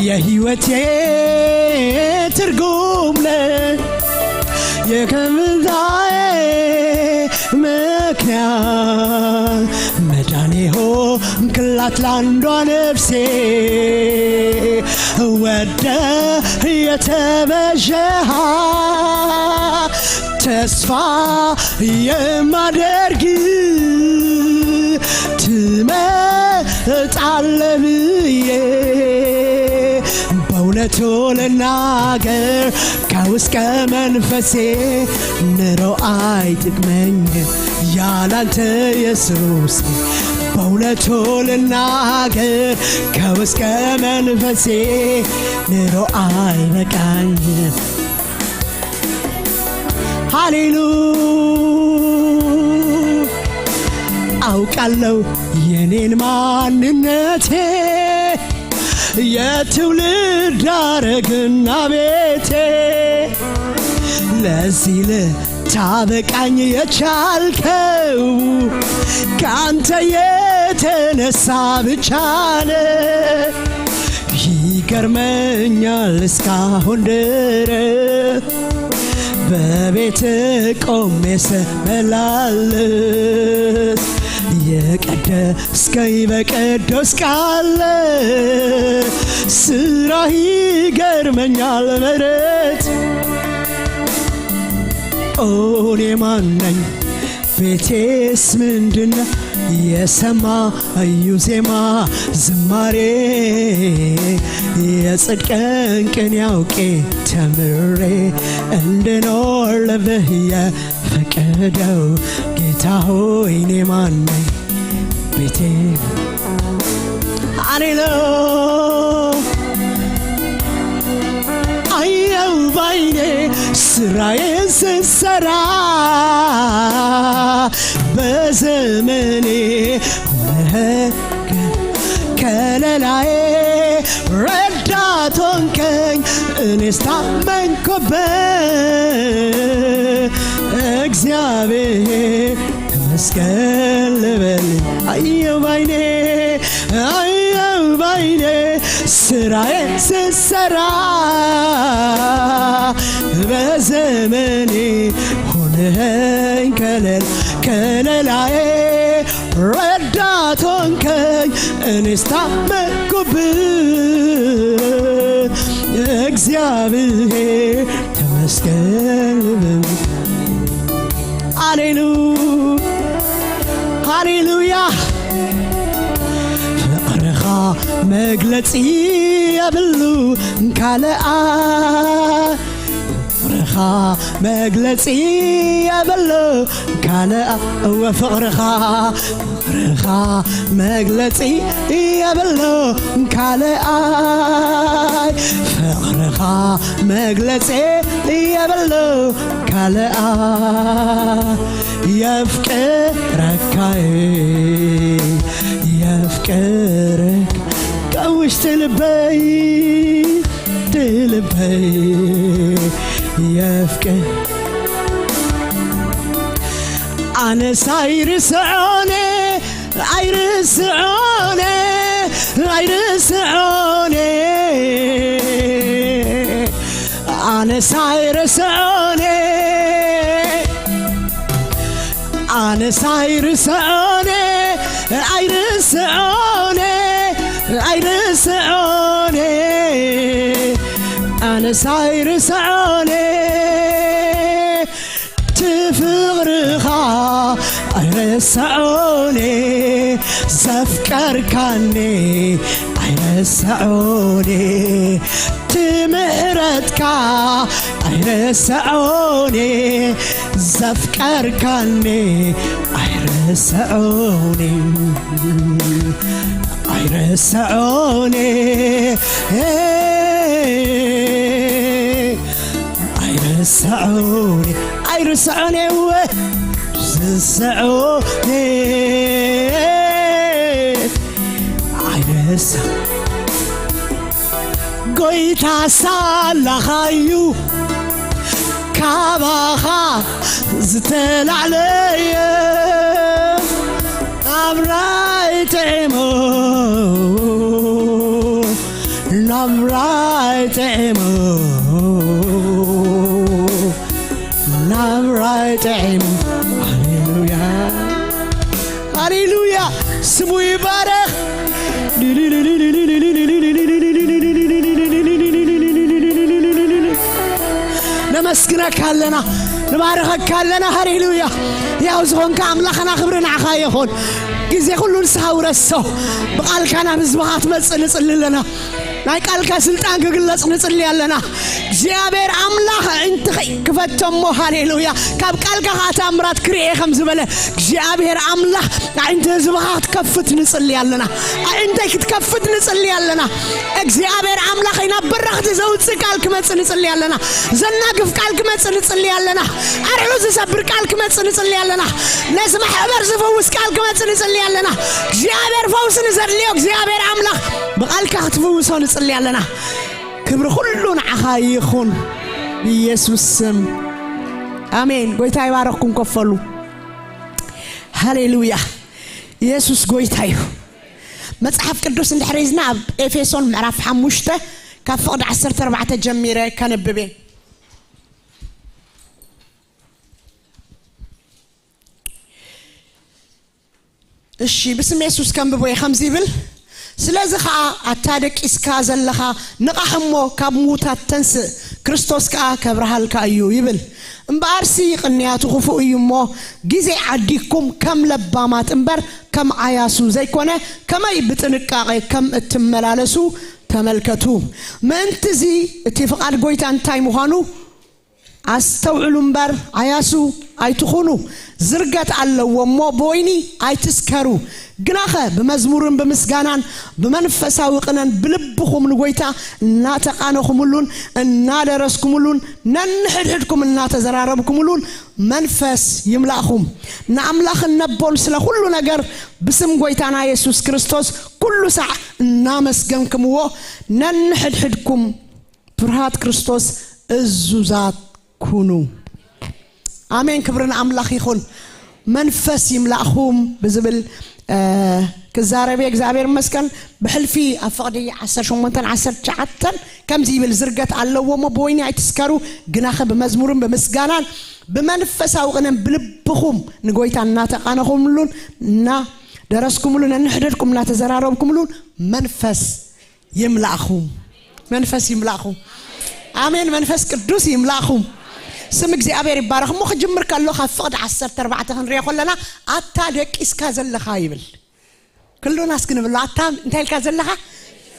የህይወቴ ትርጉም ነህ የከፍታዬ ምክንያት መዳኔ ሆንክላት ለአንዷ ነፍሴ ወደ የተበጀሃ ተስፋ የማደርግ ትመጣለህ ብዬ በእውነቱ ልናገር ከውስጥ ከመንፈሴ ኑሮ አይጥቅመኝ ያላንተ ኢየሱስ በእውነቱ ልናገር ከውስጥ ከመንፈሴ ኑሮ አይበቃኝ ሃሌሉ አውቃለሁ የኔን ማንነቴ የትውልድ ሐረግና ቤቴ ለዚህ ልታበቃኝ የቻልከው ካንተ የተነሳ ብቻ ነህ። ይገርመኛል እስካሁን ድረስ በቤት ቆሜ ስመላለስ የቀደስከኝ በቅዱስ ቃል ስራህ ይገርመኛል ምሕረት ኦ እኔ ማን ነኝ ቤቴስ ምንድነው የሰማዩ ዜማ ዝማሬ የጽድቅን ቅኔ አውቄ ተምሬ እንድኖር ልብህ የፈቀደው ጌታ ሆይ እኔ ማን ነኝ ቤቴ አሌሎ አየው ባይኔ ስራዬን ስሰራ በዘመኔ ሆነህ ከለላዬ ረዳት ሆንከኝ እኔስ ታመንኩብህ እግዚአብሔር ተመስገን ልበል አየው ባይኔ አየው ባይኔ ስራዬ ስሰራ በዘመኔ ሆነኸኝ ከለል ከለላዬ ረዳት ሆንከኝ እኔስ ታመንኩብህ እግዚአብሔር ተመስገን ልበል አሌሉ ሃሌሉያ ፍቕርኻ መግለጺ የብሉ ካልኣ ፍቕርኻ መግለጺ የብሉ ካልኣ እወ ፍቕርኻ ፍቕርኻ መግለጺ የብሉ ካልኣይ ፍቕርኻ መግለጺ የብሉ ካልኣ የፍቅረካይ የፍቅረካ ከውሽጢ ልበይ ልበይ የፍቅር ኣነስ ኣይርስዖን ኣይርስዖን ኣይርስዖን ኣነስ ኣይርስዖን ኣነስ ኣይርስዖን ኣይርስዖን ኣይርስዖን ኣነስ ኣይርስዖን ትፍቕርኻ ኣይረስዖን ዘፍቀርካኒ ኣይረስዖን ትምህረትካ ኣይረስዖን ዘፍቀርካኒ ኣይረስዖን ኣይረስዖን ኣይረስዖን ኣይረስዖን እወ ዝስዖን እሳ ጎይታ ሳላኻዩ ካባኻ ዝተላዕለየ ናብራይ ጥዕሞ ናብራይ ጥዕሞ ናብራይ ጥዕሞ። ሃሌሉያ ሃሌሉያ፣ ስሙ ይባረኽ። ነመስግነካ ኣለና፣ ንባርኸካ ኣለና። ሃሌሉያ። ያው ዝኾንካ ኣምላኽና ክብሪ ንዓኻ ይኹን። ግዜ ኩሉ ንስኻ ውረሶ። ብቓልካ ናብ ህዝብኻ ክትመጽእ ንጽሊ ኣለና። ናይ ቃልካ ስልጣን ክግለጽ ንጽሊ ኣለና። እግዚኣብሔር ኣምላኽ ኣዒንትኺ ክፈተሞ። ሃሌሉያ። ካብ ቃልካ ከዓ ተኣምራት ክርኤ ከም ዝበለ እግዚኣብሔር ኣምላኽ ኣዒንቲ ህዝብኻ ክትከፍት ንጽሊ ኣለና። ኣዒንተይ ክትከፍት ንጽሊ ኣለና። እግዚኣብሔር ኣምላኽ ናብ በረኽቲ ዘውፅእ ቃል ክመጽእ ንጽሊ ኣለና። ዘናግፍ ቃል ክመጽእ ንጽሊ ኣለና። ኣርዑ ዝሰብር ቃል ክመጽእ ንጽሊ ኣለና። ነዚ ማሕበር ዝፈውስ ቃል ክመጽእ ንጽሊ ኣለና። እግዚኣብሔር ፈውሲ ንዘድልዮ እግዚኣብሔር ኣምላኽ ብቃልካ ክትፍውሶ ንጽሊ ኣለና። ክብሪ ኩሉ ንዓኻ ይኹን ብኢየሱስ ስም ኣሜን። ጎይታ ይባረኽኩም። ከፈሉ። ሃሌሉያ። ኢየሱስ ጎይታ እዩ። መጽሓፍ ቅዱስ እንድሕር ሒዝና ኣብ ኤፌሶን ምዕራፍ ሓሙሽተ ካብ ፍቕዲ ዓሰርተ ኣርባዕተ ጀሚረ ከንብብ እየ። እሺ፣ ብስም የሱስ ከንብቦ እየ። ከምዚ ይብል፣ ስለዚ ኸኣ ኣታ ደቂስካ ዘለኻ ንቓሕ እሞ ካብ ምዉታት ተንስእ፣ ክርስቶስ ከኣ ከብርሃልካ እዩ ይብል። እምበኣርሲ ቅንያቱ ክፉእ እዩ እሞ፣ ግዜ ዓዲግኩም ከም ለባማት እምበር ከም ዓያሱ ዘይኮነ፣ ከመይ ብጥንቃቄ ከም እትመላለሱ ተመልከቱ። ምእንትዚ እቲ ፍቓድ ጐይታ እንታይ ምዃኑ ኣስተውዕሉ እምበር፣ ዓያሱ ኣይትኹኑ። ዝርገት ኣለዎ እሞ፣ ብወይኒ ኣይትስከሩ። ግናኸ ብመዝሙርን ብምስጋናን ብመንፈሳዊ ቅነን ብልብኹም ንጐይታ እናተቓነኹምሉን እናደረስኩምሉን ነንሕድሕድኩም እናተዘራረብኩምሉን መንፈስ ይምላእኹም። ንኣምላኽን ነቦን ስለ ኩሉ ነገር ብስም ጐይታና የሱስ ክርስቶስ ኩሉ ሳዕ እናመስገንክምዎ ነንሕድሕድኩም ብፍርሃት ክርስቶስ እዙዛት ኩኑ። ኣሜን። ክብሪ ንኣምላኽ ይኹን። መንፈስ ይምላእኹም ብዝብል፣ እ፣ ክዛረብ እየ። እግዚኣብሔር ይመስገን። ብሕልፊ ኣብ ፍቕዲ ዓሰርተ ሸሞንተን ዓሰርተ ትሽዓተን ከምዚ ይብል፣ ዝርገት ኣለዎ እሞ ብወይኒ ኣይትስከሩ፣ ግናኸ ብመዝሙርን ብምስጋናን ብመንፈሳዊ ቅነን ብልብኹም ንጎይታ እናተቓነኹምሉን እናደረስኩምሉን ነንሕድሕድኩም እናተዘራረብኩምሉን መንፈስ ይምላእኹም። መንፈስ ይምላእኹም። ኣሜን። መንፈስ ቅዱስ ይምላእኹም። ስም እግዚኣብሔር ይባረኽ። እሞ ክጅምር ከሎ ካብ ፍቕዲ ዓሰርተ ኣርባዕተ ክንሪኦ ከለና፣ ኣታ ደቂስካ ዘለኻ ይብል። ክሉና እስኪ ንብሎ፣ ኣታ እንታይ ኢልካ ዘለኻ?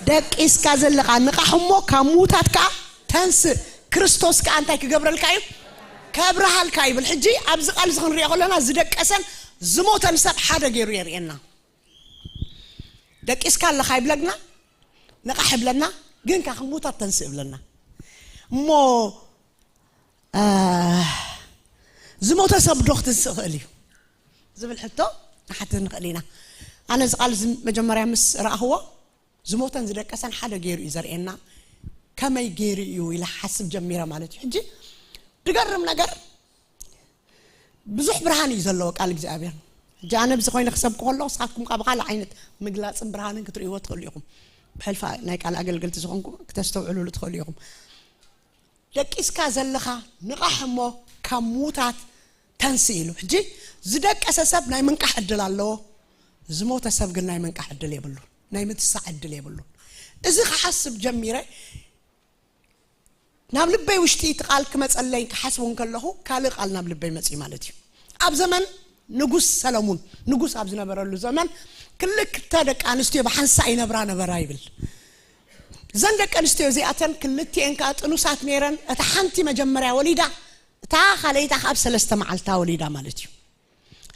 ደቂስካ ዘለኻ። ንቓሕ እሞ ካብ ምዉታት ከኣ ተንስእ። ክርስቶስ ከኣ እንታይ ክገብረልካ እዩ? ከብርሃልካ ይብል። ሕጂ ኣብዚ ቃል እዚ ክንሪኦ ከለና ዝደቀሰን ዝሞተን ሰብ ሓደ ገይሩ የርእየና። ደቂስካ ኣለኻ ይብለና፣ ንቓሕ ይብለና፣ ግን ካብ ምዉታት ተንስእ ይብለና። እሞ፣ እ፣ ዝሞተ ሰብ ዶ ክትንስእ ይኽእል እዩ ዝብል ሕቶ ንሓትት ንኽእል ኢና። ኣነ እዚ ቃል እዚ መጀመርያ ምስ ረኣኽዎ፣ ዝሞተን ዝደቀሰን ሓደ ገይሩ እዩ ዘርእየና። ከመይ ገይሩ እዩ ኢለ ሓስብ ጀሚረ ማለት እዩ። ሕጂ ድገርም ነገር፣ ብዙሕ ብርሃን እዩ ዘለዎ ቃል እግዚኣብሔር። ሕጂ ኣነ ብዚ ኮይነ ክሰብክ ከሎ፣ ንስኻትኩም ከኣ ብኻልእ ዓይነት ምግላጽን ብርሃንን ክትርእይዎ ትኽእሉ ኢኹም። ብሕልፊ ናይ ቃል ኣገልገልቲ ዝኾንኩም ክተስተውዕሉሉ ትኽእሉ ኢኹም። ደቂስካ ዘለኻ ንቓሕ እሞ ካብ ምዉታት ተንስእ ኢሉ። ሕጂ ዝደቀሰ ሰብ ናይ ምንቃሕ ዕድል ኣለዎ። ዝሞተ ሰብ ግን ናይ ምንቃሕ ዕድል የብሉን። ናይ ምትሳእ ዕድል የብሉን። እዚ ክሓስብ ጀሚረ፣ ናብ ልበይ ውሽጢ እቲ ቃል ክመጸለይ ክሓስቦ እንከለኹ፣ ካልእ ቃል ናብ ልበይ መጺኡ ማለት እዩ። ኣብ ዘመን ንጉስ ሰለሙን፣ ንጉስ ኣብ ዝነበረሉ ዘመን፣ ክልተ ደቂ ኣንስትዮ ብሓንሳእ ይነብራ ነበራ ይብል። እዘን ደቂ ኣንስትዮ እዚኣተን ክልቲኤን ከኣ ጥኑሳት ነይረን። እታ ሓንቲ መጀመርያ ወሊዳ፣ እታ ካልኣይታ ከኣ ኣብ ሰለስተ መዓልታ ወሊዳ ማለት እዩ።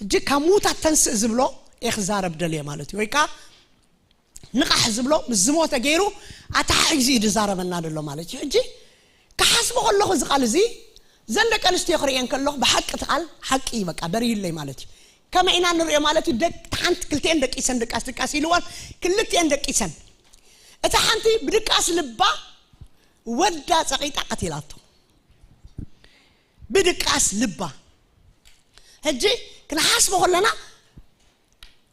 ሕጂ ካብ ምዉታት ተንስእ ዝብሎ እየ ክዛረብ ደልየ ማለት እዩ። ወይ ከኣ ንቓሕ ዝብሎ ምስ ዝሞተ ገይሩ ኣተሓሒዙ እዩ ዝዛረበና ዘሎ ማለት እዩ። ሕጂ ክሓስቦ ከለኹ እዚ ቃል እዚ፣ እዘን ደቂ ኣንስትዮ ክርእየን ከለኹ ብሓቂ እቲ ቃል ሓቂ እዩ፣ በቃ በሪህለይ ማለት እዩ። ከመይ ኢና ንሪኦ ማለት እዩ? ደቂ ሓንቲ ክልቲኤን ደቂሰን ድቃስ ድቃስ ኢልዋን ክልቲኤን ደቂሰን፣ እታ ሓንቲ ብድቃስ ልባ ወዳ ጸቒጣ ቀቲላቶ። ብድቃስ ልባ። ሕጂ ክንሓስቦ ከለና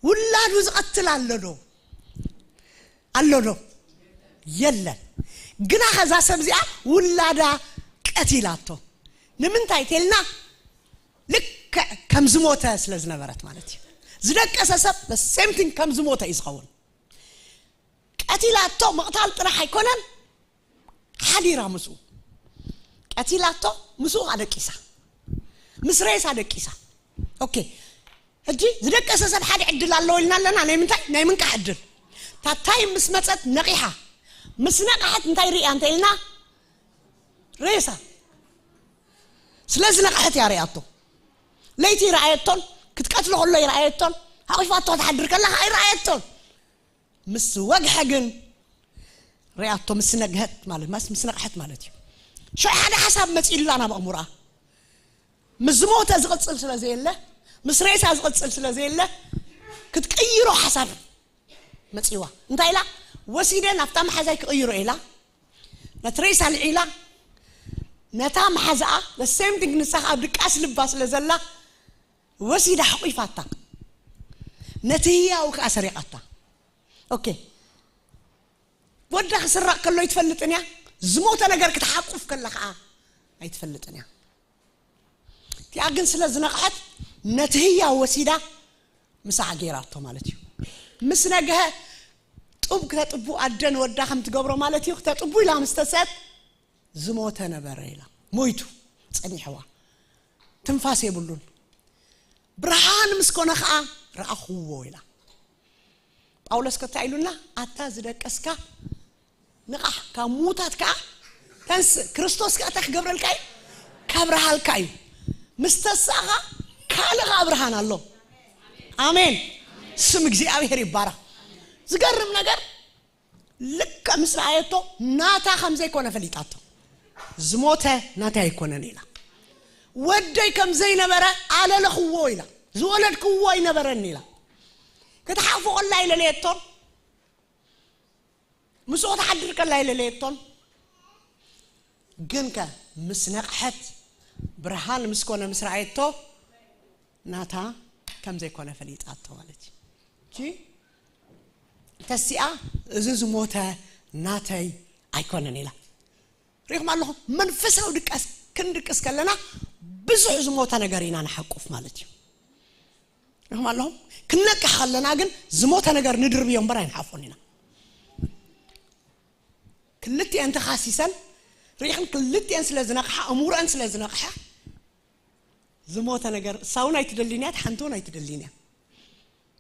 ውላዱ ዝቐትል ኣሎ ዶ? ኣሎ ዶ? የለን። ግና ከዛ ሰብ እዚኣ ውላዳ ቀቲላቶ። ንምንታይ ተልና? ልክዕ ከም ዝሞተ ስለ ዝነበረት ማለት እዩ። ዝደቀሰ ሰብ the same thing ከም ዝሞተ እዩ ዝኸውን። ቀቲላቶ ምቕታል ጥራሕ ኣይኮነን፣ ሓዲራ ምስኡ ቀቲላቶ፣ ምስኡ ኣደቂሳ፣ ምስ ሬሳ ደቂሳ። ኦኬ፣ ሕጂ ዝደቀሰ ሰብ ሓደ ዕድል ኣለዎ ኢልና ኣለና። ናይ ምንታይ? ናይ ምንቃሕ ዕድል። ታታይ ምስ መጸት ነቂሓ፣ ምስ ነቃሕት እንታይ ርእያ እንተ ኢልና? ሬሳ። ስለዚ ነቃሕት እያ ርእያቶ። ለይቲ ይረኣየቶን፣ ክትቀትሎ ከሎ ይረኣየቶን፣ ሓቂፋቶ ክትሓድር ከላ ኣይረኣየቶን። ምስ ወግሐ ግን ርእያቶ፣ ምስ ነግሀት ማለት፣ ምስ፣ ምስ ነቅሐት ማለት እዩ። ሽዑ ሓደ ሓሳብ መጺኡላ ናብ ኣእምሮኣ። ምስ ዝሞተ ዝቕጽል ስለ ዘየለ፣ ምስ ሬሳ ዝቕጽል ስለ ዘየለ፣ ክትቅይሮ ሓሳብ መጺዋ። እንታይ ኢላ? ወሲደ ናብታ መሓዛይ ክቕይሮ ኢላ፣ ነቲ ሬሳ ልዒላ፣ ነታ መሓዛኣ፣ the same thing፣ ንሳ ከኣ ኣብ ድቃስ ልባ ስለ ዘላ፣ ወሲዳ ሓቂፋታ። ነቲ ህያው ከኣ ሰሪቓታ። ኦኬ። ወዳ ክስረቕ ከሎ ኣይትፈልጥን እያ። ዝሞተ ነገር ክትሓቁፍ ከላ ከኣ ኣይትፈልጥን እያ። እቲኣ ግን ስለ ዝነቕሐት ነቲ ህያው ወሲዳ ምሳዕ ገይራቶ ማለት እዩ። ምስ ነግሀ ጡብ ክተጥቡ ኣደ ንወዳ ከም ትገብሮ ማለት እዩ። ክተጥቡ ኢላ ምስ ተሰት ዝሞተ ነበረ ኢላ። ሞይቱ ጸኒሕዋ። ትንፋስ የብሉን። ብርሃን ምስ ኮነ ከኣ ረኣኽዎ ኢላ። ጳውሎስ ከ እንታይ ኢሉና? ኣታ ዝደቀስካ ንቓሕ፣ ካብ ምዉታት ከኣ ተንስእ። ክርስቶስ ከኣ እንታይ ክገብረልካ እዩ? ከብርሃልካ እዩ። ምስ ተሳእኻ ካልእ ከኣ ብርሃን ኣሎ። ኣሜን። ስም እግዚኣብሔር ይባረኽ። ዝገርም ነገር፣ ልክዕ ምስ ረኣየቶ ናታ ከም ዘይኮነ ፈሊጣቶ። ዝሞተ ናተይ ኣይኮነን ኢላ። ወደይ ከም ዘይነበረ ኣለለኽዎ ኢላ። ዝወለድክዎ ኣይነበረን ኢላ። ክትሓቑፎ ከላ ኣይለለየቶን፣ ምስኡ ክትሓድር ከላ ኣይለለየቶን። ግን ከ ምስ ነቕሐት፣ ብርሃን ምስ ኮነ፣ ምስ ረኣየቶ፣ ናታ ከም ዘይኮነ ፈሊጣቶ ማለት እዩ። እሺ? ተሲኣ፣ እዚ ዝሞተ ናተይ ኣይኮነን ኢላ። ሪኢኹም ኣለኹም፣ መንፈሳዊ ድቃስ ክንድቅስ ከለና ብዙሕ ዝሞተ ነገር ኢና ንሓቁፍ ማለት እዩ። ሪኢኹም ኣለኹም፣ ክንነቅሕ ከለና ግን ዝሞተ ነገር ንድርብዮ እምበር ኣይንሓፎን ኢና። ክልቲኤን ተኻሲሰን ሪኢኽን፣ ክልቲኤን ስለ ዝነቕሓ፣ ኣእምሮአን ስለ ዝነቕሓ፣ ዝሞተ ነገር እሳ እውን ኣይትደልን እያ፣ እታ ሓንቲ እውን ኣይትደልን እያ።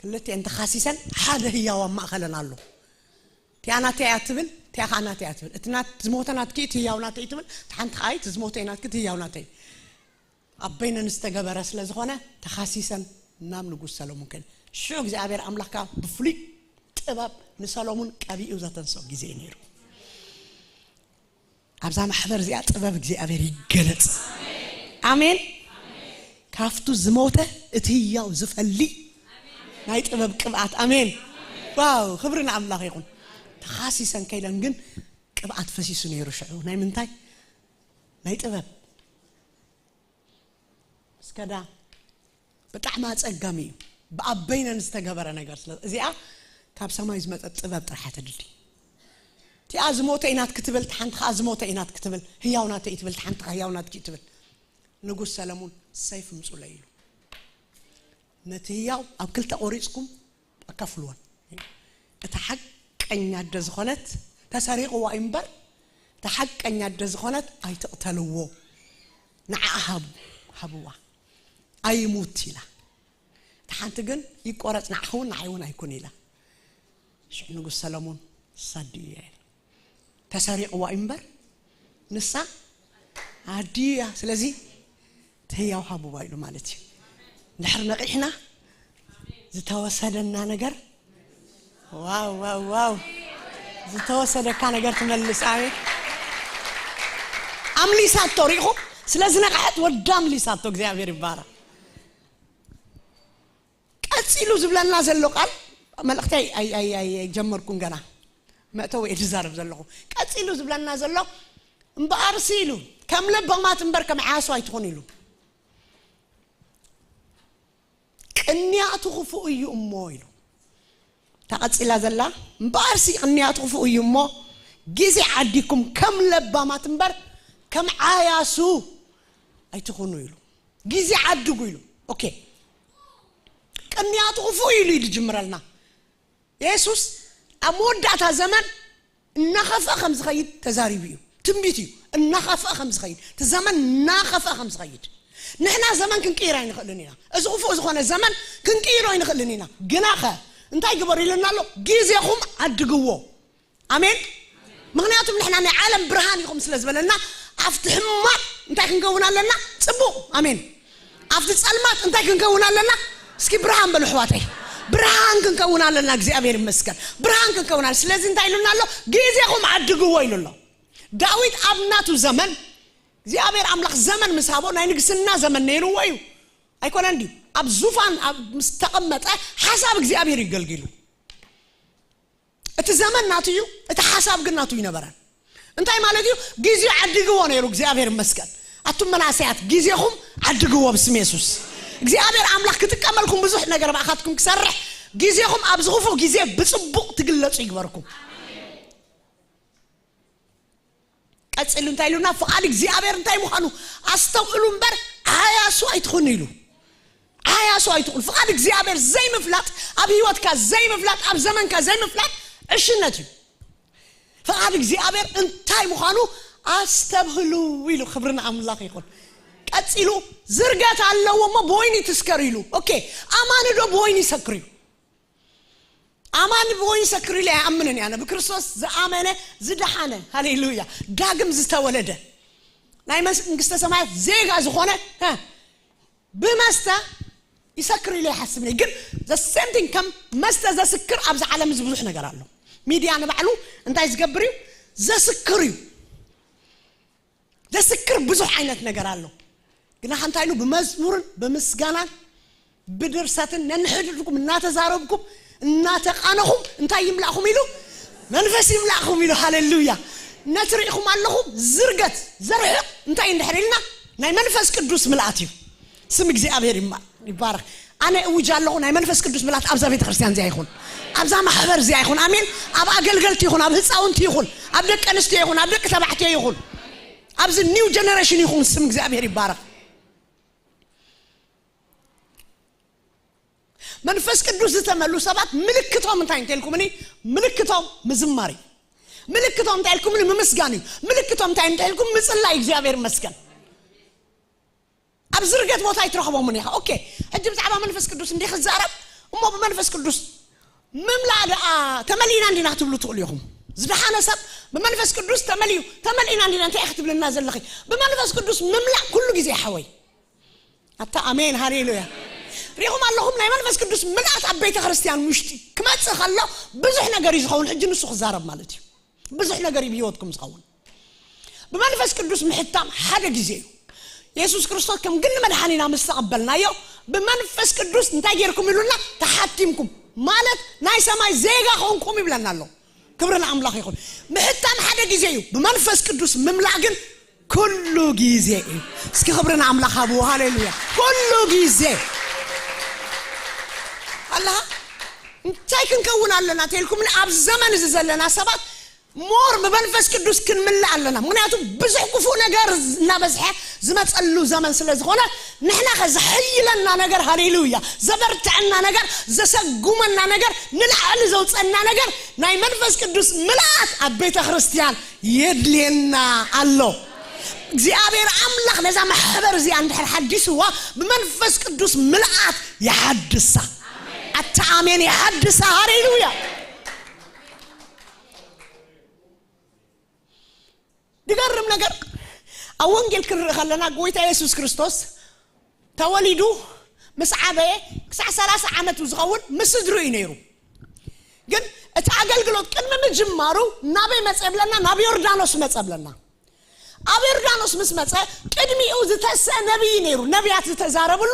ክልቲኤን ተኻሲሰን ሓደ ህያው ኣብ ማእኸለን ኣሎ። እቲኣ ናተይ እያ ትብል፣ እቲኣ ከዓ ናተይ እያ ትብል። እቲ ናት-፣ ዝሞተ ናትኪ፣ እቲ ህያው ናተይ ትብል፣ እታ ሓንቲ ከዓ እቲ ዝሞተ ናትኪ፣ እቲ ህያው ናተይ። ኣብ በይነን ዝተገበረ ስለ ዝኾነ ተኻሲሰን ናብ ንጉስ ሰሎሞን ከይደን። ሽዑ እግዚኣብሔር ኣምላኽ ከዓ ብፍሉይ ጥበብ ንሰሎሞን ቀቢኡ ዘተንስኦ ግዜ እዩ ነይሩ። ኣብዛ ማሕበር እዚኣ ጥበብ እግዚኣብሔር ይገለጽ። ኣሜን። ካብቱ ዝሞተ እቲ ህያው ዝፈሊ ናይ ጥበብ ቅብኣት። ኣሜን። ዋው፣ ክብሪ ንኣምላኽ ይኹን። ተኻሲሰን ከይደን ግን ቅብኣት ፈሲሱ ነይሩ ሽዑ። ናይ ምንታይ? ናይ ጥበብ። እስከዳ ብጣዕሚ ኣጸጋሚ እዩ። ብኣበይነን ዝተገበረ ነገር ስለ እዚኣ ካብ ሰማይ ዝመጸት ጥበብ ጥራሕ እያ ተድሊ። እቲኣ ዝሞተ ኢናት ክትብል፣ ሓንቲ ኸኣ ዝሞተ ኢናት ክትብል፣ ህያው ናተይ ትብል፣ ሓንቲ ኸኣ ህያው ናትኪ ትብል። ንጉስ ሰለሙን ሰይፍ ምጹለይ ኢሉ። ነቲ ህያው ኣብ ክልተ ቆሪጽኩም ኣካፍልወን። እታ ሓቀኛ ኣደ ዝኾነት ተሰሪቕዋ እዩ እምበር፣ እታ ሓቀኛ ኣደ ዝኾነት ኣይትቕተልዎ፣ ንዓኣ ሃቡ፣ ሃብዋ። ኣይሙት ኢላ። እታ ሓንቲ ግን ይቆረጽ ንዓኺ እውን ንዓይ እውን ኣይኩን ኢላ። ሽዑ ንጉስ ሰለሙን ሳድዩ እያ ኢላ። ተሰሪቕዋ እዩ እምበር ንሳ ኣድዩ እያ። ስለዚ እቲ ህያው ሃብዋ ኢሉ ማለት እዩ። እንድሕር ነቒሕና ዝተወሰደና ነገር፣ ዋው፣ ዋው፣ ዋው፣ ዝተወሰደካ ነገር ትመልስ። ኣሜን። ኣምሊሳቶ ሪኢኹም፣ ስለ ዝነቕሐት ወዳ ኣምሊሳቶ። እግዚኣብሔር ይባረኽ። ቀጺሉ ዝብለና ዘሎ ቃል፣ መልእኽተይ ኣይ- ኣይ- ኣይ- ኣይጀመርኩን ገና፣ መእተዊ እየ ዝዛረብ ዘለኹ። ቀጺሉ ዝብለና ዘሎ፣ እምበኣርሲ ኢሉ፣ ከም ለባማት እምበር ከም ዓያሱ ኣይትኹኑ ኢሉ። ቅንያቱ ክፉእ እዩ እሞ ኢሉ። ተቐጺላ ዘላ፣ እምበኣርሲ ቅንያቱ ክፉእ እዩ እሞ፣ ግዜ ዓዲኩም ከም ለባማት እምበር ከም ዓያሱ ኣይትኹኑ ኢሉ። ግዜ ዓድጉ ኢሉ። ኦኬ፣ ቅንያቱ ክፉእ ኢሉ እዩ ዝጅምረልና። የሱስ ኣብ መወዳእታ ዘመን እናኸፍአ ከም ዝኸይድ ተዛሪቡ እዩ። ትንቢት እዩ። እናኸፍአ ከም ዝኸይድ፣ እቲ ዘመን እናኸፍአ ከም ዝኸይድ። ንሕና ዘመን ክንቅይር ኣይንኽእልን ኢና። እዚ ክፉእ ዝኾነ ዘመን ክንቅይሮ ኣይንኽእልን ኢና። ግናኸ እንታይ ግበሩ ኢሉና ኣሎ? ግዜኹም ዓድግዎ። ኣሜን። ምኽንያቱም ንሕና ናይ ዓለም ብርሃን ኢኹም ስለ ዝበለና፣ ኣብቲ ሕማቕ እንታይ ክንከውን ኣለና? ጽቡቕ። ኣሜን። ኣብቲ ጸልማት እንታይ ክንከውን ኣለና? እስኪ ብርሃን በሉ ኣሕዋተይ። ብርሃን ክንከውን ኣለና። እግዚኣብሔር ይመስገን። ብርሃን ክንከውን ኣለ። ስለዚ እንታይ ኢሉና ኣሎ? ግዜኹም ዓድግዎ ኢሉ ኣሎ። ዳዊት ኣብ ናቱ ዘመን፣ እግዚኣብሔር ኣምላኽ ዘመን ምስ ሃቦ፣ ናይ ንግስና ዘመን ነይርዎ እዩ። ኣይኮነን ድዩ? ኣብ ዙፋን ኣብ ምስ ተቐመጠ፣ ሓሳብ እግዚኣብሔር እዩ ገልጊሉ። እቲ ዘመን ናቱ እዩ፣ እቲ ሓሳብ ግን ናቱ ኣይነበረን። እንታይ ማለት እዩ? ግዜኡ ዓዲግዎ ነይሩ። እግዚኣብሔር ይመስገን። ኣቱም መናእሰያት፣ ግዜኹም ዓድግዎ ብስም የሱስ። እግዚኣብሔር ኣምላኽ ክጥቀመልኩም ብዙሕ ነገር ብኣኻትኩም ክሰርሕ፣ ግዜኹም ኣብዚ ክፉእ ግዜ ብጽቡቕ ትግለጹ ይግበርኩም። ቀጺሉ እንታይ ኢሉና? ፍቓድ እግዚኣብሔር እንታይ ምዃኑ ኣስተውዕሉ እምበር ዓያሱ ኣይትኹኑ ኢሉ። ዓያሱ ኣይትኹኑ። ፍቓድ እግዚኣብሔር ዘይምፍላጥ፣ ኣብ ህይወትካ ዘይምፍላጥ፣ ኣብ ዘመንካ ዘይምፍላጥ ዕሽነት እዩ። ፍቓድ እግዚኣብሔር እንታይ ምዃኑ ኣስተብህሉ ኢሉ። ክብሪ ንኣምላኽ ይኹን። ቀጺሉ ዝርገት ኣለዎ እሞ ብወይኒ ትስከር ኢሉ። ኦኬ፣ ኣማኒ ዶ ብወይኒ ይሰክር እዩ? ኣማኒ ብወይኒ ይሰክር ኢለ ኣይኣምንን እየ ኣነ። ብክርስቶስ ዝኣመነ ዝደሓነ፣ ሃሌሉያ፣ ዳግም ዝተወለደ፣ ናይ መንግስተ ሰማያት ዜጋ ዝኾነ፣ እ፣ ብመስተ ይሰክር ኢለ ኣይሓስብን እየ። ግን the same thing ከም መስተ ዘስክር ኣብዚ ዓለም እዚ ብዙሕ ነገር ኣሎ። ሚድያ ንባዕሉ እንታይ ዝገብር እዩ? ዘስክር እዩ። ዘስክር ብዙሕ ዓይነት ነገር ኣሎ። ግና እንታይ ኢሉ? ብመዝሙርን ብምስጋናን ብድርሰትን ነንሕድሕድኩም እናተዛረብኩም እናተቓነኹም እንታይ ይምላእኹም ኢሉ? መንፈስ ይምላእኹም ኢሉ። ሃሌሉያ። ነቲ ርኢኹም ኣለኹም ዝርገት ዘርሕቕ እንታይ እንድሕር ኢልና? ናይ መንፈስ ቅዱስ ምልኣት እዩ። ስም እግዚኣብሔር ይማ- ይባረኽ። ኣነ እውጅ ኣለኹ፣ ናይ መንፈስ ቅዱስ ምልኣት ኣብዛ ቤተ ክርስቲያን እዚኣ ይኹን፣ ኣብዛ ማሕበር እዚኣ ይኹን። ኣሜን። ኣብ ኣገልገልቲ ይኹን፣ ኣብ ህፃውንቲ ይኹን፣ ኣብ ደቂ ኣንስትዮ ይኹን፣ ኣብ ደቂ ተባዕትዮ ይኹን፣ ኣብዚ ኒው ጀነሬሽን ይኹን። ስም እግዚኣብሔር ይባረኽ። መንፈስ ቅዱስ ዝተመሉ ሰባት ምልክቶም እንታይ እንተልኩምኒ? ምልክቶም ምዝማር እዩ። ምልክቶም እንታይ ኢልኩምኒ? ምምስጋን እዩ። ምልክቶም እንታይ እንተልኩም? ምጽላይ። እግዚኣብሔር ይመስገን። ኣብ ዝርገት ቦታ ኣይትረኽቦምን ኢኻ። ኦኬ፣ ሕጂ ብዛዕባ መንፈስ ቅዱስ እንዲህ ክዛረብ እሞ፣ ብመንፈስ ቅዱስ ምምላእ ደኣ ተመሊእና እንዲና ትብሉ ትኽእሉ ኢኹም። ዝደሓነ ሰብ ብመንፈስ ቅዱስ ተመሊኡ፣ ተመሊእና እንዲና፣ እንታይ ኢኺ ትብልና ዘለኺ? ብመንፈስ ቅዱስ ምምላእ ኩሉ ግዜ ይሓወይ። ኣታ ኣሜን፣ ሃሌሉያ። ሪኹም ኣለኹም፣ ናይ መንፈስ ቅዱስ ምልኣት ኣብ ቤተ ክርስቲያን ውሽጢ ክመጽእ ከሎ ብዙሕ ነገር እዩ ዝኸውን። ሕጂ ንሱ ክዛረብ ማለት እዩ። ብዙሕ ነገር እዩ ብህይወትኩም ዝኸውን። ብመንፈስ ቅዱስ ምሕታም ሓደ ግዜ እዩ። የሱስ ክርስቶስ ከም ግሊ መድሓኒና ምስ ተቐበልናዮ፣ ብመንፈስ ቅዱስ እንታይ ጌርኩም ኢሉና? ተሓቲምኩም፣ ማለት ናይ ሰማይ ዜጋ ኾንኩም ይብለና ኣሎ። ክብሪ ንኣምላኽ ይኹን። ምሕታም ሓደ ግዜ እዩ፣ ብመንፈስ ቅዱስ ምምላእ ግን ኩሉ ግዜ እዩ። እስኪ ክብሪ ንኣምላኽ ሃብዎ። ሃሌሉያ። ኩሉ ግዜ ኣለኻ። እንታይ ክንከውን ኣለና ተልኩም? ኣብ ዘመን እዚ ዘለና ሰባት ሞር ብመንፈስ ቅዱስ ክንምልእ ኣለና። ምክንያቱ ብዙሕ ክፉእ ነገር እናበዝሐ ዝመፀሉ ዘመን ስለ ዝኾነ፣ ንሕና ከ ዘሐይለና ነገር፣ ሃሌሉያ፣ ዘበርትዐና ነገር፣ ዘሰጉመና ነገር፣ ንላዕሊ ዘውፀና ነገር፣ ናይ መንፈስ ቅዱስ ምልኣት ኣብ ቤተ ክርስቲያን የድልየና ኣሎ። እግዚኣብሔር ኣምላኽ ነዛ ማሕበር እዚኣ እንድሕር ሓዲስዋ፣ ብመንፈስ ቅዱስ ምልኣት ይሓድሳ። ኣታ ኣሜን፣ ይሓድሳ። ሃሌሉያ። ድገርም ነገር፣ ኣብ ወንጌል ክንርኢ ከለና፣ ጎይታ የሱስ ክርስቶስ ተወሊዱ ምስ ዓበየ ክሳዕ ሰላሳ ዓመቱ ዝኸውን ምስ ስድሩ እዩ ነይሩ። ግን እቲ ኣገልግሎት ቅድሚ ምጅማሩ ናበይ መጸ ብለና? ናብ ዮርዳኖስ መጸ ብለና። ኣብ ዮርዳኖስ ምስ መጸ ቅድሚኡ ዝተሰ ነቢይ ነይሩ። ነቢያት ዝተዛረብሉ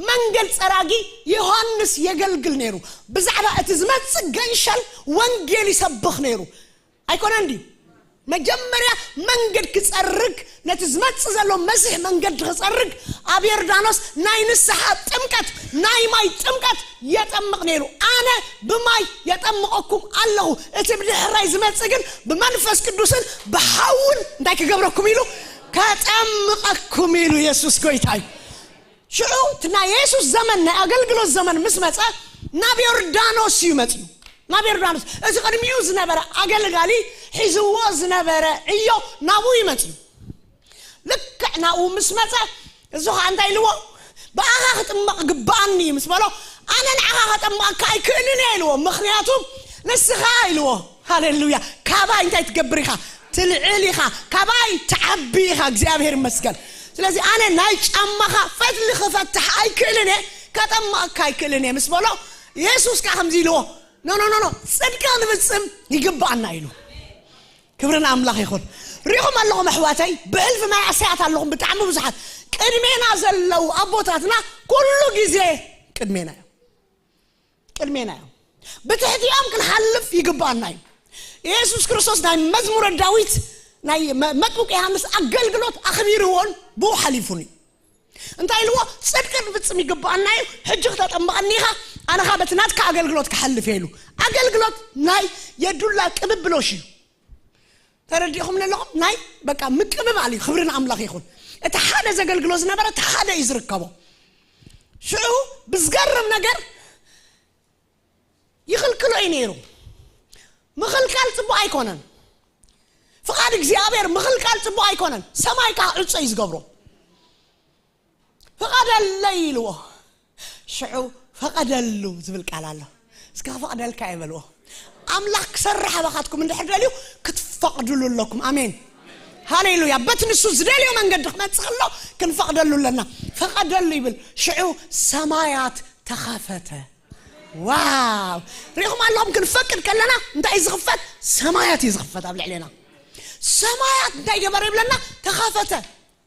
መንገድ ጸራጊ ዮሃንስ የገልግል ነይሩ። ብዛዕባ እቲ ዝመጽእ ገንሸል ወንጌል ይሰብኽ ነይሩ። ኣይኮነን ድዩ? መጀመርያ መንገድ ክጸርግ፣ ነቲ ዝመጽእ ዘሎ መሲሕ መንገድ ክጸርግ ኣብ ዮርዳኖስ ናይ ንስሓ ጥምቀት፣ ናይ ማይ ጥምቀት የጠምቕ ነይሩ። ኣነ ብማይ የጠምቐኩም ኣለኹ፣ እቲ ብድሕረይ ዝመጽእ ግን ብመንፈስ ቅዱስን ብሓውን እንታይ ክገብረኩም ኢሉ? ከጠምቐኩም ኢሉ። የሱስ ጎይታ እዩ። ሽዑ እቲ ናይ የሱስ ዘመን፣ ናይ ኣገልግሎት ዘመን ምስ መጸ ናብ ዮርዳኖስ እዩ መጺኡ። ናብ ዮርዳኖስ እቲ ቅድሚኡ ዝነበረ ኣገልጋሊ ሒዝዎ ዝነበረ ዕዮ ናብኡ ይመጽእ። ልክዕ ናብኡ ምስ መጸ፣ እዚ ኸዓ እንታይ ኢልዎ? "ብኣኻ ክጥመቕ ግብኣኒ" ምስ በሎ፣ "ኣነ ንዓኻ ከጠምቐካ ኣይክእልን እየ" ኢልዎ። "ምኽንያቱ ንስኻ" ኢልዎ። ሃሌሉያ። "ካባይ እንታይ ትገብር ኢኻ? ትልዕል ኢኻ። ካባይ ትዓቢ ኢኻ። እግዚኣብሔር ይመስገን። ስለዚ ኣነ ናይ ጫማኻ ፈትሊ ክፈትሕ ኣይክእልን እየ፣ ከጠምቐካ ኣይክእልን እየ" ምስ በሎ፣ የሱስ ከዓ ከምዚ ኢልዎ፣ "ኖ፣ ኖ፣ ኖ፣ ኖ፣ ጽድቂ ክንፍጽም ይግብኣና" ኢሉ። ክብሪ ንኣምላኽ ይኹን። ሪኹም ኣለኹም ኣሕዋተይ፣ ብሕልፊ መናእሰያት ኣለኹም ብጣዕሚ ብዙሓት። ቅድሜና ዘለዉ ኣቦታትና ኩሉ ግዜ ቅድሜና እዮም። ቅድሜና እዮም። ብትሕቲኦም ክንሓልፍ ይግብኣና እዩ። የሱስ ክርስቶስ ናይ መዝሙረ ዳዊት ናይ መ-፣ መጥምቁ ዮሃንስ ኣገልግሎት ኣኽቢርዎን ብኡ ሓሊፉን እዩ። እንታይ ኢልዎ? "ጽድቂ ክንፍጽም ይግብኣና እዩ፣ ሕጂ ክተጠምቐኒ ኢኻ፣ ኣነ ኸኣ በቲ ናትካ ኣገልግሎት ክሓልፍ እየ" ኢሉ። ኣገልግሎት ናይ የዱላ ቅብብሎሽ እዩ። ተረዲእኹም ኣለኹም? ናይ በቃ ምቅብባል እዩ። ክብሪ ንኣምላኽ ይኹን። እቲ ሓደ ዘገልግሎ ዝነበረ እቲ ሓደ እዩ ዝርከቦ። ሽዑ ብዝገርም ነገር ይኽልክሎ እዩ ነይሩ። ምኽልካል ጽቡቕ ኣይኮነን። ፍቓድ እግዚኣብሔር ምኽልካል ጽቡቕ ኣይኮነን። ሰማይ ከዓ ዕጾ እዩ ዝገብሮ። "ፍቐደለይ" ኢልዎ። ሽዑ "ፈቐደሉ" ዝብል ቃል ኣሎ። እስከ "ክፈቕደልካ" እየ በልዎ። ኣምላኽ ክሰርሕ ኣባኻትኩም እንድሕር ደልዩ ክትፈቕድሉ ኣለኩም። ኣሜን። ሃሌሉያ። በቲ ንሱ ዝደልዮ መንገዲ ክመጽእ ከሎ ክንፈቕደሉ ኣለና። "ፈቐደሉ" ይብል። ሽዑ ሰማያት ተኸፈተ። ዋው! ሪኹም ኣለኹም? ክንፈቅድ ከለና እንታይ እዩ ዝኽፈት? ሰማያት እዩ ዝኽፈት ኣብ ልዕሌና። ሰማያት እንታይ ገበረ ይብለና? ተኸፈተ።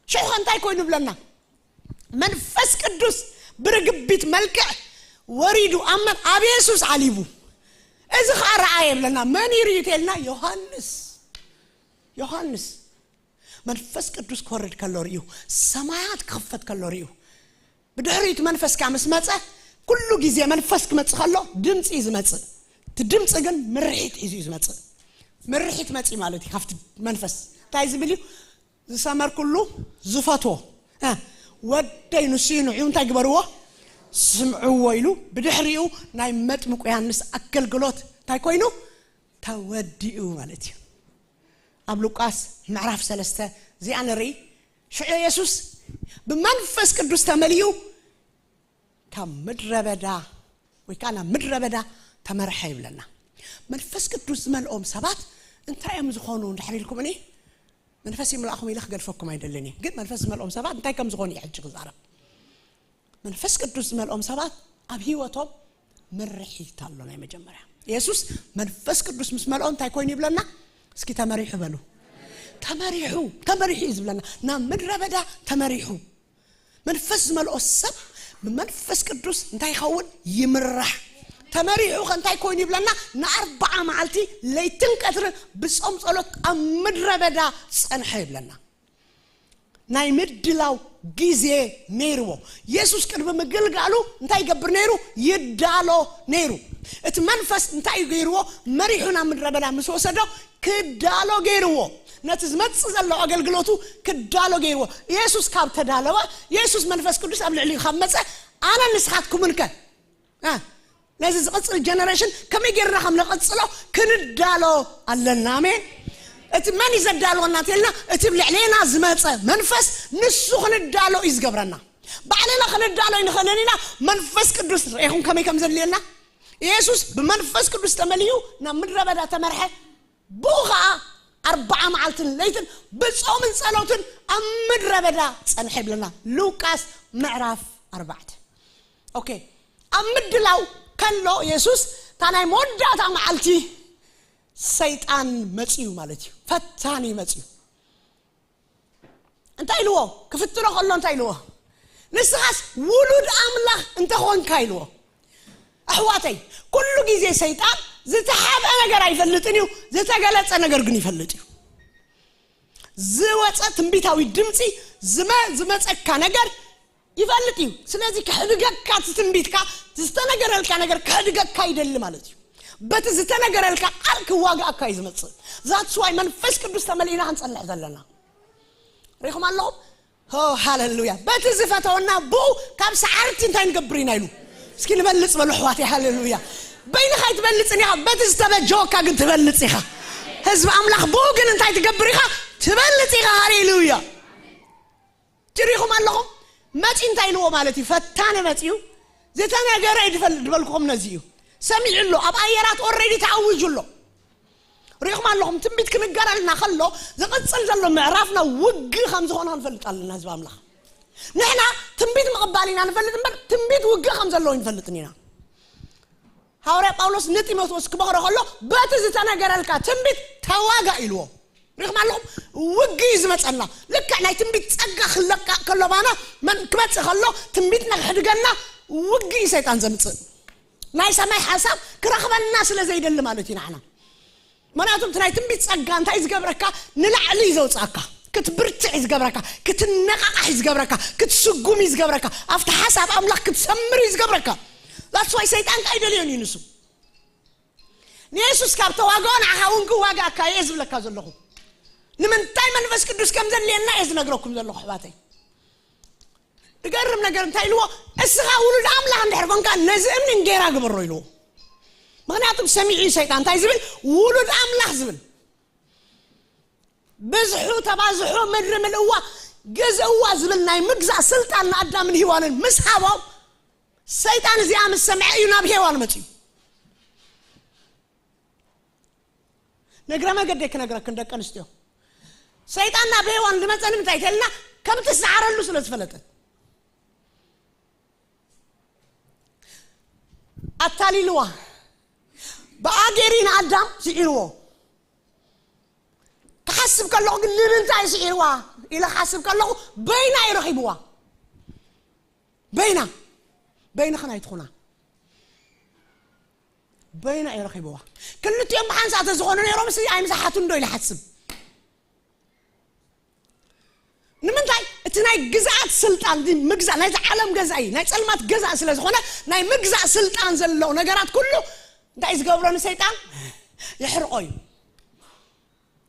ሽዑ ኸ እንታይ ኮይኑ ይብለና? መንፈስ ቅዱስ ብርግቢት መልክዕ ወሪዱ ኣብ መን? ኣብ የሱስ ዓሊቡ። እዚ ኸኣ ረኣየ ይብለና። መን እዩ ርእዩ ተልና? ዮሃንስ። ዮሃንስ መንፈስ ቅዱስ ክወርድ ከሎ ርእዩ፣ ሰማያት ክኽፈት ከሎ ርእዩ። ብድሕሪኡ እቲ መንፈስ ከኣ ምስ መጸ፣ ኩሉ ግዜ መንፈስ ክመጽእ ከሎ ድምጺ እዩ ዝመጽእ። እቲ ድምጺ ግን ምርሒት ሒዙ እዩ ዝመጽእ። ምርሒት መጺኡ ማለት እዩ ካብቲ መንፈስ። እንታይ ዝብል እዩ? "ዝሰመርኩሉ ዝፈትዎ፣ እ፣ ወደይ ንሱ እዩ፣ ንዕኡ እንታይ ግበርዎ? ስምዕዎ" ኢሉ። ብድሕሪኡ ናይ መጥምቁ ዮሃንስ ኣገልግሎት እንታይ ኮይኑ? ተወዲኡ ማለት እዩ። ኣብ ሉቃስ ምዕራፍ ሰለስተ እዚኣ ንርኢ። ሽዑ የሱስ ብመንፈስ ቅዱስ ተመሊኡ ካብ ምድረ በዳ፣ ወይ ከዓ ናብ ምድረ በዳ ተመርሐ ይብለና። መንፈስ ቅዱስ ዝመልኦም ሰባት እንታይ እዮም ዝኾኑ እንድሕር ኢልኩም፣ እኔ መንፈስ ይምላእኹም ኢለ ክገድፈኩም ኣይደልን እየ፣ ግን መንፈስ ዝመልኦም ሰባት እንታይ ከም ዝኾኑ እየ ሕጂ ክዛረብ። መንፈስ ቅዱስ ዝመልኦም ሰባት ኣብ ህይወቶም ምርሒት ኣሎ። ናይ መጀመርያ የሱስ መንፈስ ቅዱስ ምስ መልኦ እንታይ ኮይኑ ይብለና? እስኪ "ተመሪሑ" በሉ። ተመሪሑ፣ ተመሪሑ እዩ ዝብለና። ናብ ምድረ በዳ ተመሪሑ። መንፈስ ዝመልኦ ሰብ ብመንፈስ ቅዱስ እንታይ ይኸውን? ይምራሕ። ተመሪሑ ከ እንታይ ኮይኑ ይብለና? ንኣርብዓ መዓልቲ ለይትን ቀትርን ብጾም ጸሎት ኣብ ምድረ በዳ ጸንሐ ይብለና። ናይ ምድላው ግዜ ነይርዎ። የሱስ ቅድሚ ምግልጋሉ እንታይ ይገብር ነይሩ? ይዳሎ ነይሩ። እቲ መንፈስ እንታይ እዩ ገይርዎ? መሪሑ ናብ ምድረ በዳ ምስ ወሰዶ ክዳሎ ገይርዎ። ነቲ ዝመጽእ ዘሎ ኣገልግሎቱ ክዳሎ ገይርዎ። የሱስ ካብ ተዳለወ፣ የሱስ መንፈስ ቅዱስ ኣብ ልዕሊኡ ካብ መጸ፣ ኣነ ንስኻትኩምን ከ? እ፣ ነዚ ዝቕጽል ጀነሬሽን ከመይ ጌርና ከም ነቐጽሎ ክንዳሎ ኣለና። ኣሜን። እቲ መን እዩ ዘዳልወና እንተልና፣ እቲ ኣብ ልዕሌና ዝመጸ መንፈስ ንሱ ክንዳሎ እዩ ዝገብረና። ባዕልና ክንዳሎ ኣይንኽእልን ኢና። መንፈስ ቅዱስ ርኢኹም ከመይ ከም ዘድልየና? የሱስ ብመንፈስ ቅዱስ ተመሊኡ ናብ ምድረ በዳ ተመርሐ። ብኡ ኸዓ ኣርብዓ መዓልትን ለይትን ብጾምን ጸሎትን ኣብ ምድረ በዳ ጸንሐ ይብለና ሉቃስ ምዕራፍ ኣርባዕተ። ኦኬ፣ ኣብ ምድላው ከሎ የሱስ እታ ናይ መወዳእታ መዓልቲ ሰይጣን መጺኡ ማለት እዩ። ፈታኒ መጺኡ። እንታይ ኢልዎ? ክፍትኖ ከሎ እንታይ ኢልዎ? ንስኻስ ውሉድ ኣምላኽ እንተኾንካ ኢልዎ። ኣሕዋተይ፣ ኩሉ ግዜ ሰይጣን ዝተሓብአ ነገር ኣይፈልጥን እዩ፣ ዝተገለጸ ነገር ግን ይፈልጥ እዩ። ዝወፀ ትንቢታዊ ድምፂ ዝመ- ዝመፀካ ነገር ይፈልጥ እዩ። ስለዚ ከሕድገካ፣ እቲ ትንቢትካ፣ ዝተነገረልካ ነገር ከሕድገካ ይደሊ ማለት እዩ። በቲ ዝተነገረልካ ቃል ክዋጋእካ እዩ ዝመፅእ። That's why መንፈስ ቅዱስ ተመሊእና ክንፀልሕ ዘለና። ሪኹም ኣለኹም? ኦ ሃሌሉያ። በቲ ዝፈተወና ብኡ ካብ ሰዓርቲ እንታይ ንገብር ኢና ኢሉ። እስኪ ንበልፅ በሉ ኣሕዋተይ። ሃሌሉያ። በይንኻ ኣይትበልፅን ኢኻ፣ በቲ ዝተበጀወካ ግን ትበልፅ ኢኻ። ህዝቢ ኣምላኽ ብኡ ግን እንታይ ትገብር ኢኻ? ትበልፅ ኢኻ። ሃሌሉያ። ሪኹም ኣለኹም? መፂ እንታይ ኢልዎ ማለት እዩ? ፈታኒ መፂኡ ዝተነገረ እዩ ድፈል- ድበልኩኹም ነዚ እዩ። ሰሚዑ ኣሎ፣ ኣብ ኣየራት ኦልሬዲ ተኣዊጁ ኣሎ። ሪኹም ኣለኹም? ትንቢት ክንገረልና ከሎ ዝቕፅል ዘሎ ምዕራፍና ውግእ ከም ዝኾነ ክንፈልጥ ኣለና። ህዝቢ ኣምላኽ፣ ንሕና ትንቢት ምቕባል ኢና ንፈልጥ እምበር ትንቢት ውግእ ከም ዘለዎ ይንፈልጥን ኢና። ሃዋርያ ጳውሎስ ንጢሞቴዎስ ክመኽሮ ከሎ በቲ ዝተነገረልካ ትንቢት ተዋጋ ኢልዎ። ሪኹም ኣለኹም? ውግእ እዩ ዝመፀና። ልክዕ ናይ ትንቢት ፀጋ ክለቃ ከሎ ባና መን ክመፅእ ከሎ ትንቢት ነክሕድገና ውግእ እዩ ሰይጣን ዘምፅእ። ናይ ሰማይ ሓሳብ ክረኽበና ስለ ዘይደሊ ማለት እዩ ንዓና። ምክንያቱ እቲ ናይ ትንቢት ጸጋ እንታይ ዝገብረካ? ንላዕሊ እዩ ዘውጽኣካ። ክትብርትዕ እዩ ዝገብረካ፣ ክትነቓቓሕ እዩ ዝገብረካ፣ ክትስጉም እዩ ዝገብረካ፣ ኣብቲ ሓሳብ ኣምላኽ ክትሰምር እዩ ዝገብረካ። That's why ሰይጣን እንታይ ይደልዮን እዩ ንሱ? ንየሱስ ካብ ተዋግኦ ንዓኻ እውን ክዋጋእካ እየ ዝብለካ ዘለኹ። ንምንታይ መንፈስ ቅዱስ ከም ዘድልየና እየ ዝነግረኩም ዘለኹ ኣሕዋተይ። ዝገርም ነገር እንታይ ኢልዎ? እስኻ ውሉድ ኣምላኽ እንድሕር ኮንካ ነዚ እምኒ እንጌራ ግበሮ ኢልዎ። ምክንያቱም ሰሚዑ እዩ ሰይጣን እንታይ ዝብል? ውሉድ ኣምላኽ ዝብል። ብዝሑ ተባዝሑ ምድሪ ምልእዋ ግዝእዋ ዝብል ናይ ምግዛእ ስልጣን ንኣዳምን ሂዋንን ምስ ሃቦም ሰይጣን እዚኣ ምስ ሰምዐ እዩ ናብ ሄዋን መፅዩ። ንእግረ መገደይ ክነግረክን ደቂ ኣንስትዮ፣ ሰይጣን ናብ ሄዋን ዝመፀ ንምንታይ ተልና? ከም ትሰዓረሉ ስለ ዝፈለጠት ኣታሊልዋ። ብኣጌሪ ንኣዳም ስዒርዎ። ክሓስብ ከለኹ ግን ንምንታይ ስዒርዋ ኢለ ክሓስብ ከለኹ በይና እዩ ረኺብዋ። በይና በይንኽን ኣይትኹና። በይና እዩ ረኺብዋ። ክልቲኦም ብሓንሳእ ተዝኾኑ ነይሮም ሲ ኣይምሳሓቱን ዶ ኢለ ሓስብ። ንምንታይ? እቲ ናይ ግዝኣት ስልጣን እዚ ምግዛእ ናይዚ ዓለም ገዛኢ ናይ ጸልማት ገዛኢ ስለ ዝኾነ ናይ ምግዛእ ስልጣን ዘለዎ ነገራት ኩሉ እንታይ ዝገብሮ ንሰይጣን? የሕርቆ እዩ።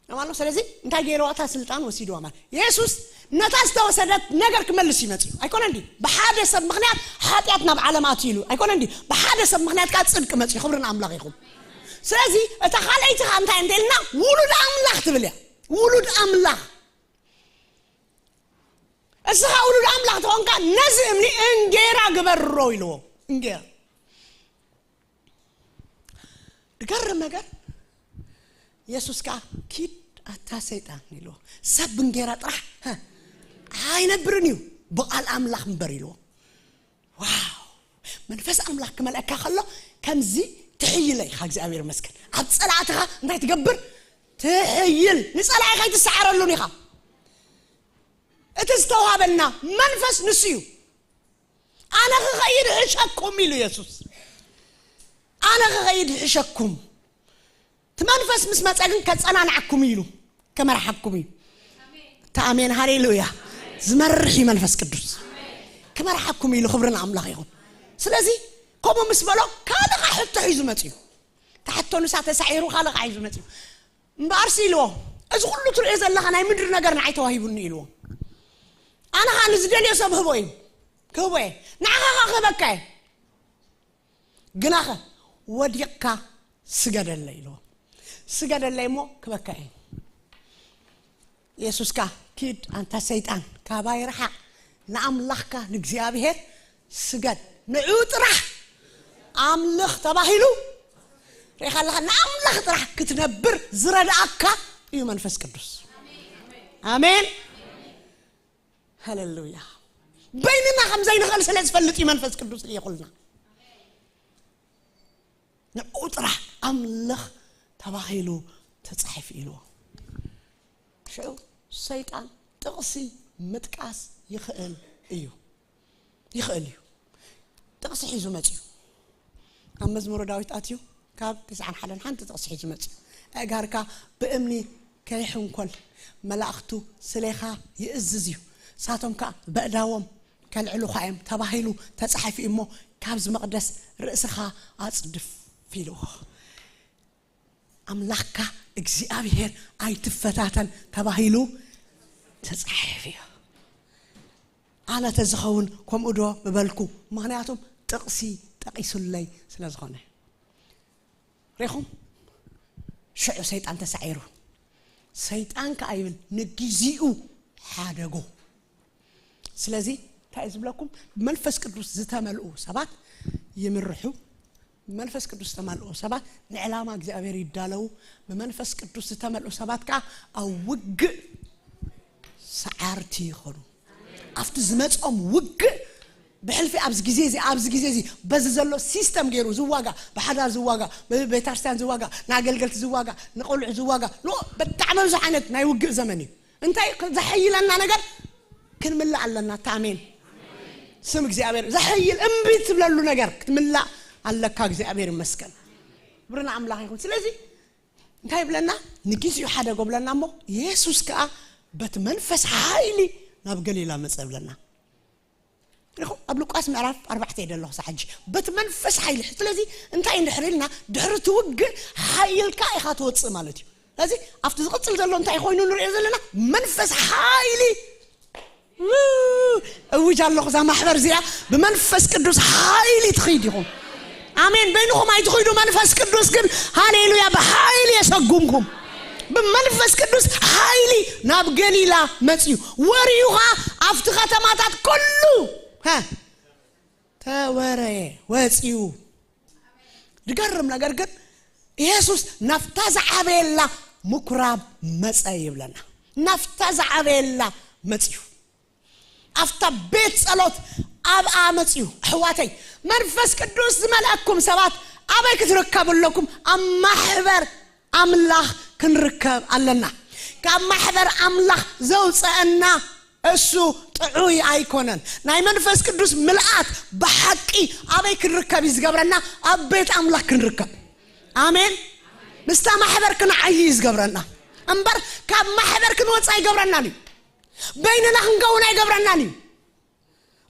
ኣማሎ ስለዚ እንታይ ገይርዋ? እታ ስልጣን ወሲድዋ ማለት የሱስ ነታ ዝተወሰደት ነገር ክመልስ ይመጽእ ኣይኮነ እንዲ ብሓደ ሰብ ምክንያት ሓጢኣት ናብ ዓለም ኣትዩ ኢሉ ኣይኮነ እንዲ ብሓደ ሰብ ምክንያት ከዓ ጽድቂ መጽእ ክብርን ኣምላኽ ይኹም። ስለዚ እታ ካልኣይቲ ከዓ እንታይ እንተ ኢልና ውሉድ ኣምላኽ ትብል እያ። ውሉድ ኣምላኽ እስኻ ውሉድ ኣምላኽ ተኾንካ ነዚ እምኒ እንጌራ ግበሮ ኢልዎ። እንጌራ ድገርም ነገር የሱስ ከዓ ኪድ ኣታ ሰይጣን ኢልዎ። ሰብ እንጌራ ጥራሕ ኣይነብርን እዩ ብቓል ኣምላኽ እምበር ኢልዎ። ዋው መንፈስ ኣምላኽ ክመልአካ ከሎ ከምዚ ትሕይለ ኢኻ እግዚኣብሔር መስገን ኣብ ፀላእትኻ እንታይ ትገብር? ትሕይል። ንፀላኢ ከይትሰዓረሉን ኢኻ። እቲ ዝተዋሃበና መንፈስ ንሱ እዩ። ኣነ ክኸይድ ሕሸኩም ኢሉ የሱስ። ኣነ ክኸይድ ሕሸኩም እቲ መንፈስ ምስ መፀ ግን ከፀናንዓኩም ኢሉ ከመርሓኩም እዩ። ተኣሜን ሃሌሉያ። ዝመርሕ እዩ መንፈስ ቅዱስ። ክመርሓኩም ኢሉ ክብሪ ንኣምላኽ ይኹን። ስለዚ ከምኡ ምስ በሎ ካልእ ሕቶ ሒዙ መፅዩ። ታሕቶ ንሳ ተሳዒሩ ካልእ ሒዙ መፅዩ። እምበኣርሲ ኢልዎ እዚ ኩሉ ትሪኦ ዘለኻ ናይ ምድሪ ነገር ንዓይ ተዋሂቡኒ ኢልዎ። ኣነ ከዓ ንዝደልዮ ሰብ ህቦ እዩ ክህቦ እየ። ንዓኻ ከዓ ክህበካ እየ። ግናኸ ወዲቕካ ስገደለይ ኢልዎ። ስገደለይ እሞ ክበካ እየ። የሱስ ከዓ ኪድ ኣንታ ሰይጣን ካባይ ርሓቕ ንኣምላኽካ ንእግዚኣብሔር ስገድ ንዑ ጥራሕ ኣምልኽ ተባሂሉ ርኢኻ ኣለኻ። ንኣምላኽ ጥራሕ ክትነብር ዝረድኣካ እዩ መንፈስ ቅዱስ። ኣሜን ሃሌሉያ። በይንና ከም ዘይንኽእል ስለ ዝፈልጥ እዩ መንፈስ ቅዱስ ልኢኹልና። ንዑ ጥራሕ ኣምልኽ ተባሂሉ ተጻሒፉ ኢልዎ። ሽዑ ሰይጣን ጥቕሲ ምጥቃስ ይኽእል እዩ። ይኽእል እዩ። ጥቕሲ ሒዙ መጺኡ። ኣብ መዝሙረ ዳዊት ኣትዩ ካብ ትስዓን ሓደን ሓንቲ ጥቕሲ ሒዙ መጺኡ። ኣእጋርካ ብእምኒ ከይሕንኮል፣ መላእኽቱ ስሌኻ ይእዝዝ እዩ። ንሳቶም ከኣ በእዳዎም ከልዕሉኻ እዮም ተባሂሉ ተጻሒፉ እዩ እሞ፣ ካብዚ መቕደስ ርእስኻ ኣጽድፍ ኢልዎ። ኣምላኽካ እግዚኣብሔር ኣይትፈታተን ተባሂሉ ተጻሒፉ እዩ። ኣነ ተዝኸውን ከምኡ ዶ ምበልኩ? ምኽንያቱም ጥቕሲ ጠቒሱለይ ስለ ዝኾነ። ሪኹም? ሽዑ ሰይጣን ተሳዒሩ። ሰይጣን ከኣ ይብል ንግዚኡ ሓደጎ። ስለዚ እንታይ እዩ ዝብለኩም? ብመንፈስ ቅዱስ ዝተመልኡ ሰባት ይምርሑ። ብመንፈስ ቅዱስ ዝተመልኡ ሰባት ንዕላማ እግዚኣብሔር ይዳለዉ። ብመንፈስ ቅዱስ ዝተመልኡ ሰባት ከኣ ኣብ ውግእ ሰዓርቲ ይኾኑ። ኣብቲ ዝመጾም ውግእ ብሕልፊ ኣብዚ ግዜ እዚ፣ ኣብዚ ግዜ እዚ በዚ ዘሎ ሲስተም ገይሩ ዝዋጋ፣ ብሓዳር ዝዋጋ፣ ብቤተክርስትያን ዝዋጋ፣ ንኣገልገልቲ ዝዋጋ፣ ንቆልዑ ዝዋጋ፣ ሎ-፣ ብጣዕሚ ብዙሕ ዓይነት ናይ ውግእ ዘመን እዩ። እንታይ ዘሐይለና ነገር ክንምልእ ኣለና። ኣሜን። ስም እግዚኣብሔር ዘሐይል እምቢ ትብለሉ ነገር ክትምላእ ኣለካ። እግዚኣብሔር ይመስገን። ክብሪ ንኣምላኽ ይኹን። ስለዚ እንታይ ይብለና? ንጊዜኡ ሓደጎ ብለና እሞ፣ የሱስ ከኣ በቲ መንፈስ ሓይሊ ናብ ገሊላ መጸ ብለና። ሪኹም? ኣብ ሉቃስ ምዕራፍ ኣርባዕተ እየ ዘለኹ ሳሕ ሕጂ። በቲ መንፈስ ሓይሊ። ስለዚ እንታይ እንድሕር ኢልና፣ ድሕሪ እቲ ውግእ ሓይልካ ኢኻ ትወጽእ ማለት እዩ። ስለዚ ኣብቲ ዝቕጽል ዘሎ እንታይ ኮይኑ ንሪኦ ዘለና? መንፈስ ሓይሊ። ው! እውጅ ኣለኹ፣ እዛ ማሕበር እዚኣ ብመንፈስ ቅዱስ ሓይሊ ትኸይድ ኢኹም። ኣሜን። በይንኹም ኣይትኸይዱ፣ መንፈስ ቅዱስ ግን፣ ሃሌሉያ፣ ብሓይሊ የሰጉምኩም። ብመንፈስ ቅዱስ ሓይሊ ናብ ገሊላ መጽዩ። ወርዩ ኸኣ ኣብቲ ከተማታት ኩሉ፣ ሃ፣ ተወረየ፣ ወጽዩ። ዝገርም ነገር ግን፣ ኢየሱስ ናብታ ዝዓበየላ ምኩራብ መጸ ይብለና። ናብታ ዝዓበየላ መጽዩ። ኣብታ ቤት ጸሎት ኣብኣ መጽዩ። ኣሕዋተይ፣ መንፈስ ቅዱስ ዝመልአኩም ሰባት ኣበይ ክትርከቡ ኣለኩም? ኣብ ማሕበር ኣምላኽ ክንርከብ ኣለና። ካብ ማሕበር ኣምላኽ ዘውጸአና እሱ ጥዑይ ኣይኮነን። ናይ መንፈስ ቅዱስ ምልኣት ብሓቂ ኣበይ ክንርከብ እዩ ዝገብረና? ኣብ ቤት ኣምላኽ ክንርከብ። ኣሜን። ምስታ ማሕበር ክንዓይ እዩ ዝገብረና እምበር፣ ካብ ማሕበር ክንወጽእ ኣይገብረናን እዩ። በይንና ክንከውን ኣይገብረናን እዩ።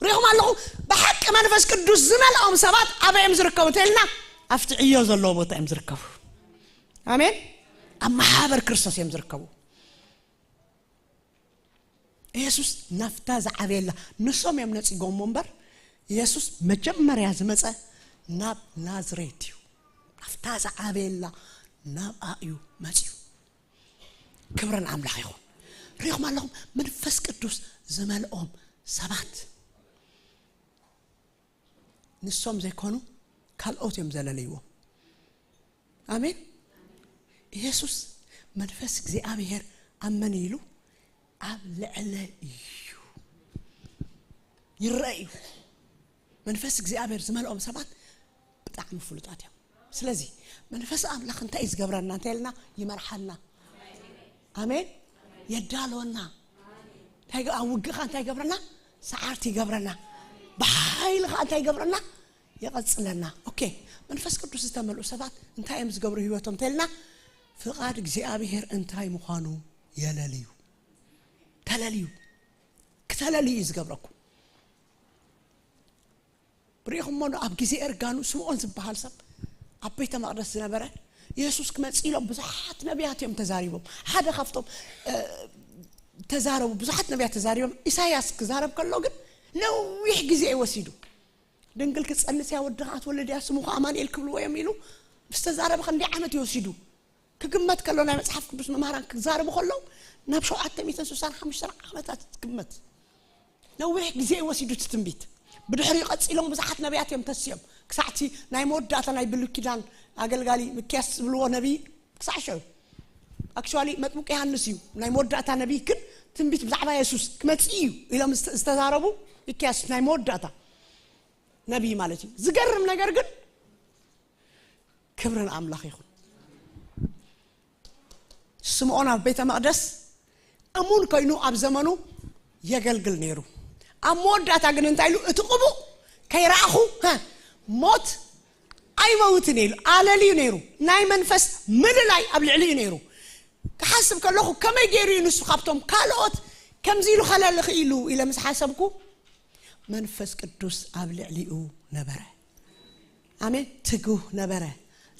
ሪኹም ኣለኹ? ብሓቂ መንፈስ ቅዱስ ዝመልኦም ሰባት ኣበይ እዮም ዝርከቡ እንተኢልና፣ ኣብቲ ዕዮ ዘለዎ ቦታ እዮም ዝርከቡ። ኣሜን። ኣብ ማሕበር ክርስቶስ እዮም ዝርከቡ። ኢየሱስ ናብታ ዝዓበየላ፣ ንሶም እዮም ነጺጎሞ እምበር፣ ኢየሱስ መጀመርያ ዝመጸ ናብ ናዝሬት እዩ። ናብታ ዝዓበየላ ናብኣ እዩ መጺኡ። ክብሪ ንኣምላኽ ይኹን። ሪኹም ኣለኹም? መንፈስ ቅዱስ ዝመልኦም ሰባት ንሶም ዘይኮኑ ካልኦት እዮም ዘለለይዎም። ኣሜን። ኢየሱስ መንፈስ እግዚኣብሔር ኣብ መን ኢሉ? ኣብ ልዕለ እዩ። ይረአ እዩ። መንፈስ እግዚኣብሔር ዝመልኦም ሰባት ብጣዕሚ ፍሉጣት እዮም። ስለዚ መንፈስ ኣምላኽ እንታይ እዩ ዝገብረና እንተ ኢልና? ይመርሓና። ኣሜን። የዳልወና። እንታይ ገ-፣ ኣብ ውግእኻ እንታይ ይገብረና? ሰዓርቲ ይገብረና። ብሓይልኻ እንታይ ይገብረና? የቐጽለና። ኦኬ፣ መንፈስ ቅዱስ ዝተመልኡ ሰባት እንታይ እዮም ዝገብሩ ህይወቶም እንተ ኢልና? ፍቓድ እግዚኣብሔር እንታይ ምዃኑ የለልዩ። ተለልዩ። ክተለልዩ እዩ ዝገብረኩም። ርኢኹሞ ዶ? ኣብ ግዜ እርጋኑ ስምዖን ዝበሃል ሰብ ኣብ ቤተ መቕደስ ዝነበረ፣ የሱስ ክመጽእ ኢሎም ብዙሓት ነቢያት እዮም ተዛሪቦም። ሓደ ካብቶም፣ እ፣ ተዛረቡ፣ ብዙሓት ነቢያት ተዛሪቦም። ኢሳይያስ ክዛረብ ከሎ ግን ነዊሕ ግዜ እዩ ወሲዱ። ድንግል ክትጸንስ እያ፣ ወዲ ኸኣ ትወልድ እያ፣ ስሙ ኸኣ ኣማኑኤል ክብልዎ እዮም ኢሉ ምስ ተዛረበ ክንደይ ዓመት እዩ ወሲዱ? ክግመት ከሎ፣ ናይ መጽሓፍ ቅዱስ መምህራን ክዛረቡ ከለዉ ናብ ሸውዓተ ሚእትን ስሳን ሓሙሽተን ዓመታት ትግመት። ነዊሕ ግዜ እዩ ወሲዱ እቲ ትንቢት። ብድሕሪኡ ቀጺሎም ብዙሓት ነቢያት እዮም ተሲኦም። ክሳዕቲ ናይ መወዳእታ ናይ ብሉይ ኪዳን ኣገልጋሊ ሚክያስ ዝብልዎ ነቢይ ክሳዕ ሸው። ኣክቹዋሊ መጥምቁ ዮሃንስ እዩ ናይ መወዳእታ ነቢይ፣ ግን ትንቢት ብዛዕባ የሱስ ክመጽእ እዩ ኢሎም ዝተ-፣ ዝተዛረቡ ሚክያስ ናይ መወዳእታ ነቢይ ማለት እዩ። ዝገርም ነገር ግን፣ ክብሪ ንኣምላኽ ይኹን። ስምዖን ኣብ ቤተ መቕደስ እሙን ኮይኑ ኣብ ዘመኑ የገልግል ነይሩ። ኣብ መወዳእታ ግን እንታይ ኢሉ? እቲ ቅቡእ ከይረኣኹ፣ ሀ፣ ሞት ኣይመውትን ኢሉ ኣለልዩ ነይሩ። ናይ መንፈስ ምልላይ ኣብ ልዕሊኡ ነይሩ። ክሓስብ ከለኹ፣ ከመይ ገይሩ እዩ ንሱ ካብቶም ካልኦት ከምዚ ኢሉ ከለሊ ክኢሉ ኢለ ምስ ሓሰብኩ፣ መንፈስ ቅዱስ ኣብ ልዕሊኡ ነበረ። ኣሜን። ትጉህ ነበረ፣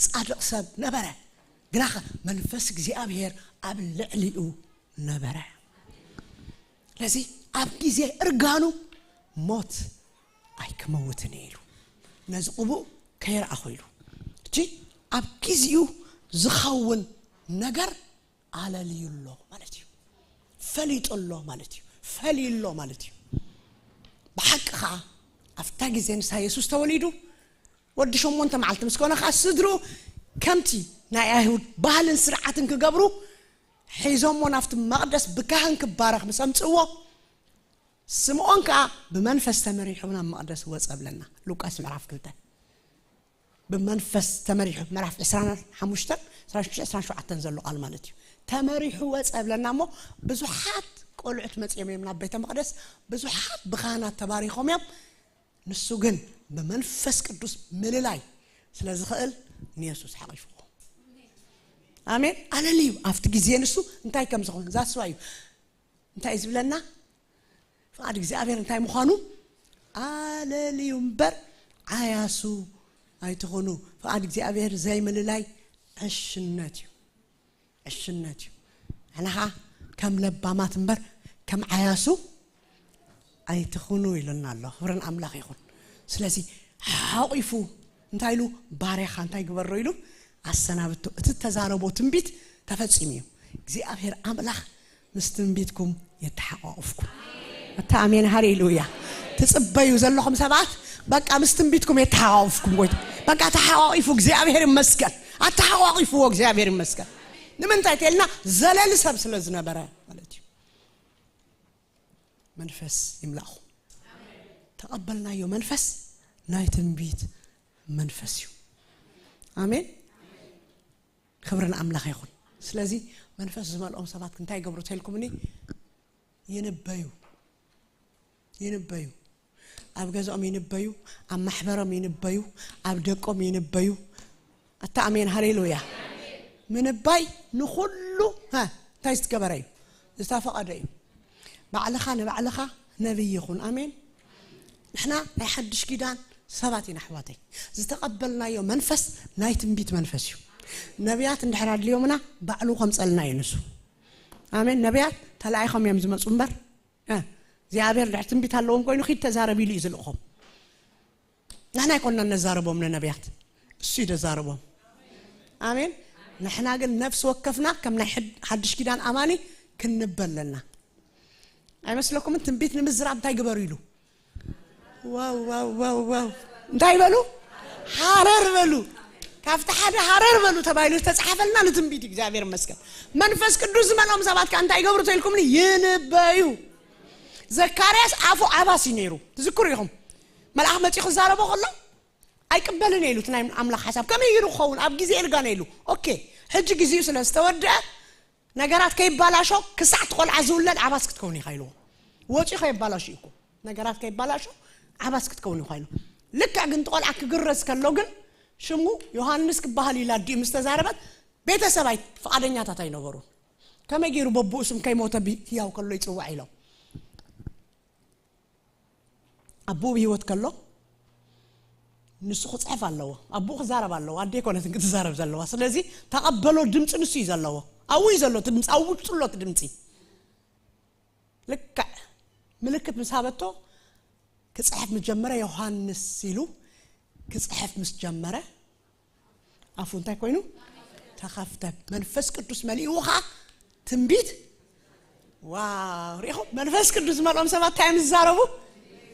ጻድቕ ሰብ ነበረ። ግናኸ መንፈስ እግዚኣብሔር ኣብ ልዕሊኡ ነበረ። ስለዚ ኣብ ግዜ እርጋኑ ሞት ኣይክመውትን እየ ኢሉ፣ ነዚ ቅቡእ ከይረኣኹ ኢሉ። እጂ ኣብ ግዜኡ ዝኸውን ነገር ኣለልዩ ኣሎ ማለት እዩ። ፈሊጡ ኣሎ ማለት እዩ። ፈልዩ ኣሎ ማለት እዩ። ብሓቂ ኸዓ ኣብታ ግዜ ንሳ የሱስ ተወሊዱ ወዲ ሸሞንተ መዓልቲ ምስ ኮነ ኸዓ ስድርኡ ከምቲ ናይ ኣይሁድ ባህልን ስርዓትን ክገብሩ ሒዞሞ ናብቲ መቕደስ ብካህን ክባረኽ ምስ ኣምጽእዎ ስምዖን ከኣ ብመንፈስ ተመሪሑ ናብ መቕደስ ወጸ ብለና። ሉቃስ ምዕራፍ ክልተ። ብመንፈስ ተመሪሑ፣ ምዕራፍ ዕስራን ሓሙሽተን፣ ዕስራን ሽዱሽተን፣ ዕስራን ሸውዓተን ዘሎ ቃል ማለት እዩ። ተመሪሑ ወጸ ብለና እሞ ብዙሓት ቆልዑት መጺኦም እዮም ናብ ቤተ መቕደስ፣ ብዙሓት ብካህናት ተባሪኾም እዮም። ንሱ ግን ብመንፈስ ቅዱስ ምልላይ ስለ ዝኽእል ንየሱስ ሓቒፍዎ። ኣሜን። ኣለልዩ ኣብቲ ግዜ ንሱ እንታይ ከም ዝኾነ ዛስዋ እዩ። እንታይ እዩ ዝብለና? ፍቓድ እግዚኣብሔር እንታይ ምዃኑ ኣለልዩ እምበር ዓያሱ ኣይትኹኑ። ፍቓድ እግዚኣብሔር ዘይምልላይ ዕሽነት እዩ። ዕሽነት እዩ። ንሕና ኸዓ ከም ለባማት እምበር ከም ዓያሱ ኣይትኹኑ ኢሉና ኣሎ። ክብርን ኣምላኽ ይኹን። ስለዚ ሓቑፉ እንታይ ኢሉ? ባርያኻ እንታይ ግበሮ ኢሉ ኣሰናብቶ። እቲ ተዛረቦ ትንቢት ተፈጺሙ እዩ። እግዚኣብሔር ኣምላኽ ምስ ትንቢትኩም የተሓቋቑፍኩም። ኣታ ኣሜን፣ ሃሌሉያ። ትጽበዩ ዘለኹም ሰባት በቃ ምስ ትንቢትኩም የተሓቋቑፍኩም። ጎይታ በቃ ተሓቋቒፉ፣ እግዚኣብሔር ይመስገን። ኣተሓቋቒፍዎ፣ እግዚኣብሔር ይመስገን። ንምንታይ ተልና? ዘለሊ ሰብ ስለ ዝነበረ ማለት እዩ። መንፈስ ይምላእኹም። ተቐበልናዮ መንፈስ ናይ ትንቢት መንፈስ እዩ። ኣሜን። ክብሪ ንኣምላኽ ይኹን። ስለዚ መንፈስ ዝመልኦም ሰባት እንታይ ይገብሩ ተልኩምኒ? ይንበዩ። ይንበዩ። ኣብ ገዛኦም ይንበዩ፣ ኣብ ማሕበሮም ይንበዩ፣ ኣብ ደቆም ይንበዩ። ኣታ ኣሜን፣ ሃሌሉያ። ምንባይ ንኹሉ፣ ሀ፣ እንታይ ዝተገበረ እዩ? ዝተፈቐደ እዩ። ባዕልኻ ንባዕልኻ ነቢይ ይኹን። ኣሜን። ንሕና ናይ ሓድሽ ኪዳን ሰባት ኢና ኣሕዋተይ። ዝተቐበልናዮ መንፈስ ናይ ትንቢት መንፈስ እዩ። ነቢያት እንድሕር ኣድልዮምና ባዕሉ ከምጸልና እዩ ንሱ። ኣሜን። ነቢያት ተላኢኾም እዮም ዝመጹ እምበር፣ እ፣ እግዚኣብሔር ድሕር ትንቢት ኣለዎም ኮይኑ ኺድ ተዛረብ ኢሉ እዩ ዝልእኾም። ንሕና ኣይኮንና ነዛረቦም ንነቢያት፣ እሱ እዩ ዘዛረቦም። ኣሜን። ንሕና ግን ነፍሲ ወከፍና ከም ናይ ሕድ-፣ ሓድሽ ኪዳን ኣማኒ ክንበ ኣለና። ኣይመስለኩምን? ትንቢት ንምዝራብ እንታይ ግበሩ ኢሉ? ዋው፣ ዋው፣ ዋው፣ ዋው። እንታይ በሉ? ሃረር በሉ። ካብቲ ሓደ ሃረር በሉ ተባሂሉ ዝተጻሓፈልና ንትንቢት እዩ። እግዚኣብሔር ይመስገን። መንፈስ ቅዱስ ዝመልኦም ሰባት ከኣ እንታይ ይገብሩ ተልኩምኒ? ይንበዩ። ዘካርያስ ኣፉ ዓባስ እዩ ነይሩ። ትዝክሩ ኢኹም? መልኣኽ መጺኡ ክዛረቦ ከሎ ኣይቅበልን እየ ኢሉ፣ እቲ ናይ ኣምላኽ ሓሳብ። ከመይ ኢሉ ክኸውን? ኣብ ግዜ እርጋን እየ ኢሉ። ኦኬ፣ ሕጂ ግዜኡ ስለ ዝተወድአ፣ ነገራት ከይባላሾ፣ ክሳዕ እቲ ቆልዓ ዝውለድ ዓባስ ክትከውን ኢኻ ኢልዎ። ወጺኡ ከይባላሾ እዩ እኮ። ነገራት ከይባላሾ፣ ዓባስ ክትከውን ኢኻ ኢልዎ። ልክዕ ግን እቲ ቆልዓ ክግረዝ ከሎ ግን፣ ሽሙ ዮሃንስ ክበሃል ኢላ ኣዲኡ ምስ ተዛረበት፣ ቤተሰብ ኣይ-፣ ፍቓደኛታት ኣይነበሩን። ከመይ ገይሩ በብኡ ስም ከይሞተ ብ-፣ ህያው ከሎ ይጽዋዕ ኢሎም። ኣቦኡ ብህይወት ከሎ ንሱ ክጽሕፍ ኣለዎ። ኣቦኡ ክዛረብ ኣለዎ። ኣደ ኣይኮነትን ክትዛረብ ዘለዋ። ስለዚ ተቐበሎ ድምፂ ንሱ እዩ ዘለዎ። ኣብኡ እዩ ዘሎ እቲ ድምፂ፣ ኣብ ውሽጡ ኣሎ እቲ ድምፂ። ልክዕ ምልክት ምስ ሃበቶ ክጽሕፍ ምስ ጀመረ፣ ዮሃንስ ኢሉ ክጽሕፍ ምስ ጀመረ፣ ኣፉ እንታይ ኮይኑ? ተኸፍተ። መንፈስ ቅዱስ መሊእዎ ኸዓ ትንቢት። ዋው፣ ሪኢኹም? መንፈስ ቅዱስ ዝመልኦም ሰባት እንታይ እዮም ዝዛረቡ?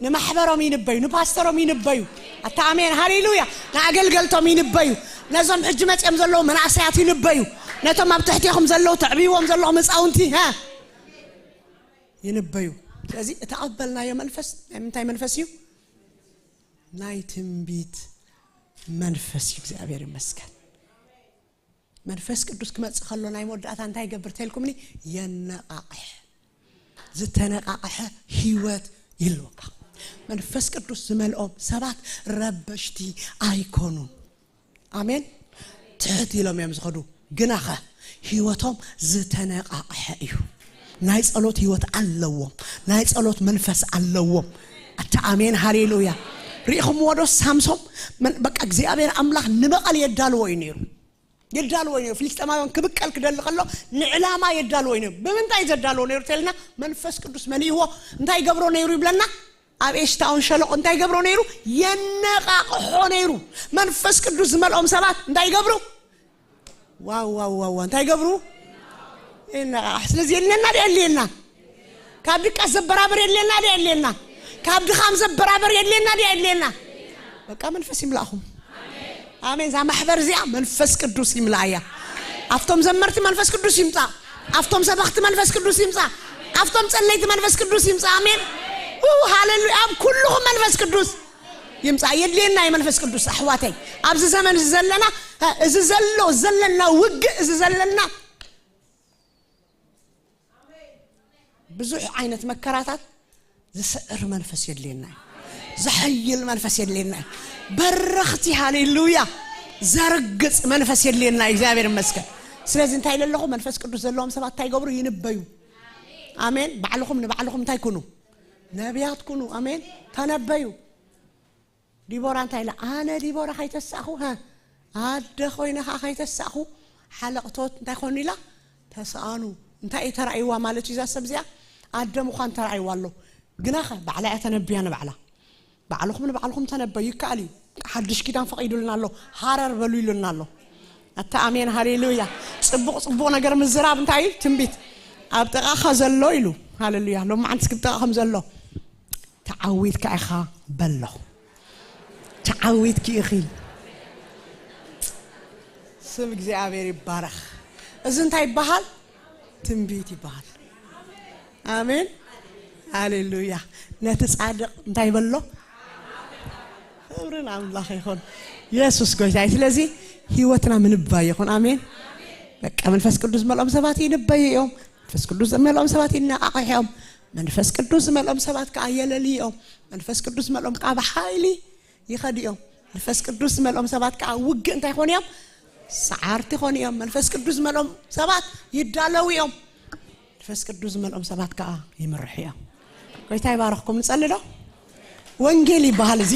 ንማሕበሮም ይንበዩ፣ ንፓስተሮም ይንበዩ። ኣታ ኣሜን፣ ሃሌሉያ። ንኣገልገልቶም ይንበዩ። ነዞም ሕጂ መጺኦም ዘለዉ መናእሰያት ይንበዩ። ነቶም ኣብ ትሕቴኹም ዘለዉ፣ ተዕብይዎም ዘለኹም ህፃውንቲ፣ ሀ? ይንበዩ። ስለዚ እተቐበልናዮ መንፈስ ናይ ምንታይ መንፈስ እዩ? ናይ ትንቢት መንፈስ እዩ። እግዚኣብሔር ይመስገን። መንፈስ ቅዱስ ክመጽእ ከሎ ናይ መወዳእታ እንታይ ይገብር ተልኩምኒ? የነቓቕሕ። ዝተነቃቀሐ ህይወት ይህልወካ። መንፈስ ቅዱስ ዝመልኦም ሰባት ረበሽቲ ኣይኮኑን። ኣሜን። ትሕት ኢሎም እዮም ዝኸዱ። ግናኸ ህይወቶም ዝተነቃቀሐ እዩ። ናይ ጸሎት ህይወት ኣለዎም። ናይ ጸሎት መንፈስ ኣለዎም። ኣታ ኣሜን፣ ሃሌሉያ። ርኢኹምዎ ዶ? ሳምሶም መን-፣ በቃ እግዚኣብሔር ኣምላኽ ንበቐል የዳልዎ እዩ ነይሩ። የዳልዎ እዩ ነይሩ። ፍልስጤማውያን ክብቀል ክደሊ ከሎ ንዕላማ የዳልዎ እዩ ነይሩ። ብምንታይ ዘዳልዎ ነይሩ ተልና፣ መንፈስ ቅዱስ መሊእዎ እንታይ ይገብሮ ነይሩ ይብለና? ኣብ ኤሽታውን ሸለቆ እንታይ ይገብሮ ነይሩ? የነቃቅሖ ነይሩ። መንፈስ ቅዱስ ዝመልኦም ሰባት እንታይ ይገብሩ? ዋው ዋው ዋው ዋው፣ እንታይ ይገብሩ? ይነቃቅሑ። ስለዚ የድልየና ድዩ የድልየና? ካብ ድቃስ ዘበራበር የድልየና ድዩ የድልየና? ካብ ድኻም ዘበራበር የድልየና ድዩ የድልየና? በቃ መንፈስ ይምላእኹም። ኣሜን። እዛ ማሕበር እዚኣ መንፈስ ቅዱስ ይምላእያ። ኣብቶም ዘመርቲ መንፈስ ቅዱስ ይምጻእ። ኣብቶም ሰበኽቲ መንፈስ ቅዱስ ይምጻእ። ኣብቶም ጸለይቲ መንፈስ ቅዱስ ይምጻእ። ኣሜን። ው፣ ሃሌሉያ። ኣብ ኩልኹም መንፈስ ቅዱስ ይምጻእ። የድልየና እዩ መንፈስ ቅዱስ ኣሕዋተይ። ኣብዚ ዘመን እዚ ዘለና፣ እዚ ዘሎ ዘለና ውግእ፣ እዚ ዘለና ብዙሕ ዓይነት መከራታት ዝስዕር መንፈስ የድልየና እዩ። ዝሐይል መንፈስ የድልየና እዩ። በረኽቲ፣ ሃሌሉያ፣ ዘርግጽ መንፈስ የድልየና እዩ። እግዚኣብሔር ይመስገን። ስለዚ እንታይ ኢለ ኣለኹ? መንፈስ ቅዱስ ዘለዎም ሰባት እንታይ ይገብሩ? ይንበዩ። ኣሜን። ባዕልኹም ንባዕልኹም እንታይ ኩኑ? ነቢያት ኩኑ። ኣሜን። ተነበዩ። ዲቦራ እንታይ ኢላ? ኣነ ዲቦራ ከይተሳእኹ፣ ሃ፣ ኣደ ኮይነ ኸዓ ከይተሳእኹ፣ ሓለቕቶት እንታይ ኮኑ ኢላ? ተሰኣኑ። እንታይ እዩ ተራእይዋ ማለት እዩ እዛ ሰብ እዚኣ? ኣደ ምዃን ተራእይዋ ኣሎ። ግናኸ ባዕላ እያ ተነብያ ንባዕላ። ባዕልኹም ንባዕልኹም ተነበዩ፣ ይከኣል እዩ። ሓድሽ ኪዳን ፈቒዱልና ኣሎ። ሃረር በሉ ኢሉና ኣሎ። ኣታ ኣሜን፣ ሃሌሉያ። ጽቡቕ ጽቡቕ ነገር ምዝራብ እንታይ እዩ? ትንቢት። ኣብ ጥቓኻ ዘሎ ኢሉ። ሃሌሉያ። ሎማዓንቲ እስኪ ብጥቓኹም ዘሎ፣ ተዓዊትካ ኢኻ በሎ። ተዓዊትኪ ኢኺ። ስም እግዚኣብሔር ይባረኽ። እዚ እንታይ ይበሃል? ትንቢት ይበሃል። ኣሜን፣ ሃሌሉያ። ነቲ ጻድቕ እንታይ በሎ? ክብሪ ንኣምላኽ ይኹን። የሱስ ጎይታ እዩ። ስለዚ ህይወትና ምንባይ ይኹን። ኣሜን። በቃ መንፈስ ቅዱስ መልኦም ሰባት ይንበዩ እዮም። መንፈስ ቅዱስ መልኦም ሰባት ይነቃቕሑ እዮም። መንፈስ ቅዱስ መልኦም ሰባት ከዓ የለልዩ እዮም። መንፈስ ቅዱስ መልኦም ከዓ ብሓይሊ ይኸዱ እዮም። መንፈስ ቅዱስ መልኦም ሰባት ከዓ ውግእ እንታይ ይኾኑ እዮም? ሰዓርቲ ይኾኑ እዮም። መንፈስ ቅዱስ መልኦም ሰባት ይዳለዉ እዮም። መንፈስ ቅዱስ ዝመልኦም ሰባት ከዓ ይምርሑ እዮም። ጎይታ ይባረኽኩም። ንጸሊ ዶ? ወንጌል ይበሃል እዚ።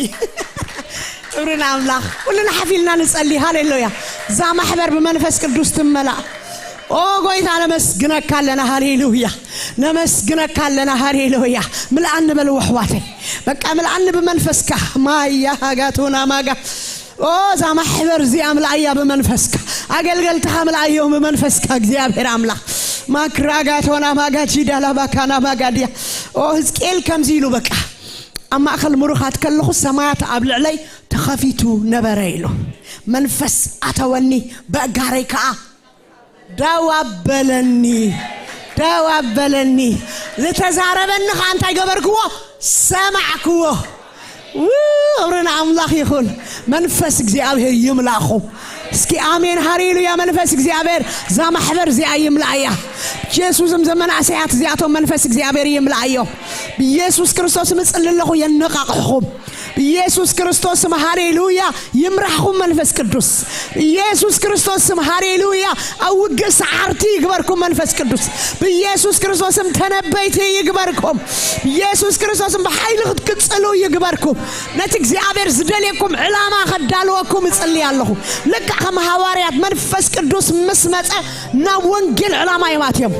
ክብሪ ንኣምላኽ። ኩልና ሓፍ ኢልና ንጸሊ። ሃሌሉያ። እዛ ማሕበር ብመንፈስ ቅዱስ ትመላእ። ኦ ጎይታ ነመስግነካ ኣለና። ሃሌሉያ። ነመስግነካ ኣለና። ሃሌሉያ። ምልኣኒ በልዎ ኣሕዋተይ። በቃ ምልኣኒ ብመንፈስካ። ማያ ሃጋቱና ማጋ ኦ፣ እዛ ማሕበር እዚኣ ምልኣያ ብመንፈስካ። ኣገልገልትኻ ምልኣዮም ብመንፈስካ እግዚኣብሔር ኣምላኽ። ማክራጋቶና ማጋጂ ዳላባካና ማጋድያ። ኦ፣ ህዝቅኤል ከምዚ ኢሉ በቃ፣ ኣብ ማእከል ምሩኻት ከለኹ ሰማያት ኣብ ልዕለይ ተኸፊቱ ነበረ ኢሉ። መንፈስ ኣተወኒ፣ በእጋረይ ከኣ ደው ኣበለኒ፣ ደው ኣበለኒ። ዝተዛረበኒ ኸዓ እንታይ ገበርክዎ? ሰማዕክዎ። ው፣ ክብሪ ንኣምላኽ ይኹን። መንፈስ እግዚኣብሔር ይምላእኹም። እስኪ ኣሜን ሃሌሉያ። መንፈስ እግዚኣብሔር እዛ ማሕበር እዚኣ ይምላእያ። ኢየሱስም ዘመናእሰያት እዚኣቶም መንፈስ እግዚኣብሔር ይምላእዮም። ብኢየሱስ ክርስቶስ ምጽሊ ኣለኹ የነቃቕሕኹም። ብኢየሱስ ክርስቶስ ስም ሃሌሉያ ይምራሕኹም መንፈስ ቅዱስ። ብኢየሱስ ክርስቶስ ስም ሃሌሉያ ኣብ ውግእ ሰዓርቲ ይግበርኩም መንፈስ ቅዱስ። ብኢየሱስ ክርስቶስ ስም ተነበይቲ ይግበርኩም። ብኢየሱስ ክርስቶስ ስም ብሓይሊ ክትቅጽሉ ይግበርኩም። ነቲ እግዚኣብሔር ዝደልየኩም ዕላማ ከዳልወኩም እጽሊ ኣለኹ። ልክዕ ከም ሃዋርያት መንፈስ ቅዱስ ምስ መጸ ናብ ወንጌል ዕላማ እዮም ኣትዮም።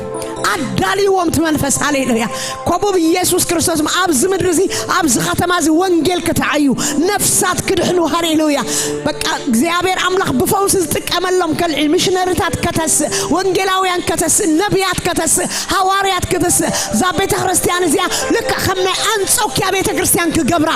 ኣዳልይዎም እቲ መንፈስ። ሃሌሉያ። ኮቡ ብኢየሱስ ክርስቶስ ኣብዚ ምድሪ እዚ ኣብዚ ከተማ እዚ ወንጌል ክትዓዩ ነፍሳት ክድሕኑ። ሃሌሉያ። በቃ እግዚኣብሔር ኣምላኽ ብፈውሲ ዝጥቀመሎም ከልዒ ሚሽነሪታት ከተስእ፣ ወንጌላውያን ከተስእ፣ ነቢያት ከተስእ፣ ሃዋርያት ከተስእ። እዛ ቤተ ክርስቲያን እዚኣ ልክዕ ከም ናይ ኣንጾኪያ ቤተ ክርስቲያን ክገብራ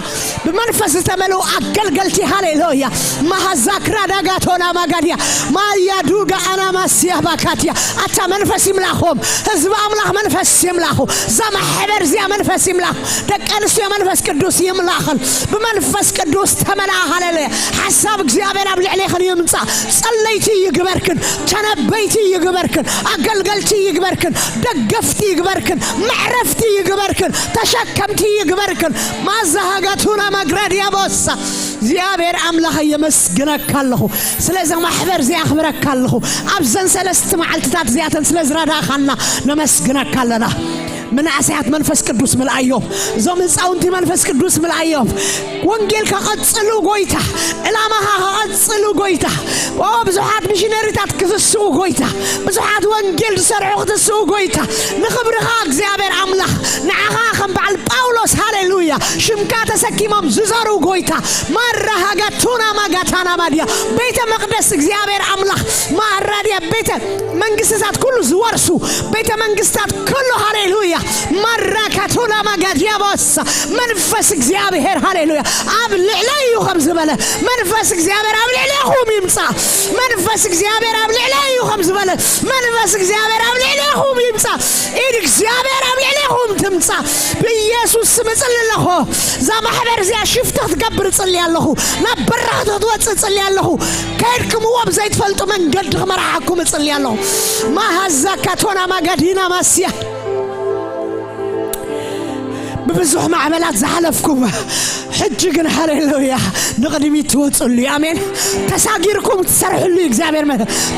ብመንፈስ ዝተመልኡ ኣገልገልቲ። ሃሌሉያ። ማሃዛክራ ዳጋቶና ማጋድያ ማያ ዱጋ ኣናማስያ ባካትያ ኣታ መንፈስ ይምላእኹም። ህዝቢ ኣምላኽ መንፈስ ይምላኹ። እዛ ማሕበር እዚኣ መንፈስ ይምላኹ። ደቂ ኣንስትዮ መንፈስ ቅዱስ ይምላኽን። ብመንፈስ ቅዱስ ተመልኣ። ሃሌሉያ። ሓሳብ እግዚኣብሔር ኣብ ልዕሌኽን ይምጻእ። ጸለይቲ ይግበርክን። ተነበይቲ ይግበርክን። ኣገልገልቲ ይግበርክን። ደገፍቲ ይግበርክን። መዕረፍቲ ይግበርክን። ተሸከምቲ ይግበርክን። ማዛሃጋቱና መግረድ ያቦሳ። እግዚኣብሔር ኣምላኽ የመስግነካ ኣለኹ። ስለዚ ማሕበር እዚ ኣኽብረካ ኣለኹ። ኣብዘን ሰለስተ መዓልትታት እዚኣተን ስለ ዝረዳእኻና ነመስግነካ ኣለና። መናእሰያት መንፈስ ቅዱስ ምልኣዮም። እዞም ህፃውንቲ መንፈስ ቅዱስ ምልኣዮም። ወንጌል ከቐጽሉ ጎይታ፣ ዕላማኻ ከቐጽሉ ጎይታ። ኦ ብዙሓት ሚሽነሪታት ክትስኡ ጎይታ፣ ብዙሓት ወንጌል ዝሰርሑ ክትስኡ ጎይታ፣ ንኽብርኻ እግዚኣብሔር ኣምላኽ ንዓኻ ከም በዓል ጳውሎስ ሃሌሉያ ሽምካ ተሰኪሞም ዝዘሩ ጎይታ። ማራ ሃጋቱና ማጋታና ማድያ ቤተ መቅደስ እግዚኣብሔር ኣምላኽ ማራድያ ቤተ መንግስትታት ኩሉ ዝወርሱ ቤተ መንግስታት ኩሉ ሃሌሉያ። ማራ ካቱና ማጋድያ ቦሳ መንፈስ እግዚኣብሔር ሃሌሉያ ኣብ ልዕለይ እዩ ከም ዝበለ መንፈስ እግዚኣብሔር ኣብ ልዕሌኹም ይምጻእ። መንፈስ እግዚኣብሔር ኣብ ልዕለይ እዩ ከም ዝበለ መንፈስ እግዚኣብሔር ኣብ ልዕሌኹም ይምጻእ። ኢድ እግዚኣብሔር ኣብ ልዕሌኹም ትምጻእ። ብኢየሱስ ስም እጽሊ ኣለኹ። እዛ ማሕበር እዚኣ ሽፍቲ ክትገብር እጽሊ ኣለኹ። ናብ በረኽቲ ክትወጽእ እጽሊ ኣለኹ። ከይድክምዎ ብዘይትፈልጡ መንገዲ ክመርሓኩም እጽሊ ኣለኹ። ማሃዛ ካቶና ማጋዲና ማስያ ብብዙሕ ማዕበላት ዝሓለፍኩም ሕጂ ግን ሃሌሉያ ንቕድሚት ትወፅሉ እዩ። ኣሜን። ተሳጊርኩም ትሰርሕሉ እዩ እግዚኣብሔር መ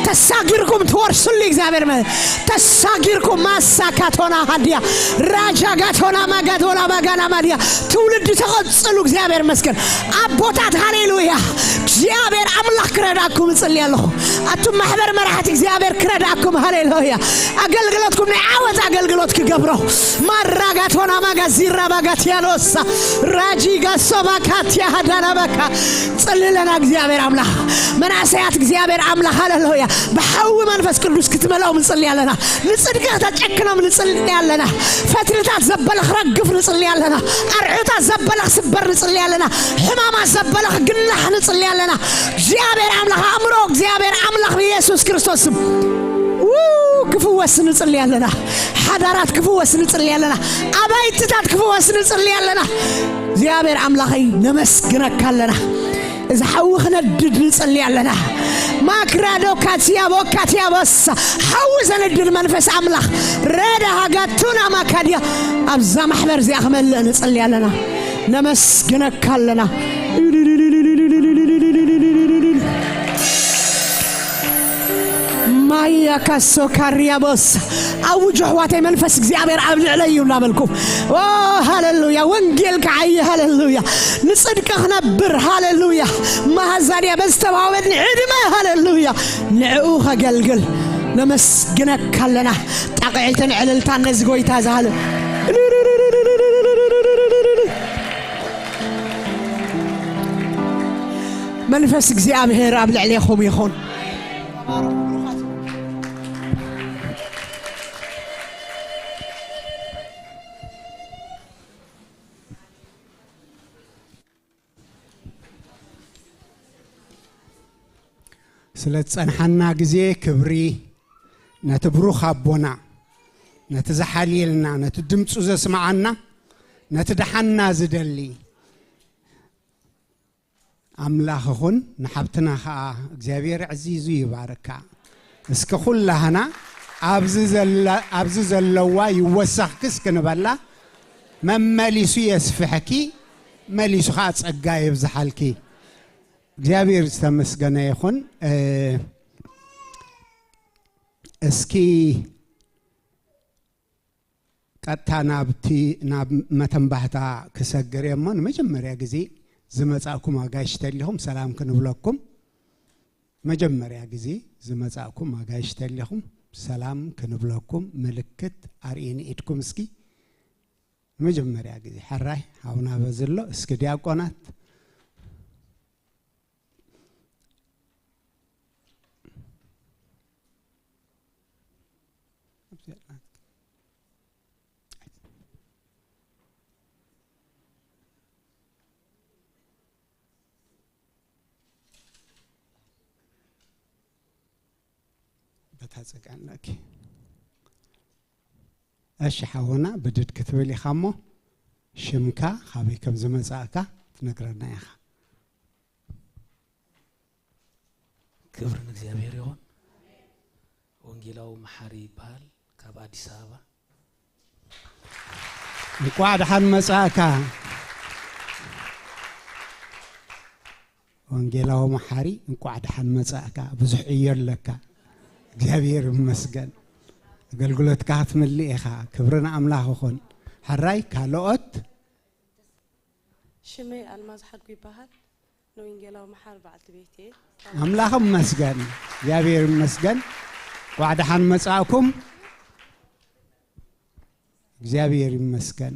ተሳጊርኩም ትወርስሉ እዩ እግዚኣብሔር መ ተሳጊርኩም ማሳ ካቶና ሃዲያ ራጃ ጋቶና ማጋዶላ ማጋና ማዲያ ትውልዲ ተቐፅሉ። እግዚኣብሔር መስገን ኣቦታት ሃሌሉያ። እግዚኣብሔር ኣምላኽ ክረዳእኩም እጽሊ ኣለኹ። ኣቱም ማሕበር መራሕቲ እግዚኣብሔር ክረዳእኩም ሃሌሉያ። ኣገልግሎትኩም ናይ ዓወት ኣገልግሎት ክገብሮ ማራጋቶና ማጋ ዚራ ባጋትያኖሳ ራጂ ጋሶ ባካትያ ሃዳና ባካ ጽሊ ኣለና እግዚኣብሔር ኣምላኽ። መናእሰያት እግዚኣብሔር ኣምላኽ ሃሌሉያ ብሓዊ መንፈስ ቅዱስ ክትመልኦም ንጽሊ ኣለና። ንጽድቂ ከተጨክኖም ንጽሊ ኣለና። ፈትልታት ዘበለ ክረግፍ ንጽሊ ኣለና። ኣርዑታት ዘበለ ክስበር ንጽሊ ኣለና። ሕማማት ዘበለ ክግናሕ ንጽሊ ኣለና። እግዚኣብሔር ኣምላኽ ኣእምሮ እግዚኣብሔር ኣምላኽ ብኢየሱስ ክርስቶስ ስም ው ክፍወስ ንጽሊ ኣለና። ሓዳራት ክፍወስ ንጽሊ ኣለና። ኣባይትታት ክፍወስ ንጽሊ ኣለና። እግዚኣብሔር ኣምላኸይ ነመስግነካ ኣለና። እዚ ሓዊ ክነድድ ንጽሊ ኣለና። ማክራዶ ካትያቦ ካትያቦሳ ሓዊ ዘንድድ መንፈስ ኣምላኽ ረዳ ሃጋቱና ማካድያ ኣብዛ ማሕበር እዚኣ ክመልእ ንጽሊ ኣለና። ነመስግነካ ኣለና። ማያ ካሶ ካሪያቦስ ኣውጅ ኣሕዋተይ መንፈስ እግዚኣብሔር ኣብ ልዕለይ እዩ እናበልኩ ኦ ሃሌሉያ ወንጌል ክዓይ ሃሌሉያ ንጽድቂ ክነብር ሃሌሉያ ማሃዛድያ በዝተዋወድኒ ዕድመ ሃሌሉያ ንዕኡ ከገልግል ነመስግነካ ኣለና። ጣቕዒትን ዕልልታን ነዚ ጎይታ ዝሃለ መንፈስ እግዚኣብሔር ኣብ ልዕሌኹም ይኹን። ስለ ዝጸንሓና ግዜ ክብሪ ነቲ ብሩኽ ኣቦና፣ ነቲ ዝሓልየልና፣ ነቲ ድምፁ ዘስምዓና፣ ነቲ ደሓንና ዝደሊ ኣምላኽ ይኹን። ንሓብትና ኸዓ እግዚኣብሔር ዕዚዙ ይባርካ። እስኪ ኩላህና ኣብዚ ዘለ-፣ ኣብዚ ዘለዋ ይወሰኽኪ እስኪ ንበላ። መመሊሱ የስፍሕኪ፣ መሊሱ ኸዓ ጸጋ የብዝሓልኪ። እግዚኣብሔር ዝተመስገነ ይኹን። እ፣ እስኪ ቀጥታ ናብቲ፣ ናብ መተንባህታ ክሰግር እየ እሞ፣ ንመጀመርያ ግዜ ዝመጻእኩም ኣጋይሽ ተሊኹም ሰላም ክንብለኩም። መጀመርያ ግዜ ዝመጻእኩም ኣጋይሽ ተሊኹም ሰላም ክንብለኩም፣ ምልክት ኣርእየኒ ኢድኩም እስኪ። ንመጀመርያ ግዜ፣ ሕራይ፣ ሓውና በዝሎ፣ እስኪ ዲያቆናት። በታ ጸጋን፣ ኦኬ። እሺ ሓውና፣ ብድድ ክትብል ኢኻ እሞ ሽምካ፣ ካበይ ከም ዝመጻእካ ትነግረና ኢኻ። ክብሪ ንእግዚኣብሔር ይኹን። ወንጌላዊ መሓሪ ይበሃል፣ ካብ ኣዲስ ኣበባ። እንቋዕ ደሓን መጻእካ። ወንጌላዊ መሓሪ፣ እንቋዕ ደሓን መጻእካ። ብዙሕ ዕዮ ኣለካ። እግዚኣብሔር ይመስገን። ኣገልግሎትካ ክትምልእ ኢኻ። ክብሪ ንኣምላኽ ይኹን። ሕራይ ካልኦት? ሽመይ ኣልማዝ ሓድጉ ይበሃል። ንወንጌላዊ መሓሪ በዓልቲ ቤት እየ። ኣምላኽ ይመስገን። እግዚኣብሔር ይመስገን። እንቋዕ ደሓን መጻእኩም። እግዚኣብሔር ይመስገን።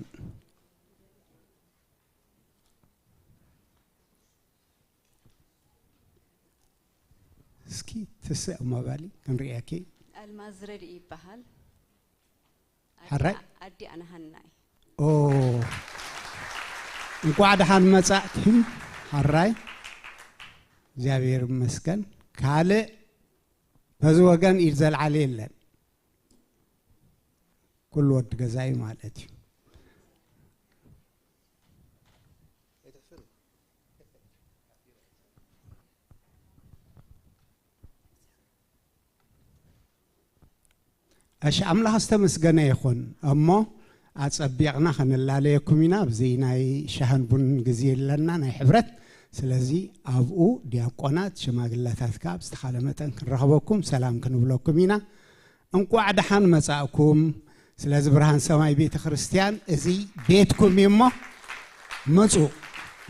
እስኪ ትስእ እሞ በሊ ክንርእየኪ። ኣልማዝ ረድኢ ይበሃል። ሕራይ? ኣዲ ኣነሃናይ። ኦ፣ እንቋዕ ደሓን መጻእኪ። ሕራይ፣ እግዚኣብሔር ይመስገን። ካልእ በዚ ወገን ኢድ ዘልዓለ የለን። ኩሉ ወዲ ገዛኢ ማለት እዩ። እሺ፣ ኣምላኽ ዝተመስገነ ይኹን። እሞ ኣጸቢቕና ከነላለየኩም ኢና። ኣብዚ ናይ ሻህን ቡን ግዜ ኣለና፣ ናይ ሕብረት። ስለዚ ኣብኡ ዲያቆናት፣ ሽማግለታት ከኣ ብዝተኻለ መጠን ክንረኽበኩም ሰላም ክንብለኩም ኢና። እንቋዕ ደሓን መጻእኩም። ስለዚ ብርሃን ሰማይ ቤተ ክርስቲያን እዚ ቤትኩም እዩ እሞ ምጹ፣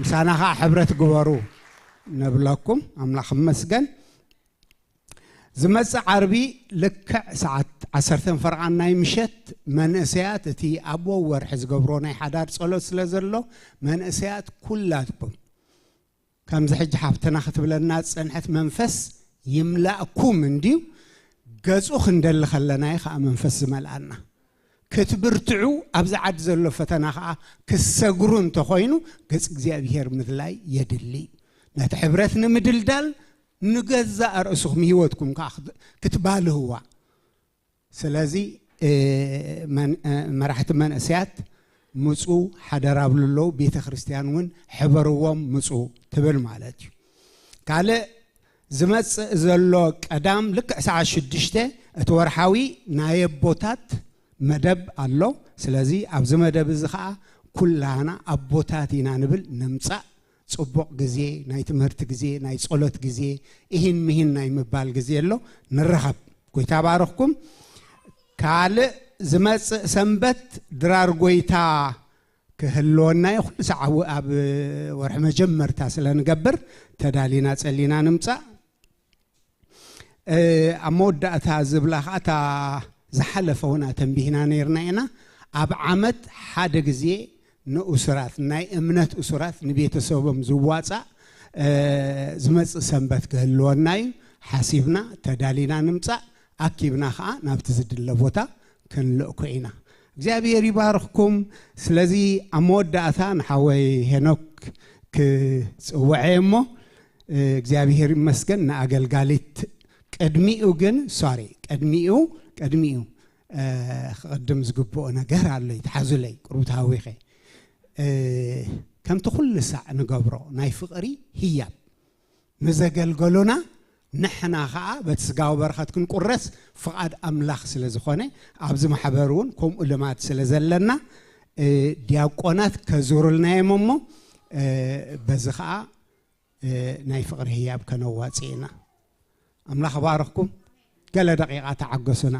ምሳና ከኣ ሕብረት ግበሩ ንብለኩም። ኣምላኽ ይመስገን። ዝመጽእ ዓርቢ ልክዕ ሰዓት ዓሰርተ ፈረቓን ናይ ምሸት መንእሰያት እቲ ኣብ ወርሒ ዝገብሮ ናይ ሓዳር ጸሎት ስለ ዘሎ መንእሰያት ኩላትኩም ከምዚ ሕጂ ሓፍትና ክትብለና ዝጸንሐት መንፈስ ይምላእኩም እንድዩ። ገጹ ክንደሊ ከለና እዩ ከዓ መንፈስ ዝመልኣና። ክትብርትዑ ኣብዚ ዓዲ ዘሎ ፈተና ከዓ ክሰግሩ እንተኾይኑ ገጽ እግዚኣብሔር ምድላይ የድሊ እዩ። ነቲ ሕብረት ንምድልዳል ንገዛእ ርእስኹም ህይወትኩም ከዓ ክት- ክትባልህዋ። ስለዚ እ፣ መን- እ፣ መራሕቲ መንእሰያት ምፁ ሓደራ ብሉ ኣለዉ። ቤተ ክርስቲያን እውን ሕበርዎም ምፁ ትብል ማለት እዩ። ካልእ ዝመፅእ ዘሎ ቀዳም ልክዕ ሰዓት ሽዱሽተ እቲ ወርሓዊ ናይ ኣቦታት መደብ ኣሎ። ስለዚ ኣብዚ መደብ እዚ ከዓ ኩላና ኣቦታት ኢና ንብል ንምፃእ። ፅቡቕ ግዜ፣ ናይ ትምህርቲ ግዜ፣ ናይ ጸሎት ግዜ፣ እሂን ምሂን ናይ ምባል ግዜ ኣሎ። ንረኸብ። ጎይታ ባርኽኩም። ካልእ ዝመጽእ ሰንበት ድራር ጎይታ ክህልወና እዩ። ኩሉ ሳዕ ኣብ ወርሒ መጀመርታ ስለ ንገብር ተዳሊና ጸሊና ንምጻእ። እ፣ ኣብ መወዳእታ ዝብላ ኸዓ እታ ዝሓለፈ እውን ኣተንቢህና ነይርና ኢና። ኣብ ዓመት ሓደ ግዜ ንእሱራት፣ ናይ እምነት እሱራት ንቤተሰቦም ዝዋፃእ፣ እ፣ ዝመፅእ ሰንበት ክህልወና እዩ። ሓሲብና ተዳሊና ንምፃእ፣ ኣኪብና ኸዓ ናብቲ ዝድለ ቦታ ክንልእኮ ኢና። እግዚኣብሔር ይባርኽኩም። ስለዚ ኣብ መወዳእታ ንሓወይ ሄኖክ ክፅውዐ እሞ፣ እ፣ እግዚኣብሔር ይመስገን ንኣገልጋሊት ቅድሚኡ ግን፣ ሶሪ፣ ቅድሚኡ፣ ቅድሚኡ፣ እ፣ ክቕድም ዝግብኦ ነገር ኣሎ። ይትሓዙለይ፣ ቁሩብ ተሃዊኸ። እ፣ ከምቲ ኩሉ ሳዕ ንገብሮ ናይ ፍቕሪ ህያብ ንዘገልገሉና ንሕና ኸዓ በቲ ስጋዊ በረኸት ክንቁረስ ፍቓድ ኣምላኽ ስለ ዝኾነ ኣብዚ ማሕበር እውን ከምኡ ልማድ ስለ ዘለና፣ እ፣ ዲያቆናት ከዙሩልና እዮም እሞ፣ እ፣ በዚ ኸዓ እ፣ ናይ ፍቕሪ ህያብ ከነዋጽእ ኢና። ኣምላኽ ባርኽኩም። ገለ ደቂቓ ተዓገሱና።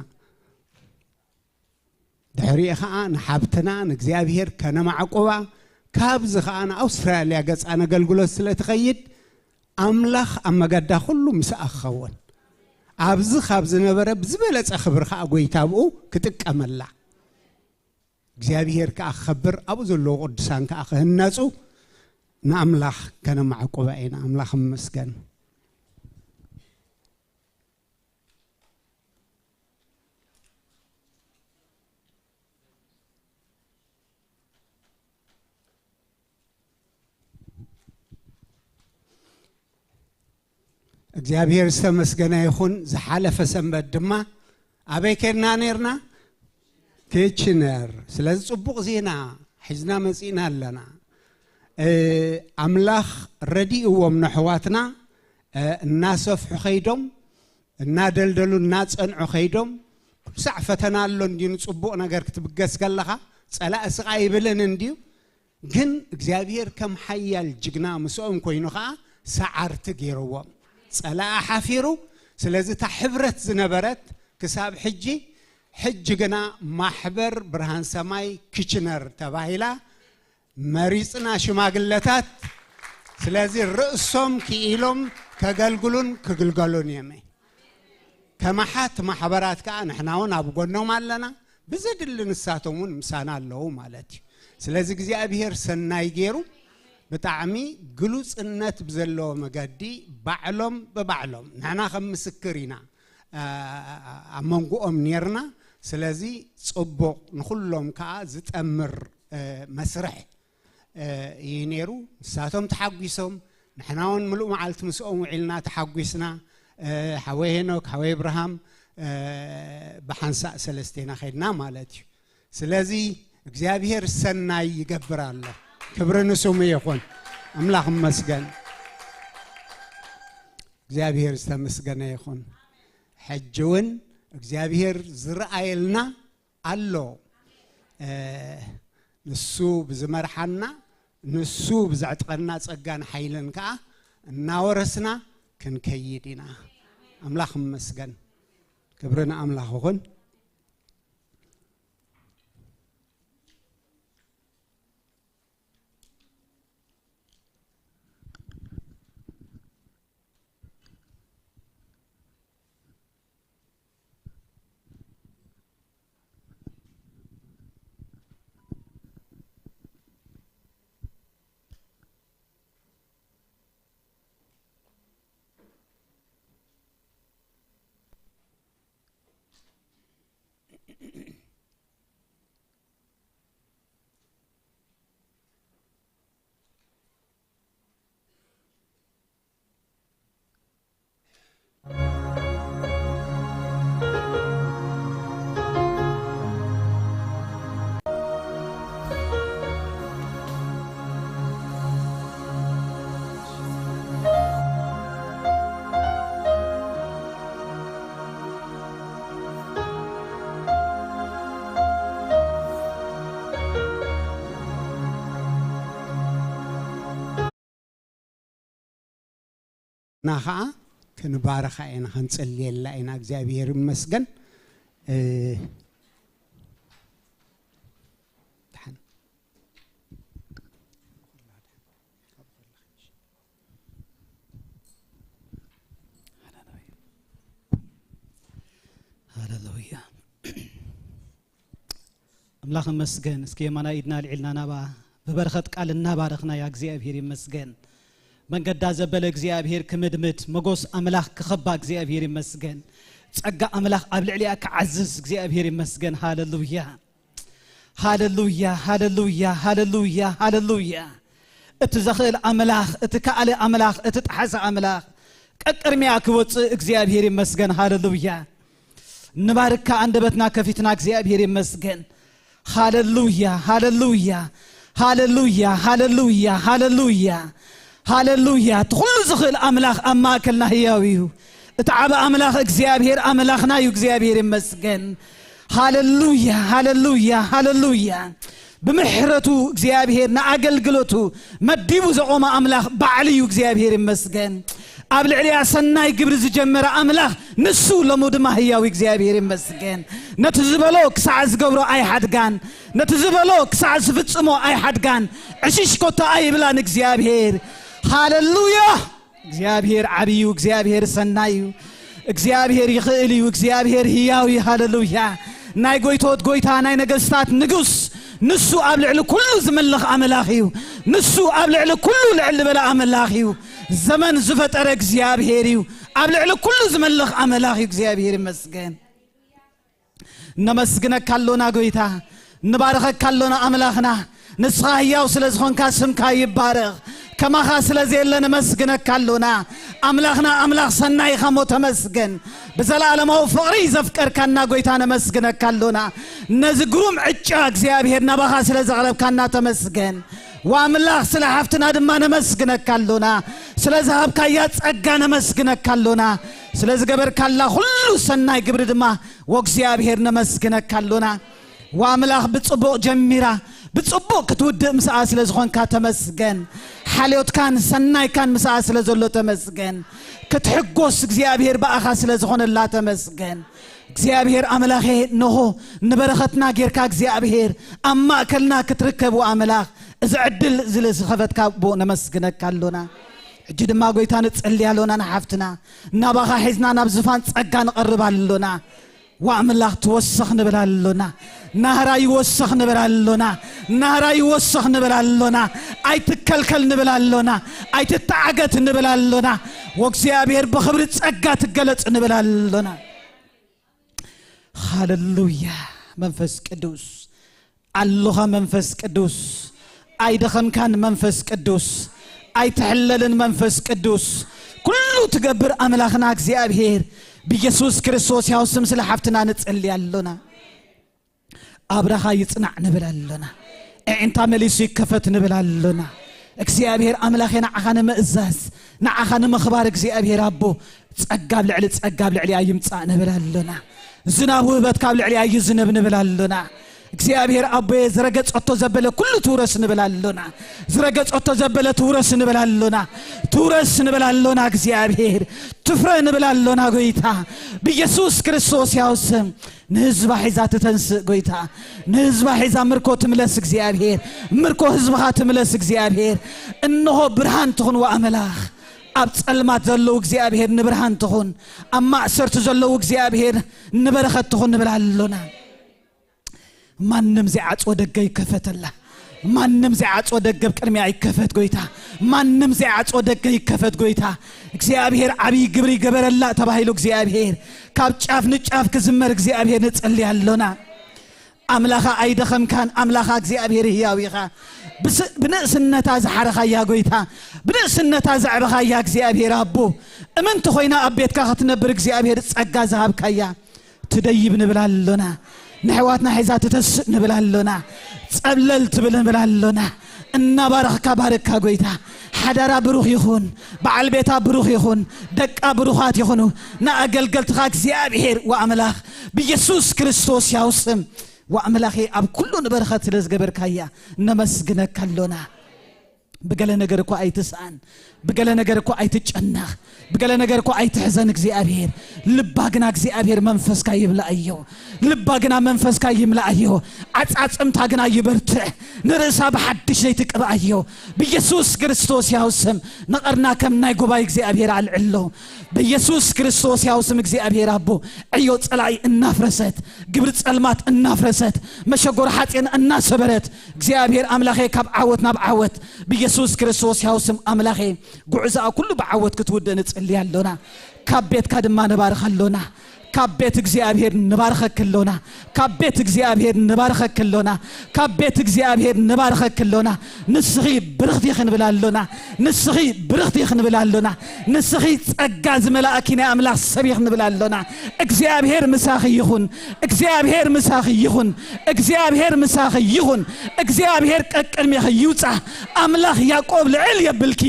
ድሕሪኡ ኸዓ ንሓብትና ንእግዚኣብሔር ከነማዕቁባ፣ ካብዚ ኸዓ ንኣውስትራልያ ገጻ ነገልግሎት ስለ ትኸይድ፣ ኣምላኽ ኣብ መገዳ ኩሉ ምስኣ ክኸውን፣ ኣብዚ ካብ ዝነበረ ብዝበለጸ ክብሪ ኸዓ ጐይታ ብኡ ክጥቀመላ። እግዚኣብሔር ከኣ ክኸብር፣ ኣብኡ ዘለዉ ቅዱሳን ከኣ ክህነጹ ንኣምላኽ ከነማዕቁባ ኢና። ኣምላኽ ይመስገን። እግዚኣብሔር ዝተመስገነ ይኹን። ዝሓለፈ ሰንበት ድማ ኣበይ ከድና ነርና? ኪችነር፣ ስለዚ ጽቡቕ ዜና ሒዝና መጺእና ኣለና። ኣምላኽ ረዲእዎም ነሕዋትና እናሰፍሑ ኸይዶም፣ እናደልደሉ እናጸንዑ ኸይዶም። ኩሉ ሳዕ ፈተና ኣሎ እንድዩ። ንጽቡቕ ነገር ክትብገስ ከለኻ ጸላእ ስቕ ኣይብልን እንድዩ። ግን እግዚኣብሔር ከም ሓያል ጅግና ምስኦም ኮይኑ ኸዓ ሰዓርቲ ገይርዎም። ጸላእ ሓፊሩ። ስለዚ እታ ሕብረት ዝነበረት ክሳብ ሕጂ፣ ሕጂ ግና ማሕበር ብርሃን ሰማይ ኪችነር ተባሂላ መሪጽና ሽማግለታት። ስለዚ ርእሶም ክኢሎም ከገልግሉን ክግልገሉን እዮም። ከማሓት ማሕበራት ከኣ ንሕና እውን ኣብ ጎኖም ኣለና። ብዘድሊ ንሳቶም እውን ምሳና ኣለዉ ማለት እዩ። ስለዚ እግዚኣብሔር ሰናይ ገይሩ ብጣዕሚ ግሉጽነት ብዘለዎ መገዲ ባዕሎም ብባዕሎም ንሕና ከም ምስክር ኢና ኣብ መንጎኦም ኔርና። ስለዚ ጽቡቕ ንኹሎም ከኣ ዝጠምር መስርሕ እዩ ነይሩ። ንሳቶም ተሓጒሶም፣ ንሕና እውን ምሉእ መዓልቲ ምስኦም ውዒልና ተሓጒስና። ሓወይ ሄኖክ፣ ሓወይ እብርሃም፣ ብሓንሳእ ሰለስቴና ኸድና ማለት እዩ። ስለዚ እግዚኣብሔር ሰናይ ይገብር ኣሎ። ክብሪ ንስሙ ይኹን። ኣምላኽ ይመስገን። እግዚኣብሔር ዝተመስገነ ይኹን። ሕጂ እውን እግዚኣብሔር ዝረኣየልና ኣሎ። ንሱ ብዝመርሓና፣ ንሱ ብዘዕጥቀና ጸጋን ሓይልን ከኣ እናወረስና ክንከይድ ኢና። ኣምላኽ ይመስገን። ክብሪ ንኣምላኽ ይኹን። ና ኸዓ ክንባርኻ ኢና፣ ክንጽልየላ ኢና። እግዚኣብሔር ይመስገን። እ፣ ደሓን። ሃሌሉያ። ኣምላኽ ይመስገን። እስኪ የማናይ ኢድና ኣልዒልና ናባ ብበረኸት ቃል እናባረኽናያ እግዚኣብሔር ይመስገን። መንገዳ ዘበለ እግዚኣብሔር ክምድምድ፣ መጎስ ኣምላኽ ክኸባ እግዚኣብሔር ይመስገን። ጸጋ ኣምላኽ ኣብ ልዕሊኣ ክዓዝዝ እግዚኣብሔር ይመስገን። ሃሌሉያ፣ ሃሌሉያ፣ ሃሌሉያ፣ ሃሌሉያ፣ ሃሌሉያ። እቲ ዘኽእል ኣምላኽ፣ እቲ ከኣለ ኣምላኽ፣ እቲ ጠሓሰ ኣምላኽ ቀቅድሚያ ክወጽእ እግዚኣብሔር ይመስገን። ሃሌሉያ። ንባርካ፣ ኣንደበትና ከፊትና እግዚኣብሔር ይመስገን። ሃሌሉያ፣ ሃሌሉያ፣ ሃሌሉያ፣ ሃሌሉያ፣ ሃሌሉያ፣ ሃሌሉያ። እቲ ኩሉ ዝኽእል ኣምላኽ ኣብ ማእከልና ህያው እዩ። እቲ ዓቢ ኣምላኽ እግዚኣብሔር ኣምላኽና እዩ። እግዚኣብሔር ይመስገን። ሃሌሉያ፣ ሃሌሉያ፣ ሃሌሉያ። ብምሕረቱ እግዚኣብሔር ንኣገልግሎቱ መዲቡ ዘቖመ ኣምላኽ ባዕሉ እዩ። እግዚኣብሔር ይመስገን። ኣብ ልዕሊኣ ሰናይ ግብሪ ዝጀመረ ኣምላኽ ንሱ ሎሚ ድማ ህያው እግዚኣብሔር ይመስገን። ነቲ ዝበሎ ክሳዕ ዝገብሮ ኣይሓድጋን፣ ነቲ ዝበሎ ክሳዕ ዝፍጽሞ ኣይሓድጋን። ዕሽሽ ኮታ ኣይብላን እግዚኣብሔር። ሃሌሉያ። እግዚኣብሔር ዓብዪ እዩ፣ እግዚኣብሔር ሰናይ እዩ፣ እግዚኣብሔር ይኽእል እዩ፣ እግዚኣብሔር ህያው እዩ። ሃሌሉያ። ናይ ጎይቶት ጎይታ፣ ናይ ነገስታት ንጉስ፣ ንሱ ኣብ ልዕሊ ኩሉ ዝምልኽ ኣምላኽ እዩ። ንሱ ኣብ ልዕሊ ኩሉ ልዕል ዝበለ ኣምላኽ እዩ። ዘመን ዝፈጠረ እግዚኣብሔር እዩ። ኣብ ልዕሊ ኩሉ ዝመልኽ ኣምላኽ እዩ። እግዚኣብሔር ይመስገን። ነመስግነካ ኣሎና ጎይታ፣ ንባረኸካ ኣሎና ኣምላኽና። ንስኻ ህያው ስለ ዝኾንካ ስምካ ይባረኽ። ከማኻ ስለ ዘየለ ነመስግነካ ኣሎና። ኣምላኽና ኣምላኽ ሰናይ ኢኻ እሞ ተመስገን። ብዘለኣለማዊ ፍቕሪ ዘፍቀርካና ጎይታ ነመስግነካ ኣሎና። ነዚ ግሩም ዕጫ እግዚኣብሔር ናባኻ ስለ ዘቕረብካና ተመስገን። ወኣምላኽ ስለ ሓፍትና ድማ ነመስግነካ ኣሎና። ስለ ዝሃብካያ ጸጋ ነመስግነካ ኣሎና። ስለ ዝገበርካላ ኩሉ ሰናይ ግብሪ ድማ ወእግዚኣብሔር ነመስግነካ ኣሎና። ወኣምላኽ ብጽቡቕ ጀሚራ ብጽቡቕ ክትውድእ ምስኣ ስለ ዝኾንካ ተመስገን። ሓልዮትካን ሰናይካን ምስኣ ስለ ዘሎ ተመስገን። ክትሕጎስ እግዚኣብሔር ብኣኻ ስለ ዝኾነላ ተመስገን። እግዚኣብሔር ኣምላኸ፣ እንሆ ንበረኸትና ጌርካ እግዚኣብሔር ኣብ ማእከልና ክትርከብ ኣምላኽ፣ እዚ ዕድል እዚ ዝኸፈትካ ኣቦ ነመስግነካ ኣሎና። ሕጂ ድማ ጎይታ ንጸሊ ኣሎና ንሓፍትና ናባኻ ሒዝና ናብ ዝፋን ጸጋ ንቐርብ ኣሎና። ወኣምላኽ ትወሰኽ ንብል ኣሎና። ናህራ ይወሰኽ ንብል ኣሎና። ናህራ ይወሰኽ ንብል ኣሎና። ኣይትከልከል ንብል ኣሎና። ኣይትተዓገት ንብል ኣሎና። ወእግዚኣብሔር ብኽብሪ ጸጋ ትገለጽ ንብል ኣሎና። ሃለሉያ። መንፈስ ቅዱስ ኣሎኻ። መንፈስ ቅዱስ ኣይደኸምካን። መንፈስ ቅዱስ ኣይትሕለልን። መንፈስ ቅዱስ ኩሉ ትገብር ኣምላኽና እግዚኣብሔር ብኢየሱስ ክርስቶስ ያው ስም ስለ ሓፍትና ንጸሊ ኣሎና። ኣብራኻ ይጽናዕ ንብል ኣሎና። ኣዒንታ መሊሱ ይከፈት ንብል ኣሎና። እግዚኣብሔር ኣምላኸ ንዓኻ ንምእዛዝ ንዓኻ ንምኽባር እግዚኣብሔር ኣቦ ጸጋ ኣብ ልዕሊ ጸጋ ኣብ ልዕሊኣ ይምጻእ ንብል ኣሎና። ዝናብ ውህበት ካብ ልዕሊኣ ይዝነብ ንብል ኣሎና። እግዚኣብሔር ኣቦየ ዝረገጸቶ ዘበለ ኩሉ ትውረስ ንብል ኣሎና። ዝረገጸቶ ዘበለ ትውረስ ንብል ኣሎና። ትውረስ ንብል ኣሎና እግዚኣብሔር። ትፍረ ንብል ኣሎና ጎይታ። ብኢየሱስ ክርስቶስ ያው ስም ንህዝባ ሒዛ ትተንስእ ጎይታ። ንህዝባ ሒዛ ምርኮ ትምለስ እግዚኣብሔር። ምርኮ ህዝብኻ ትምለስ እግዚኣብሔር። እንሆ ብርሃን ትኹን ወኣመላኽ። ኣብ ጸልማት ዘለዉ እግዚኣብሔር ንብርሃን ትኹን። ኣብ ማእሰርቲ ዘለዉ እግዚኣብሔር ንበረኸት ትኹን ንብል ኣሎና። ማንም ዘይዓጽዎ ደገ ይከፈተላ። ማንም ዘይዓጽዎ ደገ ኣብ ቅድሚያ ይከፈት ጎይታ። ማንም ዘይዓጽዎ ደገ ይከፈት ጎይታ። እግዚኣብሔር ዓብዪ ግብሪ ይገበረላ ተባሂሉ እግዚኣብሔር ካብ ጫፍ ንጫፍ ክዝመር እግዚኣብሔር ንጸሊ ኣሎና። ኣምላኻ ኣይደኸምካን። ኣምላኻ እግዚኣብሔር ህያው ኢኻ። ብስ- ብንእስነታ ዝሓረኻያ ጎይታ፣ ብንእስነታ ዘዕበኻያ እግዚኣብሔር ኣቦ፣ እምንቲ ኮይና ኣብ ቤትካ ክትነብር እግዚኣብሔር ጸጋ ዝሃብካያ ትደይብ ንብል ኣሎና። ንሕዋትና ሒዛ ትተስእ ንብል ኣሎና። ጸብለል ትብል ንብል ኣሎና። እናባረኽካ ባርካ ጎይታ። ሓዳራ ብሩኽ ይኹን። በዓል ቤታ ብሩኽ ይኹን። ደቃ ብሩኻት ይኹኑ። ንኣገልገልትኻ እግዚኣብሔር ወኣምላኽ ብኢየሱስ ክርስቶስ ያው ስም ወኣምላኸ ኣብ ኩሉ ንበረኸት ስለ ዝገበርካያ ነመስግነካ ኣሎና። ብገለ ነገር እኮ ኣይትስኣን። ብገለ ነገር እኮ ኣይትጨነኽ። ብገለ ነገር እኮ ኣይትሕዘን እግዚኣብሔር። ልባ ግና እግዚኣብሔር መንፈስካ ይብላኣዮ። ልባ ግና መንፈስካ ይምላኣዮ። ዓጻጽምታ ግና ይበርትዕ። ንርእሳ ብሓድሽ ዘይትቅብኣዮ። ብኢየሱስ ክርስቶስ ያው ስም ንቐርና ከም ናይ ጉባኤ እግዚኣብሔር ኣልዕሎ። ብኢየሱስ ክርስቶስ ያው ስም እግዚኣብሔር ኣቦ ዕዮ ጸላኢ እናፍረሰት፣ ግብሪ ጸልማት እናፍረሰት፣ መሸጎር ሓጼን እናሰበረት፣ እግዚኣብሔር ኣምላኸ ካብ ዓወት ናብ ዓወት ብኢየሱስ ክርስቶስ ያው ስም ኣምላኸ ጉዕዛኣ ኩሉ ብዓወት ክትውድእ ንጽሊ ኣሎና። ካብ ቤትካ ድማ ንባርኽ ኣሎና። ካብ ቤት እግዚኣብሔር ንባርኸክ ኣሎና። ካብ ቤት እግዚኣብሔር ንባርኸክ ኣሎና። ካብ ቤት እግዚኣብሔር ንባርኸክ ኣሎና። ንስኺ ብርኽቲ ክንብል ኣሎና። ንስኺ ብርኽቲ ክንብል ኣሎና። ንስኺ ጸጋ ዝመላእኪ ናይ ኣምላኽ ሰብ ኢኺ ንብል ኣሎና። እግዚኣብሔር ምሳኺ ይኹን። እግዚኣብሔር ምሳኺ ይኹን። እግዚኣብሔር ምሳኺ ይኹን። እግዚኣብሔር ቀቅድሜኺ ይውጻ። ኣምላኽ ያዕቆብ ልዕል የብልኪ።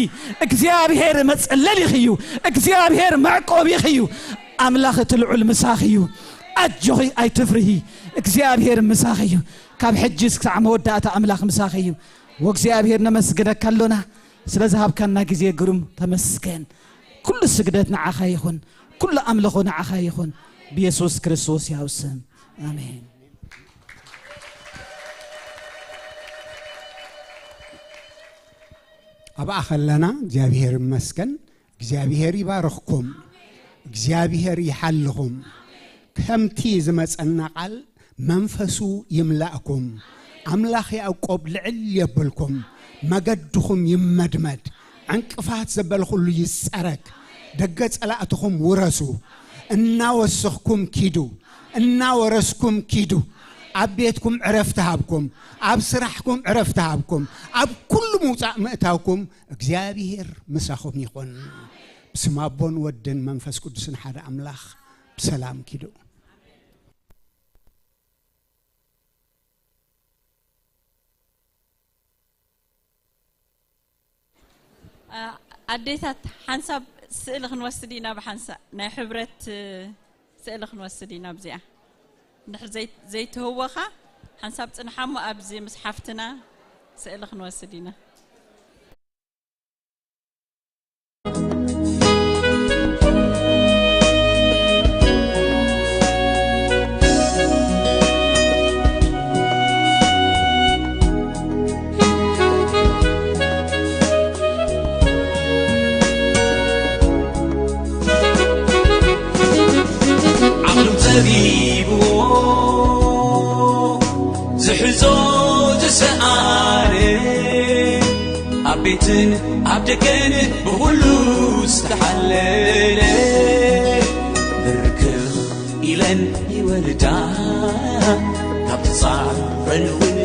እግዚኣብሔር መጸለሊኺ እዩ። እግዚኣብሔር መዕቆቢኺ እዩ። ኣምላኽ እቲ ልዑል ምሳኺ እዩ። ኣጆኺ ኣይትፍርሂ። እግዚኣብሔር ምሳኺ እዩ። ካብ ሕጂ እስካዕ መወዳእታ ኣምላኽ ምሳኺ እዩ። ወእግዚኣብሔር ነመስግነካ ኣሎና ስለ ዝሃብካና ግዜ ግሩም ተመስገን። ኩሉ ስግደት ንዓኻ ይኹን። ኩሉ ኣምልኾ ንዓኻ ይኹን። ብየሱስ ክርስቶስ ያው ስም ኣሜን። ኣብኣ ከለና እግዚኣብሔር ይመስገን። እግዚኣብሔር ይባርኽኩም። እግዚኣብሔር ይሓልኹም። ከምቲ ዝመጸና ቃል መንፈሱ ይምላእኩም። ኣምላኽ ያዕቆብ ልዕል የብልኩም። መገድኹም ይመድመድ። ዕንቅፋት ዘበለ ኩሉ ይጸረግ። ደገ ጸላእትኹም ውረሱ። እናወሰኽኩም ኪዱ። እናወረስኩም ኪዱ። ኣብ ቤትኩም ዕረፍቲ ሃብኩም፣ ኣብ ስራሕኩም ዕረፍቲ ሃብኩም፣ ኣብ ኩሉ ምውጻእ ምእታውኩም እግዚኣብሔር ምሳኹም ይኹን። ብስም ኣቦን ወድን መንፈስ ቅዱስን ሓደ ኣምላኽ ብሰላም ኪዱ። ኣዴታት ሓንሳብ ስእሊ ክንወስድ ኢና። ብሓንሳብ ናይ ሕብረት ስእሊ ክንወስድ ኢና። ኣብዚኣ እንድሕር ዘይ- ዘይትህወኻ ሓንሳብ ጽንሓሞ ኣብዚ ምስ ሓፍትና ስእሊ ክንወስድ ኢና። ዓቕሉ ጸቢብዎ ዝሕዞ ዝሰኣነ ኣብ ቤትን ኣብ ደገን ብኹሉ ዝተሓለለ ብርክኽ ኢለን ይወልዳ ካብ ትጻረን እውን